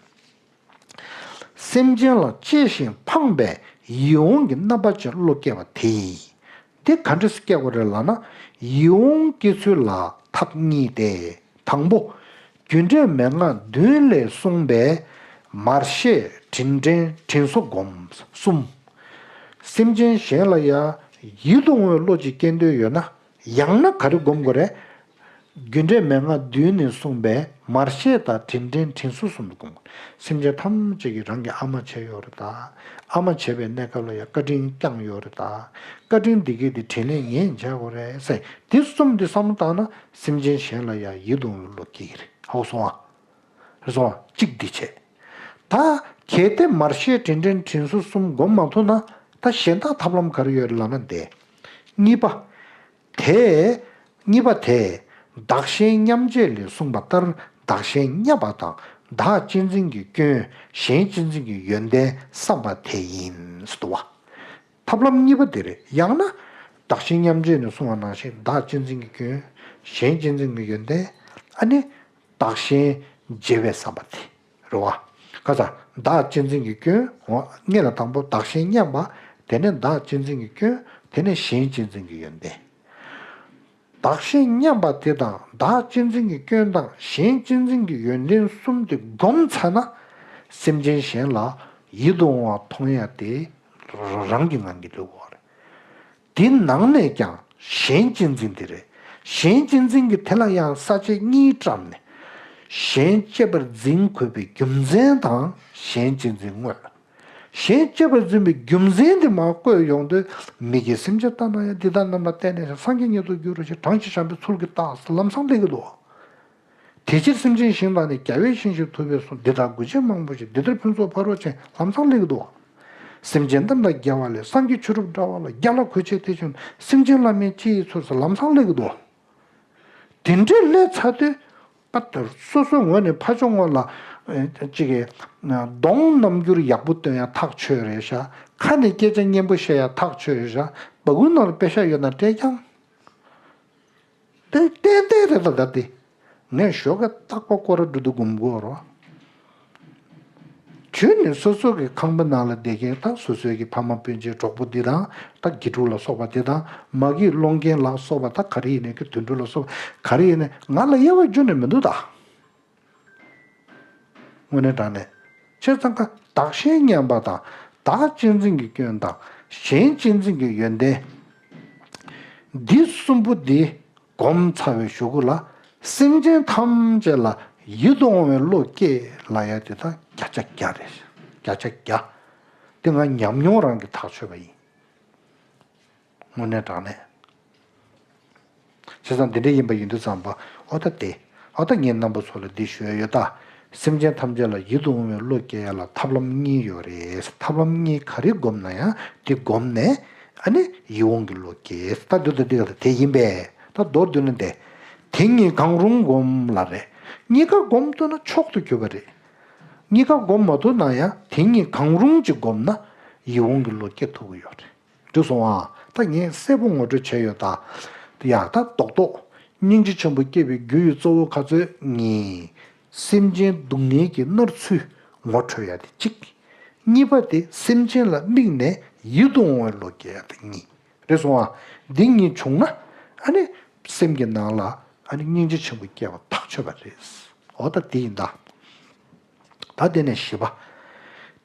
སེམས་ཅན་ལ་གཅེས་ཤིང་ཕངས་པའི་ཡིད་འོང་གི་རྣམ་པ་ཅན་བློ་སྐྱེ་བ་དེ། དེ་ག་འདྲ་སེ་སྐྱེ་དགོས་རེད་ལབ་ན། ཡིད་འོང་སྐྱེ་ཚུལ་ལ་ཐབས་གཉིས་ཏེ། དང་པོ། རྒྱུ་འབྲས་མན་ངག་བདུན་ལས་གསུངས་པའི་མར་ཤེས་དྲིན་དྲན་དྲིན་གཟོ་སྒོམ་གསུམ། སེམས་ཅན་གཞན་ལ་ཡང་ཡིད་དུ་འོང་བའི་བློ་ཅིག་སྐྱེ་འདོད་ཡོད་ན། ཡང་ན་ག་རེ་སྒོམ་དགོས་རེད། རྒྱུ་འབྲས་མན་ངག་བདུན་ནས་གསུངས་པའི་མར་ཤེས་དང་དྲིན་དྲན་དྲིན་གཟོ་གསུམ་དུ་སྒོམ་དགོས། སེམས་ཅན་ཐམས་ཅད་ཀྱིས་རང་གི་ཨ་མ་བྱས་ཡོད་རེད་ད། ཨ་མ་བྱས་པའི་གནས་སྐབས་ལ་ཡང་བཀའ་དྲིན་བསྐྱངས་ཡོད་རེད་ད། བཀའ་དྲིན་འདི་གས་འདི་དྲིན་ལན་ངས་འཇལ་དགོས་རེད་ཟེར་འདི་གསུམ་འདི་བསམ་བློ་བཏང་ན་སེམས་ཅན་གཞན་ལ་ཡང་ཡིད་དུ་འོང་བའི་བློ་སྐྱེ་གི་རེད། ཧ་གོ་སོང་ཨ། རེད་སོང་ཨ་གཅིག་འདི་བྱས། ད་གལ་ཏེ་མར་ཤེས་དྲིན་དྲན་དྲིན་གཟོ་གསུམ་སྒོམ་མ་ཐུབ་ན་ད་གཞན་དག་ཐབས་ལམ་ག་རེ་ཡོད་རེད་ལབ་ན་འདི། གཉིས་པ། དེ། གཉིས་པ་དེ། བདག་གཞན་མཉམ་བརྗེ་ལས་གསུངས་པ་ལྟར་བདག་གཞན་མཉམ་པ་དང་བདག་གཅེས་འཛིན་གྱི་སྐྱོན་གཞན་གཅེས་འཛིན་གྱི་ཡོན་ཏན་བསམ་པ་དེ་ཡིན་ཟེར་འདུག་བ། ཐབས་ལམ་གཉིས་པ་དེ་རེད། ཡང་ན། བདག་གཞན་མཉམ་བརྗེ་ནས་གསུངས་པ་ནང་བཞིན་བདག་གཅེས་འཛིན་གྱི་སྐྱོན། གཞན་གཅེས་འཛིན་གྱི་ཡོན་ཏན། ཨ་ནི། བདག་གཞན་བརྗེ་བའི་བསམ་པ་དེ་རེད་བ། ཁ་ཚ་བདག་གཅེས་འཛིན་གྱི་སྐྱོན། འོ་སྔོན་ལ་དང་པོ་བདག་གཞན་མཉམ་པ། དེ་ནས་བདག་གཅེས་འཛིན་གྱི་སྐྱོན། དེ་ནས་གཞན་གཅེས་འཛིན་གྱི་ཡོན་ཏན། བདག་གཞན་མཉམ་པ་དེ་དང་བདག་གཅེས་འཛིན་གྱི་སྐྱོན་དང་གཞན་གཅེས་འཛིན་གྱི་ཡོན་ཏན་གསུམ་དེ་བསྒོམས་ཚར་ན། སེམས་ཅན་གཞན་ལ་ཡིད་དུ་འོང་བ་མཐོང་ཡ་དེ་རང་གི་ངང་གིས་སླེབས་ཡོད་རེད། དེ་ནང་ནས་ཀྱང་གཞན་གཅེས་འཛིན་དེ་རེད། གཞན་གཅེས་འཛིན་གྱི་དེ་ལ་ཡང་ས་བཅད་གཉིས་བཀྲམ་ནས། གཞན་གཅེས་པར་འཛིན་དགོས་པའི་རྒྱུ་མཚན་དང་གཞན་གཅེས་འཛིན་དངོས། གཞན་གཅེས་པར་འཛིན་པའི་རྒྱུ་མཚན་དེ་མར་བཀོད་ཡོང་དུས་མི་དགེ་སེམས་ཅན་ལྟ་ན་ཡང་འདི་དག་རྣམས་ལ་བརྟེན་ནས་སངས་རྒྱས་ཉིད་དུ་འགྱུར་རོ་ཞེས་གྲངས་ཀྱིས་འཇམ་པའི་ཚུལ་གྱིས་བརྟག་ལམ་སང་སླེབས་ཀྱི་འདུག་དེ་ཕྱིར་སེམས་ཅན་གཞན་དག་ནི་རྒྱལ་བའི་ཞིང་བཞིན་དུ་བས་གསུངས། འདི་ལྟར་དགོས་ཆེད་མང་པོ་ཞིག་འདི་ལྟར་ཕུན་ཚོགས་ཕ་རོལ་ཕྱིན་ལམ་སང་སླེབས་ཀྱི་འདུག་སེམས་ཅན་རྣམས་དང་རྒྱལ་བ་ལས། སངས་རྒྱས་ཆོས་སྒྲུབ་འདྲ་བ་ལ། རྒྱལ་ལ་གུས་བྱེད་དེ་བཞིན་དུ། སེམས་ཅན་བླ་མེད་སྤྱི་ཡི་ཚུལ་སོགས་ལམ་སང་སླེབས་ཀྱི་འདུག་དེ་འདྲའི་སླེབས་ཚར་དུས་པ་ལྟར་སོ་སོའི་ངོས་ནས་ཕ་ཆུང་ངོ་ལ་ཅིག་གི་གདོང་རྣམ་འགྱུར་ཡག་པོ་སྟོན་ཡ་ཐག་ཆོད་རེད་ཤག་ཁ་ནས་སྐད་ཆ་སྙན་པོ་བཤད་ཡ་ཐག་ཆོད་རེད་ཤག་སྦ་ཁུག་ནང་ལ་པེ་ཤག་ཡོད་ན་སྤྲད་ཀྱང་། དེ་ཏན་ཏན་རེད་ད། ད་དེ་ངས་ཞོགས་ཀས་རྟག་པར་སྐོར་ར་འགྲོ་དུས་སྒོམ་དགོས་རོ། ཁྱོད་ནི་སོ་སོ་གི་ཁང་པ་ནང་ལ་བསྡད་མཁན་དང་སོ་སོའི་གི་ཕ་མ་སྤུན་མཆེད་གྲོགས་པོ་འདི་དང་ད་དགེ་ཕྲུག་ལ་སོགས་པ་འདི་དང་མ་གི་སློང་མཁན་ལ་སོགས་པ་ད་ག་རེ་ཡིན་ནའི་གི་དུད་འགྲོ་ལ་སོགས་པ་ག་རེ་ཡིན་ནའི་ང་ལ་དབྱེ་བ་ཁྱོན་ནས་མི་འདུག་ད། དངོས་གནས་དྲང་གནས། བྱས་ཙང་ཀ་བདག་གཞན་མཉམ་པ་དང་བདག་གཅེས་འཛིན་གྱི་སྐྱོན་དང་གཞན་གཅེས་འཛིན་གྱི་ཡོན་ཏན། འདི་གསུམ་པོ་འདི་སྒོམ་ཚར་བའི་གཞུག་གུ་ལ་སེམས་ཅན་ཐམས་ཅད་ལ་ཡིད་དུ་འོང་བའི་བློ་སྐྱེ་ལ་ཡ་དེ་དག་བརྒྱ་ཆ་བརྒྱ་རེད། བརྒྱ་ཆ་བརྒྱ། དེ་ང་ཉམས་མྱོང་རང་གིས་ཐག་ཆོད་པ་ཡིན། དངོས་གནས་དྲང་གནས། བྱས་ཙང་འདི་འདྲ་ཡིན་པ་ཡིན་དུས་ཙམ་པ་ཨོ་ད་དེ། ཨོ་ད་ངས་རྣམ་པ་ཚོ་ལ་འདི་ཞུ་ཡ་ཡོད་ད། སེམས་ཅན་ཐམས་ཅད་ལ་ཡིད་དུ་འོང་བའི་བློ་སྐྱེ་ཡ་ལ་ཐབས་ལམ་གཉིས་ཡོད་རེད། ཐབས་ལམ་གཉིས་ག་རེ་བསྒོམས་ན་ཡང་དེ་བསྒོམས་ནས་ཨ་ནི་ཡིད་འོང་གི་བློ་སྐྱེ། ད་འདི་དང་འདི་ག་ལ་དེ་ཡིན་པས། ད་མདོར་བསྡུས་ན་འདི། དེ་གཉིས་གང་རུང་བསྒོམས་ལ་རེད། གཉིས་ཀ་བསྒོམ་ཐུབ་ན་མཆོག་ཏུ་གྱུར་པ་རེད། གཉིས་ཀ་བསྒོམ་མ་ཐུབ་ན་ཡང་དེ་གཉིས་གང་རུང་ཅིག་བསྒོམས་ན་ཡིད་འོང་གི་བློ་སྐྱེ་ཐུབ་ཀྱི་ཡོད་རེད། འགྲིག་སོང་ཨ། ད་ངས་གསལ་པོ་ངོ་སྤྲོད་བྱས་ཡོད་ད། ཡ་ད་རྡོག་རྡོག་སྙིང་རྗེ་ཆེན་པོ་སྐྱེ་བའི་རྒྱུ་ཡི་གཙོ་བོ་ག་ཚོད་གཉིས། སེམས་ཅན་སྡུག་བསྔལ་གྱི་མནར་ཚུལ་ངོ་འཕྲོད་ཡ་དེ་གཅིག་གཉིས་པ་དེ་སེམས་ཅན་ལ་དམིགས་ནས་ཡིད་དུ་འོང་བའི་བློ་སྐྱེ་ཡ་དེ་གཉིས། རེད་སོང་ཨ། འདི་གཉིས་བྱུང་ན་ཨ་ནི་སེམས་ཀྱི་ནང་ལ་ཨ་ནི་སྙིང་རྗེ་ཆེན་པོ་སྐྱེ་བ་ཐག་ཆོད་པ་རེད། འོ་ད་དེ་ཡིན་ད། ད་དེ་ནས་བཞི་པ།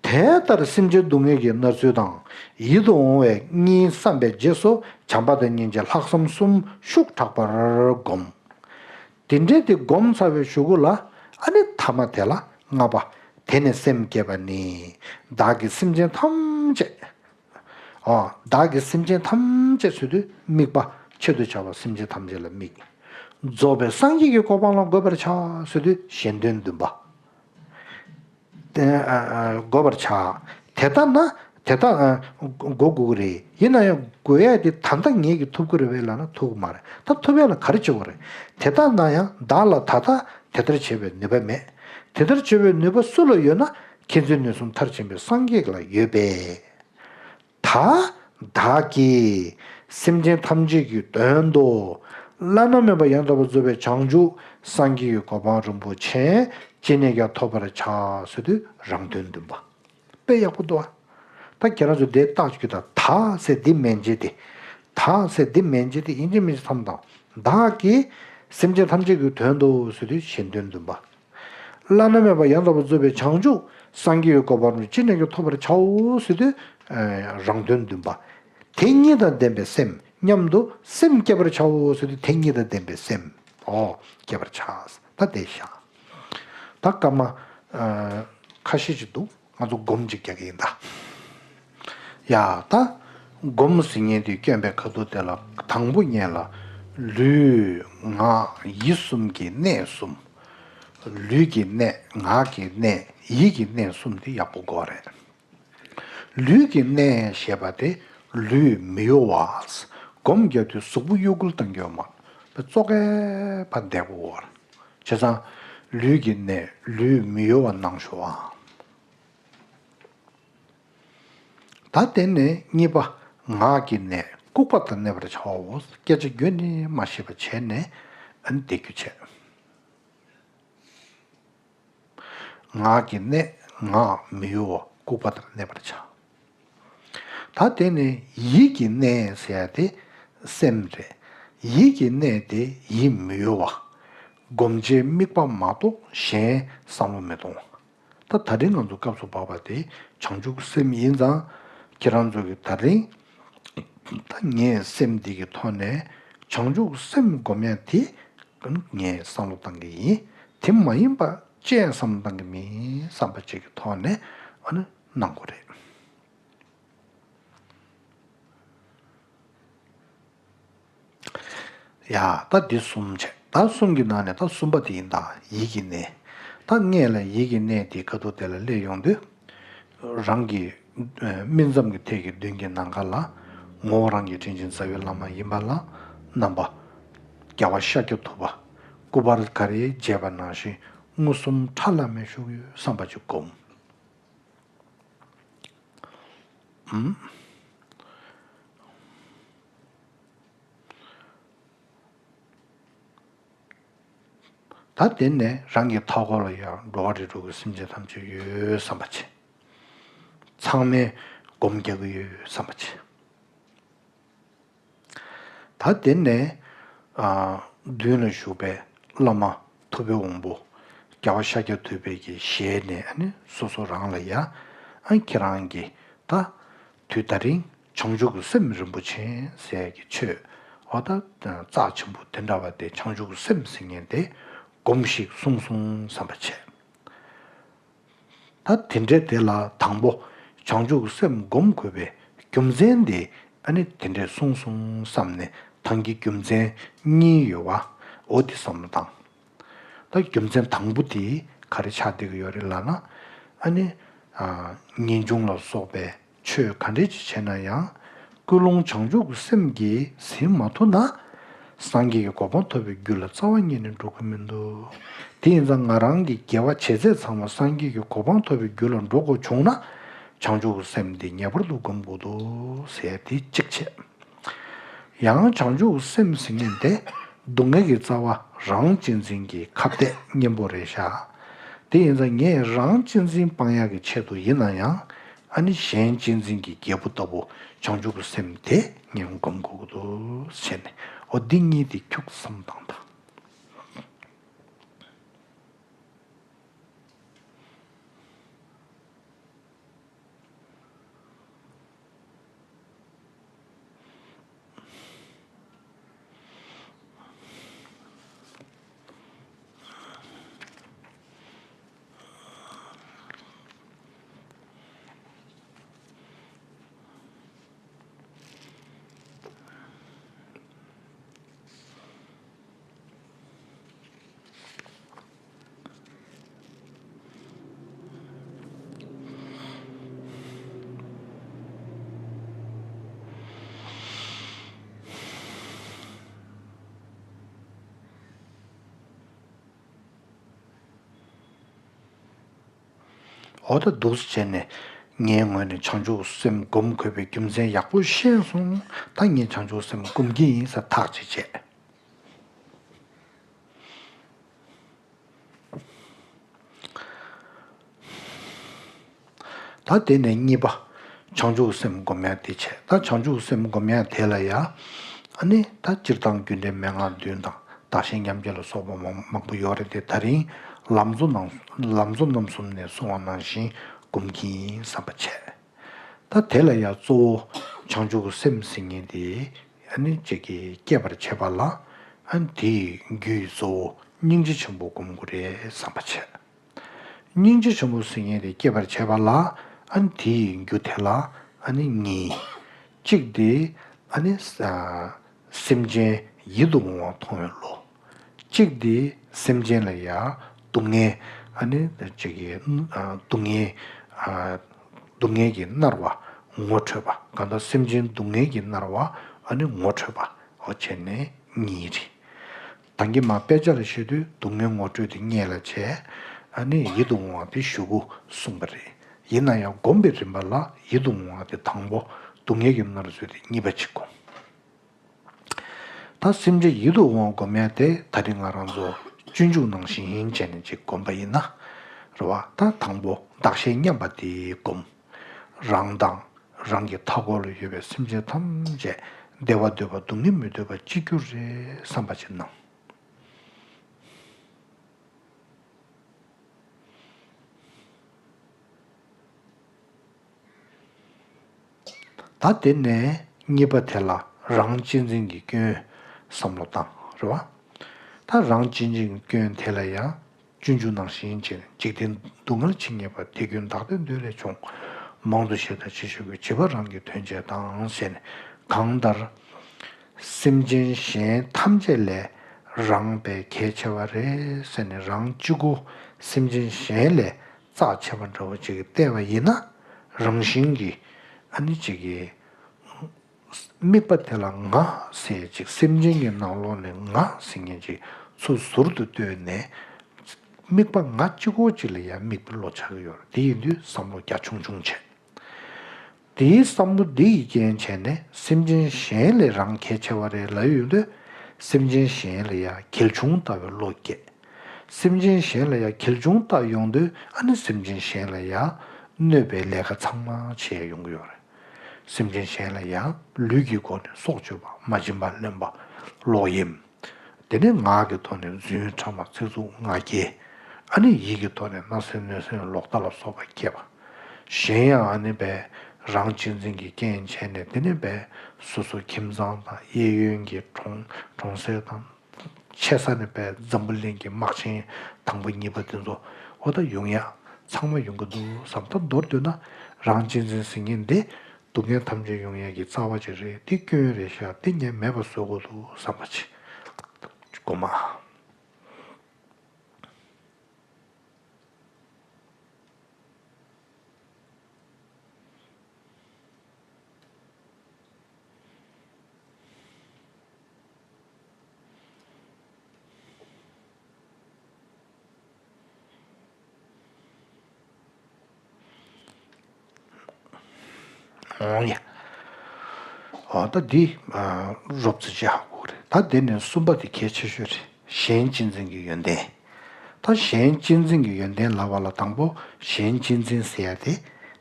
དེ་ལྟར་སེམས་ཅན་སྡུག་བསྔལ་གྱི་མནར་ཚུལ་དང་ཡིད་དུ་འོང་བའི་གཉིས་བསམ་པའི་རྗེས་སུ་བྱམས་པ་དང་སྙིང་རྗེ་ལྷག་བསམ་གསུམ་ཤུགས་དྲག་པར་བསྒོམ། དེ་འདྲའི་དེ་བསྒོམ་ཚར་བའི་གཞུག་གུ་ལ་ཨ་ནི་ཐ་མ་དེ་ལ་ལྔ་པ། དེ་ནས་སེམས་བསྐྱེད་པ་ནི། བདག་གིས་སེམས་ཅན་ཐམས་ཅད། ཨོ། བདག་གིས་སེམས་ཅན་ཐམས་ཅད་ཟེར་དུས་དམིགས་པ་ཆེད་དུ་བྱ་བ་སེམས་ཅན་ཐམས་ཅད་ལ་དམིགས། རྫོགས་པའི་སངས་རྒྱས་ཀྱི་གོ་འཕང་ལ་འགོད་པར་བྱ་ཟེར་དུས་གཞན་དོན་བདུན་པ། ཨ་ཨ་འགོད་པར་བྱ། དེ་ལྟ་ན་དེ་ལྟ་ཨ་འགོད་དགོས་ཀྱི་རེད། ཡིན་ན་ཡང་འགོད་ཡས་དེ་ད་ལྟ་ངེད་ཀྱིས་ཐུབ་ཀྱི་རེད་པས་ལབ་ན་ཐུབ་ཀྱི་མ་རེད། ད་ཐུབ་ཡས་ལ་ག་རེ་བྱེད་དགོས་རེད། དེ་ལྟ་ན་ཡང་བདག་ལ་ད་ལྟ་དེ་ལྟར་བྱེད་པའི་ནུས་པ་མེད། དེ་ལྟར་བྱེད་པའི་ནུས་པ་སུ་ལ་ཡོད་ན་མཁྱེན་བརྩེ་ནུས་གསུམ་མཐར་ཕྱིན་པའི་སངས་རྒྱས་ལ་ཡོད་པས། ད་བདག་གིས་སེམས་ཅན་ཐམས་ཅད་ཀྱི་དོན་དུ་བླ་ན་མེད་པ་ཡང་དག་པར་རྫོགས་པའི་བྱང་ཆུབ་སངས་རྒྱས་ཀྱི་གོ་འཕང་རིན་པོ་ཆེ་ཅི་ནས་ཀྱང་ཐོབ་པར་བྱ་ཟེར་དུས་རང་དོན་བདུན་པ། དཔེ་ཡག་པོ་འདུག་ཨ། ད་ཁྱེད་རང་ཚོ་དེ་བརྟག་ཅིག་ད། ད་ཟེར་འདི་མན་ཆད་དེ། ད་ཟེར་འདི་མན་ཆད་དེ་ཡིན་གཅིག་མིན་གཅིག་མཚམས་བཏང་། བདག་གིས་སེམས་ཅན་ཐམས་ཅད་ཀྱི་དོན་དུ་ཟེར་དུས་གཞན་དོན་བདུན་པ། བླ་ན་མེད་པ་ཡང་དག་པར་རྫོགས་པའི་བྱང་ཆུབ་སངས་རྒྱས་ཀྱི་གོ་འཕང་ཅི་ནས་ཀྱང་ཐོབ་པར་བྱའོ་ཟེར་དུས་རང་དོན་བདུན་པ། དེ་གཉིས་དང་ལྡན་པའི་སེམས་མཉམ་དུ་སེམས་བསྐྱེད་པར་བྱའོ་ཟེར་དུས་དེ་གཉིས་དང་ལྡན་པའི་སེམས་ཨོ་བསྐྱེད་པར་བྱ། ད་དེ་བཞག་ད་སྐར་མ་ཁ་ཤས་ཅིག་འདུག་ང་ཚོ་སྒོམ་གཅིག་རྒྱག་གི་ཡིན་ད། ཡ་ད། སྒོམ་ཟེར་མཁན་དེ་སྐྱོན་པའི་ཁ་ཐུག་དེ་ལ་དང་པོ་ཉིད་ལ་ལུས་ངག་ཡིད་གསུམ་གྱི་གནས་གསུམ། ལུས་ཀྱི་གནས་ངག་གི་གནས་ཡིད་ཀྱི་གནས་གསུམ་དེ་ཡག་པོ་དགོས་རེད། ལུས་ཀྱི་གནས་ཞེས་པ་དེ་ལུས་མི་གཡོ་བ། སྒོམ་རྒྱག་དུས་གཟུགས་པོ་གཡོ་འགུལ་གཏང་རྒྱུ་མ་པའི་ཙོག་གེ་བ་བདེ་པོ་བོར། བྱས་ཙང་ལུས་ཀྱི་གནས་ལུས་མི་གཡོ་བ་གནང་ཤོག་ཨང་། ད་དེ་ནས་གཉིས་པ། ངག་གི་གནས་ལྐུགས་པ་དང་གནས་པར་བྱའོ། སྐད་ཆ་རྒྱུན་ནས་མ་བཤད་པ་བྱས་ནས་ཨ་ནི་བསྡད་རྒྱུ་བྱས། ངག་གི་གནས་ངག་མི་གཡོ་བ་ལྐུགས་པ་དང་གནས་པར་བྱ། ད་དེ་ནས་ཡིད་ཀྱི་གནས་ཟེར་ཡ་དེ་སེམས་རེད། ཡིད་ཀྱི་གནས་དེ་ཡིད་མི་གཡོ་བ། སྒོམ་བྱའི་དམིགས་པ་མ་གཏོགས་གཞན་བསམ་བློ་མི་གཏོང་བ། ད་ད་རིང་ང་ཚོ་སྐབས་སུ་བབས་པ་དེ་བྱང་ཆུབ་སེམས་ཡིན་ཙང་ཁྱེད་རང་ཚོ་གི་ད་རིང་ད་ངས་སེམས་འདི་གི་ཐོག་ནས་བྱང་ཆུབ་སེམས་སྒོམ་ཡ་དེ་ངས་བསམ་བློ་བཏང་གི་ཡིན། དེ་མ་ཡིན་པ་ཅན་བསམ་བློ་བཏང་གི་མིན་བསམ་པ་ཅིག་གི་ཐོག་ནས་ཨ་ནི་གནང་དགོས་རེད། ཡ་ད་འདི་གསུམ་བྱས། ད་གསུམ་གྱི་ནང་ནས་ད་གསུམ་པ་དེ་ཡིན་ད། ཡིད་ཀྱི་གནས། ད་སྔོན་ལ་ཡིད་ཀྱི་གནས་དེ་ཁ་ཐུག་དེ་ལ་སླེབས་ཡོང་དུས། རང་གི་སྨིན་མཚམས་ཀྱི་ཐད་ཀྱི་མདུན་གྱི་ནམ་མཁའ་ལ་ངོ་བོ་རང་གི་དྲིན་ཅན་རྩ་བའི་བླ་མ་ཡིན་པ་ལ་བསྣམས་པ། རྒྱལ་བ་ཤཱཀྱ་ཐུབ་པ་སྐུ་པར་ག་རེ་བྱས་པ་ནང་བཞིན་མངོན་སུམ་ཁྲ་ལམ་མེར་བཞུགས་ཡོད་བསམ་པ་ཅིག་སྒོམ། ཨུམ། ད་དེ་ནས་རང་གི་མཐའ་འཁོར་ལ་ཡང་འགྲོ་བ་རིགས་དྲུག་གི་སེམས་ཅན་ཐམས་ཅད་ཡོད་བསམ་པ་བྱེད། ཚང་མས་སྒོམ་རྒྱག་གི་ཡོད་བསམ་པ་བྱེད། ད་དེ་ནས་ཨ་མདུན་ལ་བཞུགས་པའི་བླ་མ་ཐུབ་པའི་དབང་པོ་རྒྱལ་བ་ཤཱཀྱ་ཐུབ་པའི་གི་ཞལ་ནས་ཨ་ནི་སོ་སོ་རང་ལ་ཡ་ཨ་ཁྱེད་རང་གི་ད་དུས་ད་རིང་བྱང་ཆུབ་ཀྱི་སེམས་རིན་པོ་ཆེ་ཟེར་གྱི་ཆོས་འོ་ད་རྩ་ཆེན་པོ་དེ་འདྲ་བ་དེ་བྱང་ཆུབ་ཀྱི་སེམས་ཟེར་མཁན་དེ་སྒོམས་ཤིག་གསུངས་སོང་བསམ་པ་བྱས། ད་དེ་འདྲའི་དེ་ལ་དང་པོ་བྱང་ཆུབ་སེམས་སྒོམ་དགོས་པའི་རྒྱུ་མཚན་དེ་ཨ་ནི་དེ་འདྲས་གསུངས་སོང་བསམ་ནས་ད་གིན་རྒྱུ་མཚན་གཉིས་ཡོད་པ་འོ་དེ་བསམ་བློ་བཏང་། ད་རྒྱུ་མཚན་དང་པོ་དེ་ ག་རེ་ཆགས་བསྡད་ཀྱི་ཡོད་རེད་ལབ་ན། ཨ་ནི། ངེས་འབྱུང་ལ་སོགས་པའི་ཆོས་ག་འདྲས་ཅིག་བྱས་ན་ཡང་། ཀུན་སློང་བྱང་ཆུབ་ཀྱི་སེམས་ཀྱིས་ཟིན་མ་ཐུབ་ན། སངས་རྒྱས་ཀྱི་གོ་འཕང་ཐོབ་པའི་རྒྱུ་ལ་རྩ་བ་ཉིད་ནས་འགྲོ་གི་མི་འདུག་དེ་ཡིན་ཙང་ང་རང་གི་དགེ་བ་བྱས་ཚད་ཚང་མ་སངས་རྒྱས་ཀྱི་གོ་འཕང་ཐོབ་པའི་རྒྱུ་ལ་འགྲོ་དགོས་བྱུང་ན། བྱང་ཆུབ་ཀྱི་སེམས་འདི་ངེས་པར་དུ་སྒོམ་དགོས་འདུག་ཟེར་དེ་གཅིག་བྱས། ཡང་བྱང་ཆུབ་སེམས་ཟེར་མཁན་དེ་སྡུག་བསྔལ་གྱི་རྩ་བ་རང་གཅེས་འཛིན་གྱི་ཁ་གཏད་གཉེན་པོ་རེད་ཤག་དེ་ཡིན་ཙང་ངས་རང་གཅེས་འཛིན་སྤང་ཡག་གི་ཆེད་དུ་ཡིན་ན་ཡང་། ཨ་ནི་གཞན་གཅེས་འཛིན་གྱི་རྒྱལ་པོ་ལྟ་བུ་བྱང་ཆུབ་སེམས་དེ་ངས་སྒོམ་དགོས་ཀྱི་འདུག་ཟེར་ནས། འོ་འདི་གཉིས་དེ་ཁྱུག་བསམ་བཏང་དང་། འོ་ད་འདུག་སེ་བྱས་ནས་ངའི་ངོས་ནས་བྱང་ཆུབ་སེམས་སྒོམ་དགོས་པའི་རྒྱུ་མཚན་ཡག་པོ་ཤེས་སོང་། ད་ངས་བྱང་ཆུབ་སེམས་སྒོམ་གྱི་ཡིན་ཟེར་ཐག་གཅིག་བྱས། ད་དེ་ནས་གཉིས་པ། བྱང་ཆུབ་སེམས་སྒོམ་ཡག་དེ་བྱས། ད་བྱང་ཆུབ་སེམས་སྒོམ་ཡག་དེ་ལ་ཡ། ཨ་ནི་ད་སྤྱིར་བཏང་རྒྱུ་འབྲས་མན་ངག་བདུན་དང་བདག་གཞན་མཉམ་བརྗེ་ལ་སོགས་པ་མང་མང་པོ་ཡོད་རེད་དེ། ད་རིང་ལམ་གཙོ་རྣམ་ལམ་གཙོ་རྣམ་གསུམ་ནས་གསུངས་པ་ནང་བཞིན་སྒོམ་གྱི་ཡིན་བསམ་པ་བྱས། ད་དེ་ལ་ཡང་གཙོ་བོ་བྱང་ཆུབ་སེམས་ཟེར་མཁན་དེ་ཨ་ནི་ཅིག་གིས་སྐྱེད་པར་བྱེད་པ་ལ། ཨ་ནི་དེའི་རྒྱུའི་གཙོ་བོ་སྙིང་རྗེ་ཆེན་པོ་སྒོམ་དགོས་རེད་བསམ་པ་བྱས། སྙིང་རྗེ་ཆེན་པོ་ཟེར་མཁན་དེ་སྐྱེད་པར་བྱེད་པ་ལ། ཨ་ནི་དེའི་རྒྱུ་དེ་ལ་ཨ་ནི་གཉིས། གཅིག་དེ་ཨ་ནི་ས་སེམས་ཅན་ཡིད་དུ་འོང་བ་མཐོང་བའི་བློ། གཅིག་དེ་སེམས་ཅན་ལ་ཡང་སྡུག་བསྔལ། ཨ་ནི་ཅིག་གི་ཨ་སྡུག་བསྔལ། ཨ་སྡུག་བསྔལ་གྱིས་མནར་བ་ངོ་འཕྲོད་པ། གང་ལྟར་སེམས་ཅན་སྡུག་བསྔལ་གྱིས་མནར་བ་ཨ་ནི་ངོ་འཕྲོད་པ། འོ་བྱས་ནས་གཉིས་རེད། ད་གིན་མ་དཔེ་ཆ་ལ་བཤད་དུས་སྡུག་བསྔལ་ངོ་འཕྲོད་དེ་སྔོན་ལ་བྱས། ཨ་ནི་ཡིད་དུ་འོང་བ་དེ་གཞུག་གུ་གསུངས་པ་རེད། ཡིན་ན་ཡང་སྒོམ་པའི་རིམ་པ་ལ་ཡིད་དུ་འོང་བ་དེ་དང་པོ། སྡུག་བསྔལ་གྱིས་མནར་ཚུལ་དེ་གཉིས་པ་གཅིག་སྒོམ། ད་སེམས་ཅན་ཡིད་དུ་འོང་བ་སྒོམ་ཡག་དེ་ད་རིང་ང་རང་ཚོ་སྤྱོད་འཇུག་ནང་བཞིན་བྱས་ནས་ཅིག་སྒོམ་པ་ཡིན་ན། རེད་བ། ད་དང་པོ་བདག་གཞན་མཉམ་པ་དེ་སྒོམ། རང་དང་རང་གི་མཐའ་འཁོར་ལ་ཡོད་པའི་སེམས་ཅན་ཐམས་ཅད་བདེ་བ་འདོད་པ་སྡུག་བསྔལ་མི་འདོད་པ་གཅིག་གྱུར་རེད་བསམ་པ་ཅིག་གནང་། ད་དེ་ནས་གཉིས་པ་དེ་ལ་རང་གཅེས་འཛིན་གྱི་སྐྱོན་བསམ་བློ་བཏང་། རེད་བ། ད་རང་གཅེས་འཛིན་གྱི་སྐྱོན་དེ་ལ་ཡང་སྤྱོད་འཇུག་ནང་བཞིན་བྱས་ནས། འཇིག་རྟེན་སྡུག་བསྔལ་ཇི་སྙེད་པ། དེ་ཀུན་བདག་བདེ་འདོད་ལས་བྱུང་། མང་དུ་བཤད་དང་ཅི་ཞིག་དགོས། བྱིས་པ་རང་གི་དོན་བྱེད་དང་། ཟེར་ནས། གང་ལྟར་སེམས་ཅན་གཞན་ཐམས་ཅད་ལས་རང་དཔེ་གལ་ཆེ་བ་རེད་ཟེར་ནས། རང་གཅིག་པོ་སེམས་ཅན་གཞན་ལས་རྩ་ཆེ་བ་འདྲ་བོ་ཅིག་བལྟས་པ་ཡིན་ན། རང་བཞིན་གྱིས་ཨ་ནི་ཅིག་གིས་དམིགས་པ་དེ་ལ་ང་ཟེར་ཅིག་སེམས་ཅན་གྱི་ནང་ལོགས་ནས་ང་ཟེར་མཁན་ཅིག་ཚུར་ཟུར་དུ་བཏོན་ནས། དམིགས་པ་ང་གཅིག་པོ་ཅིག་ལ་ཡང་དམིགས་པའི་བློ་ཆགས་ཀྱི་ཡོད་རེད། དེ་ཡིན་དུས་བསམ་བློ་རྒྱ་ཆུང་ཆུང་བྱས། དེའི་བསམ་བློ་འདི་ཡི་རྐྱེན་བྱས་ནས་སེམས་ཅན་གཞན་ལས་རང་གལ་ཆེ་བ་རེད་ལབ་ཡོང་དུས། སེམས་ཅན་གཞན་ལ་ཡང་གལ་ཆུང་ལྟ་བུའི་བློ་སྐྱེས། སེམས་ཅན་གཞན་ལ་ཡང་གལ་ཆུང་ལྟ་ཡོང་དུས། ཨ་ནི་སེམས་ཅན་གཞན་ལ་ཡང་གནོད་པའི་ལས་ཀ་ཚང་མ་བྱས་ཡོང་གི་ཡོད་རེད། སེམས་ཅན་གཞན་ལ་ཡང་ལུས་ཀྱི་སྒོ་ནས་སྲོག་གཅོད་པ། མ་བྱིན་པ་ལེན་པ། ལོག་གཡེམ། དེ་ནས་ངག་གི་ཐོག་ནས་རྫུན་ཕྲ་མ་ཚིག་རྩུབ་ངག་འཁྱལ། ཨ་ནི་ཡིད་ཀྱི་ཐོག་ནས་བརྣབ་སེམས་གནོད་སེམས་ལོག་ལྟ་ལ་སོགས་པ་སྐྱེས་པ། གཞན་ཡང་ཨ་ནི་བས་རང་གཅེས་འཛིན་གྱི་རྐྱེན་བྱས་ནས། དེ་ནས་བས་སོ་སོ་ཁྱིམ་ཚང་དང་གཡས་གཡོན་གྱི་གྲོང་གྲོང་གསེབ་དང་། ཆེ་ས་ནས་བས་འཛམ་བུ་གླིང་གི་དམག་ཆེན་དང་པོ་གཉིས་པ་དེ་ཚོ། འོ་ད་ཡོང་ཡག་ཚང་མ་ཡོང་གི་འདུག་བསམ། ད་མདོར་བསྡུས་ན་རང་གཅེས་འཛིན་ཟེར་མཁན་འདི་སྡུག་བསྔལ་ཐམས་ཅད་ཡོང་ཡག་གི་རྩ་བ་ཅིག་རེད། འདི་སྐྱོན་རེད་ཤག་འདི་ངས་མེད་པ་བཟོ་དགོས་འདུག་བསམ་པ་ཅིག་དགོས་མ། འོང་ཡ། འོ་ད་འདི་རོབ་ཙམ་ཅིག་ཧ་གོ་གི་རེད། ད་དེ་ནས་གསུམ་པ་དེ་གལ་ཆེ་ཤོས་རེད། གཞན་གཅེས་འཛིན་གྱི་ཡོན་ཏན། ད་གཞན་གཅེས་འཛིན་གྱི་ཡོན་ཏན་ལབ་པ་ལ་དང་པོ་གཞན་གཅེས་འཛིན་ཟེར་ཡ་དེ།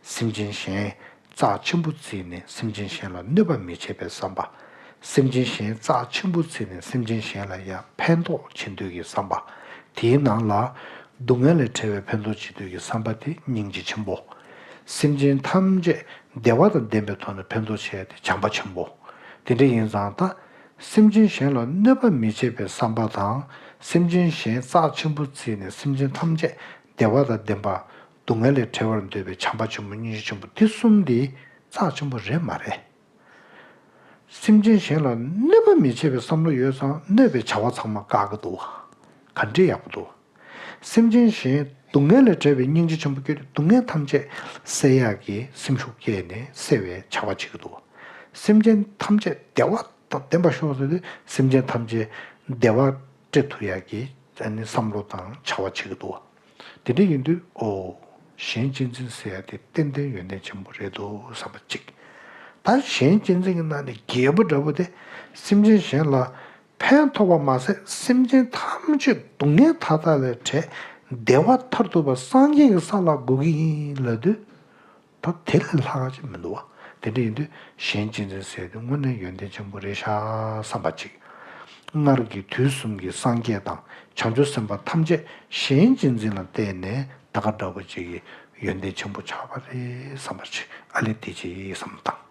སེམས་ཅན་གཞན་རྩ་ཆེན་པོ་བརྩིས་ནས་སེམས་ཅན་གཞན་ལ་གནོད་པ་མི་བྱེད་པའི་བསམ་པ། སེམས་ཅན་གཞན་རྩ་ཆེན་པོ་བརྩིས་ནས་སེམས་ཅན་གཞན་ལ་ཡང་ཕན་ཐོགས་བྱེད་འདོད་ཀྱི་བསམ་པ། དེའི་ནང་ལ་སྡུག་བསྔལ་ལས་བྲལ་བའི་ཕན་ཐོགས་བྱེད་འདོད་ཀྱི་བསམ་པ་དེ་སྙིང་རྗེ་ཆེན་པོ། སེམས་ཅན་ཐམས་ཅད་བདེ་བ་དང་ལྡན་པའི་ཐོག་ནས་ཕན་ཐོགས་བྱེད་ཡ་དེ་བྱམས་པ་ཆེན་པོ། དེ་འདྲ་ཡིན་ཙང་ད། སེམས་ཅན་གཞན་ལ་གནོད་པ་མི་བྱེད་པའི་བསམ་པ་དང་། སེམས་ཅན་གཞན་རྩ་ཆེན་པོ་བརྩིས་ནས་སེམས་ཅན་ཐམས་ཅད་བདེ་བ་དང་ལྡན་པ། སྡུག་བསྔལ་ལས་བྲལ་བར་འདོད་པའི་བྱམས་པ་ཆེན་པོ་སྙིང་རྗེ་ཆེན་པོ་འདི་གསུམ་འདི་རྩ་ཆེན་པོ་རེད་མ་རེད། སེམས་ཅན་གཞན་ལ་གནོད་པ་མི་བྱེད་པའི་བསམ་བློ་ཡོད་ཙང་གནོད་པའི་བྱ་བ་ཚང་མ་བཀག་གི་འདུག་བ། ག་འདྲའི་ཡག་པོ་འདུག་བ། སེམས་ཅན་གཞན་སྡུག་བསྔལ་ལས་བྲལ་བའི་སྙིང་རྗེ་ཆེན་པོ་སྐྱེས་ཏེ་སྡུག་བསྔལ་ཐམས་ཅད་སེལ་ཡག་གི་སེམས་ཤུགས་སྐྱེས་ནས་སེལ་བའི་བྱ་བ་བྱེད་ཀྱི་འདུག་བ། སེམས་ཅན་ཐམས་ཅད་བདེ་བ་དང་ལྡན་པ་ཤོག་ཟེར་དུས་སེམས་ཅན་ཐམས་ཅད་བདེ་བ་སྤྲད་ཐུབ་ཡག་གི་བསམ་བློ་དང་བྱ་བ་བྱེད་ཀྱི་འདུག་བ། དེ་འདྲ་ཡིན་དུས་ཨོ། གཞན་གཅེས་འཛིན་ཟེར་ཡ་དེ་ཏན་ཏན་ཡོན་ཏན་ཆེན་པོ་རེད་འདུག་བསམ་པ་གཅིག་ད་གཞན་གཅེས་འཛིན་གྱི་ནང་ནས་རྒྱས་པ་འདྲ་པོ་དེ་སེམས་ཅན་གཞན་ལ་ཕན་ཐོགས་པ་མ་ཟད་སེམས་ཅན་ཐམས་ཅད་སྡུག་བསྔལ་མཐའ་དག་ལས་བྲལ་བདེ་བ་མཐར་ཐུག་པ་སངས་རྒྱས་ཀྱི་ས་ལ་འགོད་ཀྱི་ཡིན་ལབ་དུས། ད་དེ་ལས་ལྷག་ཅིག་མི་འདུག་བ། དེ་འདྲ་ཡིན་དུས་གཞན་གཅེས་འཛིན་ཟེར་དུས་དངོས་གནས་ཡོན་ཏན་ཆེན་པོ་རེད་ཤག་བསམ་པ་གཅིག་སྔར་གྱི་དུས་གསུམ་གྱི་སངས་རྒྱས་དང་བྱང་ཆུབ་སེམས་དཔའ་ཐམས་ཅད་གཞན་གཅེས་འཛིན་ལ་བརྟེན་ནས་ད་ག་འདྲ་པོ་ཅིག་གི་ཡོན་ཏན་ཆེན་པོ་ཆགས་པ་རེད་བསམ་པ་གཅིག་ཨ་ལས་དེ་ཅིག་བསམ་བཏང་།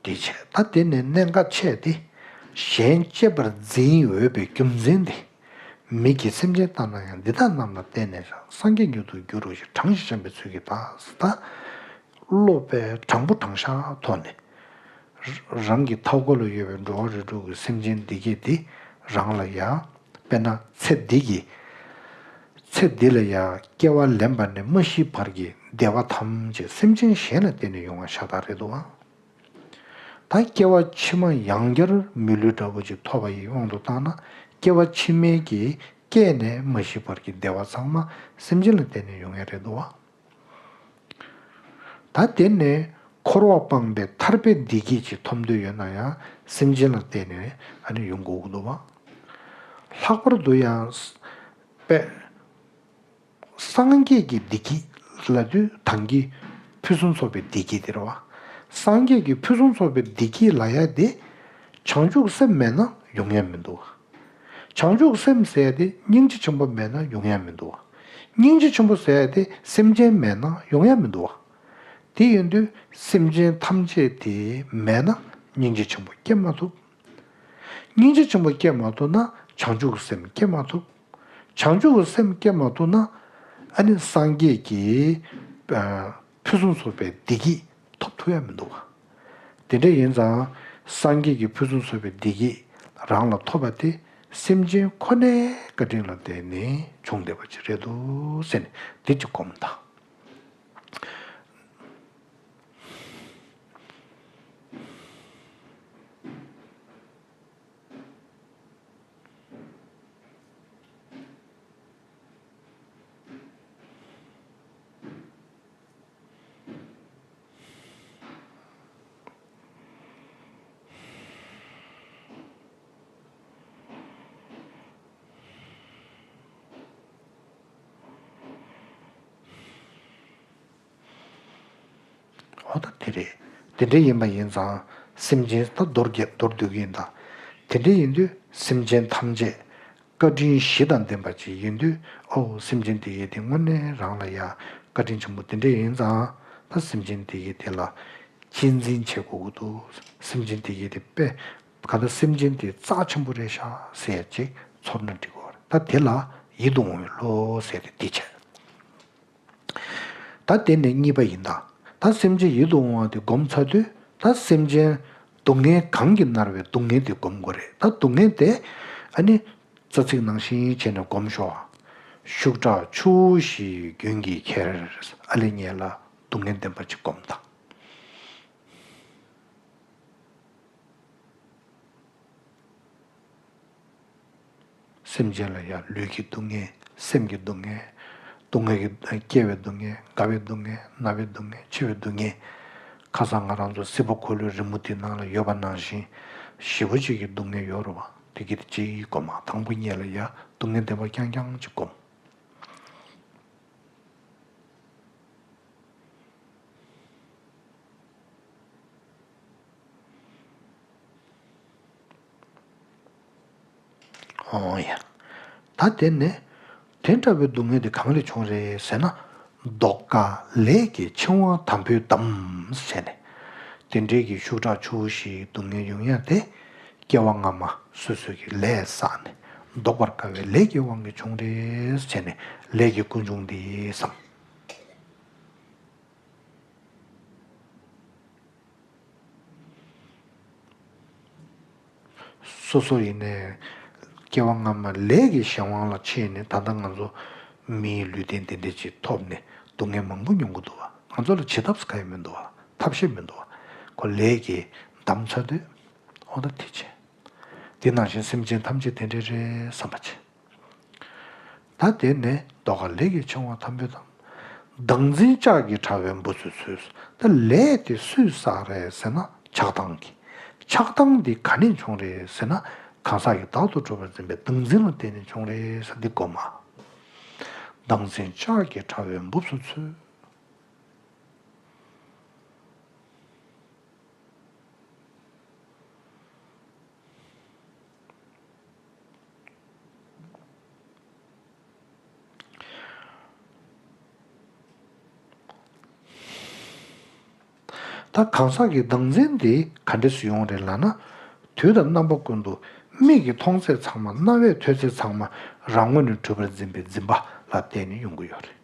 དེ་བྱས་ད་དེ་ནས་གནད་འགག་ཆེ་སྟེ། གཞན་གཅེས་པར་འཛིན་འོས་པའི་རྒྱུ་མཚན་དེ། མིག་གིས་སེམས་ཅན་ལྟ་ན་ཡང་འདི་དག་རྣམས་ལ་བརྟེན་ནས་སངས་རྒྱས་མྱུར་དུ་འགྱུར་རོ་ཞེས་དྲང་ཞིང་བྱམས་པའི་ཚུལ་གྱིས་བདག་ད། སློབ་པའི་དྲང་པོ་དྲང་བཞག་ཐོག་ནས། རང་གི་མཐའ་འཁོར་ལ་ཡོད་པའི་འགྲོ་བ་རིགས་དྲུག་གི་སེམས་ཅན་བདེ་སྐྱིད་འདི་རང་ལ་ཡང་། དཔེར་ན་ཚེ་འདི་གི་ཚེ་འདི་ལ་ཡང་སྐྱེ་བ་ལེན་པ་ནས་མ་ཤི་བར་གྱི་བདེ་བ་ཐམས་ཅད་སེམས་ཅན་གཞན་ལ་བརྟེན་ནས་ཡོང་བ་ཤ་སྟག་རེད་འདུག་ཨང་། ད་སྐྱེ་བ་ཕྱི་མ་ཡང་བསྐྱར་མི་ལུས་འདྲ་པོ་ཅིག་ཐོབ་པ་ཡི་དབང་དུ་བཏང་ན་སྐྱེ་བ་ཕྱི་མའི་གི་སྐྱེས་ནས་མ་ཤི་བར་གྱི་བདེ་བ་ཚང་མ་སེམས་ཅན་ལ་བརྟེན་ནས་ཡོང་ཡ་རེད་འདུག་ཨང་། ད་དེ་ནས་འཁོར་བ་སྤངས་པའི་ཐར་པའི་བདེ་སྐྱིད་ཅིག་ཐོབ་འདོད་ཡོད་ན་ཡང་སེམས་ཅན་ལ་བརྟེན་ནས་ཨ་ནི་ཡོང་དགོས་ཀྱི་འདུག་བ། ལྷག་པར་དུ་ཡང་དཔེ་སངས་རྒྱས་ཀྱི་བདེ་སྐྱིད་ལབ་དུས་ད་གིན་ཕུན་སུམ་ཚོགས་པའི་བདེ་སྐྱིད་དེ་རེད་བ། སངས་རྒྱས་ཀྱི་ཕུན་སུམ་ཚོགས་པའི་བདེ་སྐྱིད་ལབ་ཡ་དེ་བྱང་ཆུབ་སེམས་མེད་ན་ཡོང་ཡ་མི་འདུག་བ། བྱང་ཆུབ་སེམས་ཟེར་ཡ་དེ་སྙིང་རྗེ་ཆེན་པོ་མེད་ན་ཡོང་ཡ་མི་འདུག་བ། སྙིང་རྗེ་ཆེན་པོ་ཟེར་ཡ་དེ་སེམས་ཅན་མེད་ན་ཡོང་ཡ་མི་འདུག་བ། དེ་ཡིན་དུས་སེམས་ཅན་ཐམས་ཅད་དེ་མེད་ན་སྙིང་རྗེ་ཆེན་པོ་སྐྱེ་མ་ཐུབ། སྙིང་རྗེ་ཆེན་པོ་སྐྱེ་མ་ཐུབ་ན་བྱང་ཆུབ་ཀྱི་སེམས་སྐྱེ་མ་ཐུབ། བྱང་ཆུབ་ཀྱི་སེམས་སྐྱེ་མ་ཐུབ་ན་ཨ་ནི་སངས་རྒྱས་ཀྱི་ཨ་ཕུན་སུམ་ཚོགས་པའི་བདེ་སྐྱིད་ཐོབ་ཐུབ་ཡ་མི་འདུག་བ། དེ་འདྲ་ཡིན་ཙང་སངས་རྒྱས་ཀྱི་ཕུན་སུམ་ཚོགས་པའི་བདེ་སྐྱིད་རང་ལ་ཐོབ་པ་དེ་སེམས་ཅན་ཁོ་ནའི་བཀའ་དྲིན་ལ་བརྟེན་ནས་བྱུང་བསྡད་པ་ཅིག་རེད་འདུག་ཟེར་ནས་དེ་གཅིག་སྒོམ་དང་། འོ་ད་དེ་རེད། དེ་འདྲ་ཡིན་པ་ཡིན་ཙང་སེམས་ཅན་ད་མདོར་བསྡུས་མདོར་བསྡུས་ཀྱི་ཡིན་ད། དེ་འདྲ་ཡིན་དུས་སེམས་ཅན་ཐམས་ཅད་བཀའ་དྲིན་བཞི་དང་ལྡན་པ་ཅིག་ཡིན་དུས་ཨོ་སེམས་ཅན་དེ་ཡི་དེ་དངོས་གནས་རང་ལ་ཡ་བཀའ་དྲིན་ཆེན་པོ་དེ་འདྲ་ཡིན་ཙང་ད་སེམས་ཅན་དེ་ཡི་དེ་ལ་གཅེས་འཛིན་བྱེད་དགོས་ཀྱི་འདུག་སེམས་ཅན་དེ་ཡི་དེ་དཔེ་ག་ད་སེམས་ཅན་དེ་རྩ་ཆེན་པོ་རེད་ཤག་ཟེར་ཅིག་ཚོར་ན་འགྲིག་གི་རེད། ད་དེ་ལ་ཡིད་དུ་འོང་བའི་བློ་ཟེར་དེ་དེ་བྱས། ད་དེ་ནས་གཉིས་པ་ཡིན་ད། ད་སེམས་ཅན་ཡིད་དུ་འོང་བ་དེ་སྒོམ་ཚར་དུས་ད་སེམས་ཅན་སྡུག་བསྔལ་གང་གིས་མནར་བའི་སྡུག་བསྔལ་དེ་སྒོམ་དགོས་རེད། ད་སྡུག་བསྔལ་དེ་ ཨ་ནི་རྩ་ཚིག་ནང་བཞིན་བྱས་ནས་སྒོམ་ཤོག། ཤུགས་དྲག་ཆུ་བོ་བཞིའི་རྒྱུན་གྱིས་ཁྱེར། ཨ་ལས་ཉེ་ལ་སྡུག་བསྔལ་བདེན་པ་ཅིག་སྒོམ་དང་། སེམས་ཅན་ལ་ཡང་ལུས་ཀྱི་སྡུག་བསྔལ། སེམས་ཀྱི་སྡུག་བསྔལ། སྡུག་བསྔལ་གྱི་སྐྱེ་བའི་སྡུག་བསྔལ། རྒ་བའི་སྡུག་བསྔལ། ན་བའི་སྡུག་བསྔལ། འཆི་བའི་སྡུག་བསྔལ། ཁ་སང་ང་རང་ཚོ་སྲིད་པ་འཁོར་ལོའི་རི་མོ་དེ་ནང་ལ་ཡོད་པ་ནང་བཞིན་བཞི་པོ་ཅིག་གི་སྡུག་བསྔལ་ཡོད་རེད་བ། དེ་གི་དེ་གཅིག་སྒོམ། དང་པོ་ཉིད་ལ་ཡང་སྡུག་བསྔལ་བདེན་པ་རྐྱང་རྐྱང་ཅིག་སྒོམ། ཨོ་ཡ། ད་དེ་ནས་དེ་འདྲ་བའི་སྡུག་བསྔལ་དེ་གང་ལས་བྱུང་རེད་ཟེར་ན། ལྡོག་དཀའ་ལས་ཀྱི་འཆིང་བ་དམ་པོས་བསྡམས་ཟེར་ནས། དེ་འདྲའི་གི་ཤུགས་དྲག་ཆུ་བོ་བཞིའི་སྡུག་བསྔལ་ཡོང་ཡ་དེ། སྐྱེ་བ་སྔ་མ་སོ་སོ་གི་ལས་བསགས་ནས་ལྡོག་པར་དཀའ་བའི་ལས་ཀྱི་དབང་གིས་བྱུང་རེད་ཟེར་ནས་ལས་ཀྱི་ཀུན་འབྱུང་འདི་བསམ། སོ་སོ་ཡིན་ནའི་སྐྱེ་བ་སྔ་མ་ལས་ཀྱི་གཞན་དབང་ལ་ཆས་ནས་ད་ལྟ་ང་ཚོ་མིའི་ལུས་རྟེན་དེ་འདྲ་ཅིག་ཐོབ་ནས་སྡུག་བསྔལ་མང་པོ་མྱོང་གི་འདུག་བ། ང་ཚོ་ལ་བྱེད་ཐབས་གང་ཡང་མི་འདུག་བ། ཐབས་ཤེས་མི་འདུག་བ། ཁོ་ལས་ཀྱིས་བསྡམས་ཚར་དུས་ཨོ་ད་དེ་བྱས། དེ་ནང་བཞིན་སེམས་ཅན་ཐམས་ཅད་དེ་འདྲ་རེད་བསམ་པ་བྱས། ད་དེ་ནས་ལྡོག་དཀའ་ལས་ཀྱི་འཆིང་བ་དམ་པོས་བསྡམས། བདག་འཛིན་ལྕགས་ཀྱི་དྲ་བས་འབུ་ཚུགས་ཚུགས། ད་ལས་དེ་སུས་བསགས་རེད་ཟེར་ན་ཆགས་སྡང་གིས། ཆགས་སྡང་འདི་ག་ནས་བྱུང་རེད་ཟེར་ན་གང་ཟག་གིས་བདག་ཏུ་གྲུབ་པར་འཛིན་པའི་བདག་འཛིན་ལ་བརྟེན་ནས་བྱུང་རེད་ཟེར་འདི་སྒོམ། བདག་འཛིན་ལྕགས་ཀྱི་དྲ་བས་འབུ་ཚུགས་ཚུགས། ད་གང་ཟག་གི་བདག་འཛིན་དེ་ག་འདྲས་སུ་ཡོང་རེད་ལབ་ན། དུས་དང་རྣམ་པ་ཀུན་ཏུ་མིག་གིས་མཐོང་ཚད་ཚང་མ། རྣ་བས་ཐོས་ཚད་ཚང་མ་རང་ངོས་ནས་གྲུབ་པར་འཛིན་པའི་འཛིན་པ་ལ་བརྟེན་ནས་ཡོང་གི་ཡོད་རེད།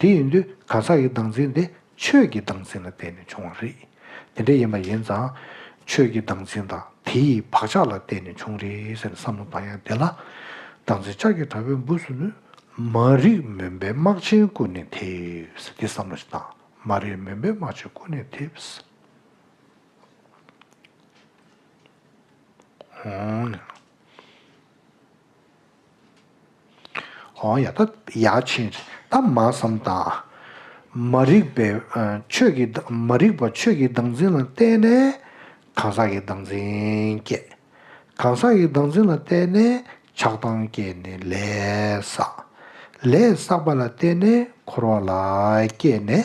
དེ་ཡིན་དུས་གང་ཟག་གི་བདག་འཛིན་དེ་ཆོས་ཀྱི་བདག་འཛིན་ལ་བརྟེན་ནས་བྱུང་བ་རེད། དེ་འདྲ་ཡིན་པ་ཡིན་ཙང་ཆོས་ཀྱི་བདག་འཛིན་དང་དེའི་བག་ཆགས་ལ་བརྟེན་ནས་བྱུང་རེད་ཟེར་ནས་བསམ་བློ་བཏང་ཡ་དེ་ལ། བདག་འཛིན་ལྕགས་ཀྱི་དྲ་བས་འབུ་ཚུགས་ནས། མ་རིག་མུན་པའི་རྨག་ཆེན་ཀུན་ནས་ཐེབས། དེ་བསམ་བློ་ཞིག་བཏང་། མ་རིག་མུན་པའི་རྨག་ཆེན་ཀུན་ནས་ཐེབས། ཨོ་ཡ། ད་ཡ་ཕྱིན་ད་མ་བསམ་དང་། མ་རིག་པའི་ཆོས་ཀྱི་མ་རིག་པ་ཆོས་ཀྱི་བདག་འཛིན་ལ་བརྟེན་ནས་གང་ཟག་གི་བདག་འཛིན་སྐྱེས། གང་ཟག་གི་བདག་འཛིན་ལ་བརྟེན་ནས་ཆགས་སྡང་སྐྱེས་ནས་ལས་བསགས། ལས་བསགས་པ་ལ་བརྟེན་ནས་འཁོར་བ་ལ་སྐྱེས་ནས་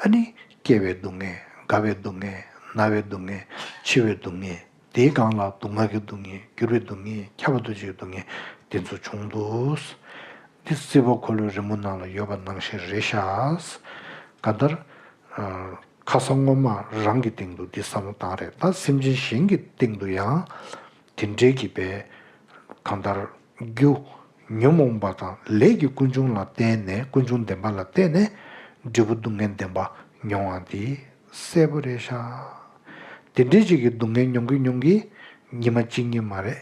ཨ་ནི་སྐྱེ་བའི་སྡུག་བསྔལ། རྒ་བའི་སྡུག་བསྔལ། ན་བའི་སྡུག་བསྔལ། འཆི་བའི་སྡུག་བསྔལ། དེའི་སྒང་ལ་སྡུག་བསྔལ་གྱི་སྡུག་བསྔལ། འགྱུར་བའི་སྡུག་བསྔལ། ཁྱབ་པ་འདུ་བྱེད་ཀྱི་སྡུག་བསྔལ་དེ་ཚོ་བྱུང་འདུག། འདི་སྲིད་པ་འཁོར་ལོའི་རི་མོ་ནང་ལ་ཡོད་པ་ནང་བཞིན་རེད་ཤག། གང་ལྟར། ཁ་སང་སྔོན་མ་རང་གི་སྟེང་དུ་འདི་བསམ་བློ་བཏང་རེད། ད་སེམས་ཅན་གཞན་གྱི་སྟེང་དུ་ཡང་དེ་འདྲའི་གི་པའི་གང་ལྟར་རྒྱུ་ཉོན་མོངས་པ་དང་ལས་ཀྱི་ཀུན་འབྱུང་ལ་བརྟེན་ནས། ཀུན་འབྱུང་བདེན་པ་ལ་བརྟེན་ནས་འབྲས་བུ་སྡུག་བསྔལ་བདེན་པ་མྱོང་བ་འདི་གསལ་པོ་རེད་ཤག། དེ་འདྲའི་ཅིག་གི་སྡུག་བསྔལ་མྱོང་གི་མྱོང་གི་ཉི་མ་གཅིག་གཉིས་མ་རེད།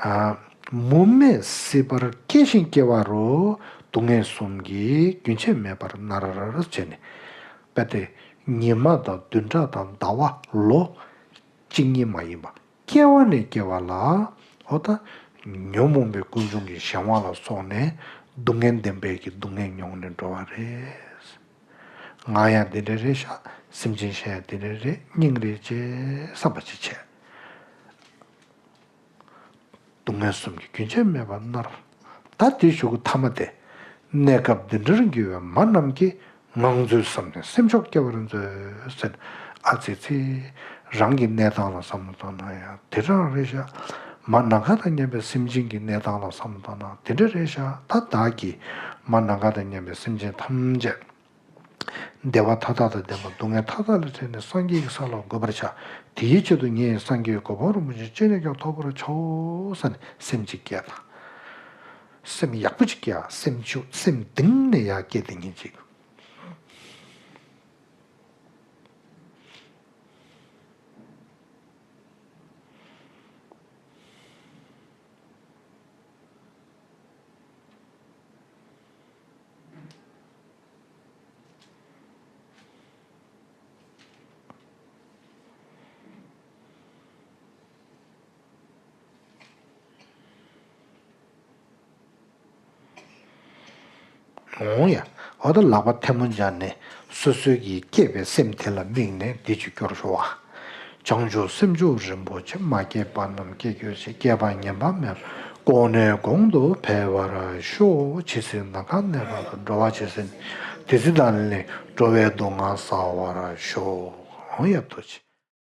ཨ། མུ་མེད་སྲིད་པར་སྐྱེ་ཞིང་སྐྱེ་བ་རུ། སྡུག་བསྔལ་གསུམ་གྱིས་རྒྱུན་ཆད་མེད་པར་མནར་བྱས་ནས། དཔེ་དེ་ཉི་མ་དང་བདུན་ཕྲག་དང་ཟླ་བ་ལོ་གཅིག་གཉིས་མ་ཡིན་པ། སྐྱེ་བ་ནས་སྐྱེ་བ་ལ་འོ་ད་ཉོན་མོངས་པའི་ཀུན་འབྱུང་གི་གཞན་དབང་ལ་སོགས་ནས་སྡུག་བསྔལ་བདེན་པའི་གི་སྡུག་བསྔལ་མྱོང་ནས་འགྲོ་བ་རེད། ང་ཡང་འདི་འདྲ་རེད་ཤག། སེམས་ཅན་གཞན་ཡང་འདི་འདྲ་རེད། སྙིང་རེ་རྗེ་བསམ་པ་ཅིག་བྱས། སྡུག་བསྔལ་གསུམ་གྱིས་རྒྱུན་ཆད་མེད་པར་མནར། ད་དེའི་གཞུག་གུ་ཐ་མ་དེ། གནས་སྐབས་འདི་འདྲར་འགྱུར་བའི་མ་རྣམས་ཀྱིས། ངང་ཚུལ་བསམ་ནས་སེམས་མཆོག་སྐྱེ་བར་མཛོད་ཟེར། ཨ་ཙི་ཙི། རང་གི་གནས་སྟངས་ལ་བསམ་བློ་བཏང་ན་ཡང་དེ་འདྲ་རེད་ཤག། མ་ནམ་མཁའ་དང་མཉམ་པའི་སེམས་ཅན་གྱི་གནས་སྟངས་ལ་བསམ་བློ་བཏང་ན་དེ་འདྲ་རེད་ཤག། ད་བདག་གིས་མ་ནམ་མཁའ་དང་མཉམ་པའི་སེམས་ཅན་ཐམས་ཅད་བདེ་བ་མཐའ་དག་དང་ལྡན་པ། སྡུག་བསྔལ་མཐའ་དག་ལས་བྲལ་ནས་སངས་རྒྱས་ཀྱི་ས་ལ་འགོད་པར་བྱ། དེའི་ཆེད་དུ་ངས་སངས་རྒྱས་ཀྱི་གོ་འཕང་རིན་པོ་ཆེ་ཅི་ནས་ཀྱང་ཐོབ་པར་བྱའོ་ཟེར་ནས་སེམས་ཅིག་བསྐྱེད་དང་། སེམས་ཡག་པོ་ཅིག་བསྐྱེད། སེམས་ཆུ་སེམས་གཏིང་ནས་ཡར་བསྐྱེད་དེ་ཉིད་ཅིག། འོང་ཡ། འོ་ད་ལག་པ་ཐལ་མོ་སྦྱར་ནས་སོ་སོའི་གི་སྐྱེས་པའི་སེམས་དེ་ལ་དམིགས་ནས་འདི་ཅིག་སྐྱོར་ཤོག་ཨ། བྱང་ཆུབ་སེམས་མཆོག་རིན་པོ་ཆེ། མ་སྐྱེས་པ་རྣམས་སྐྱེ་གྱུར་ཅིག་སྐྱེས་པ་ངན་པ་མེད་པར། གོང་ནས་གོང་དུ་འཕེལ་བར་ཤོག་ཇི་སྲིད་ནམ་མཁའ་གནས་པ་དང་། འགྲོ་བ་ཇི་སྲིད་དེ་སྲིད་ད་ལན་ལས་འགྲོ་བའི་སྡུག་བསྔལ་བསལ་བར་ཤོག་ཡ་ཐུགས་རྗེ་ཆེ།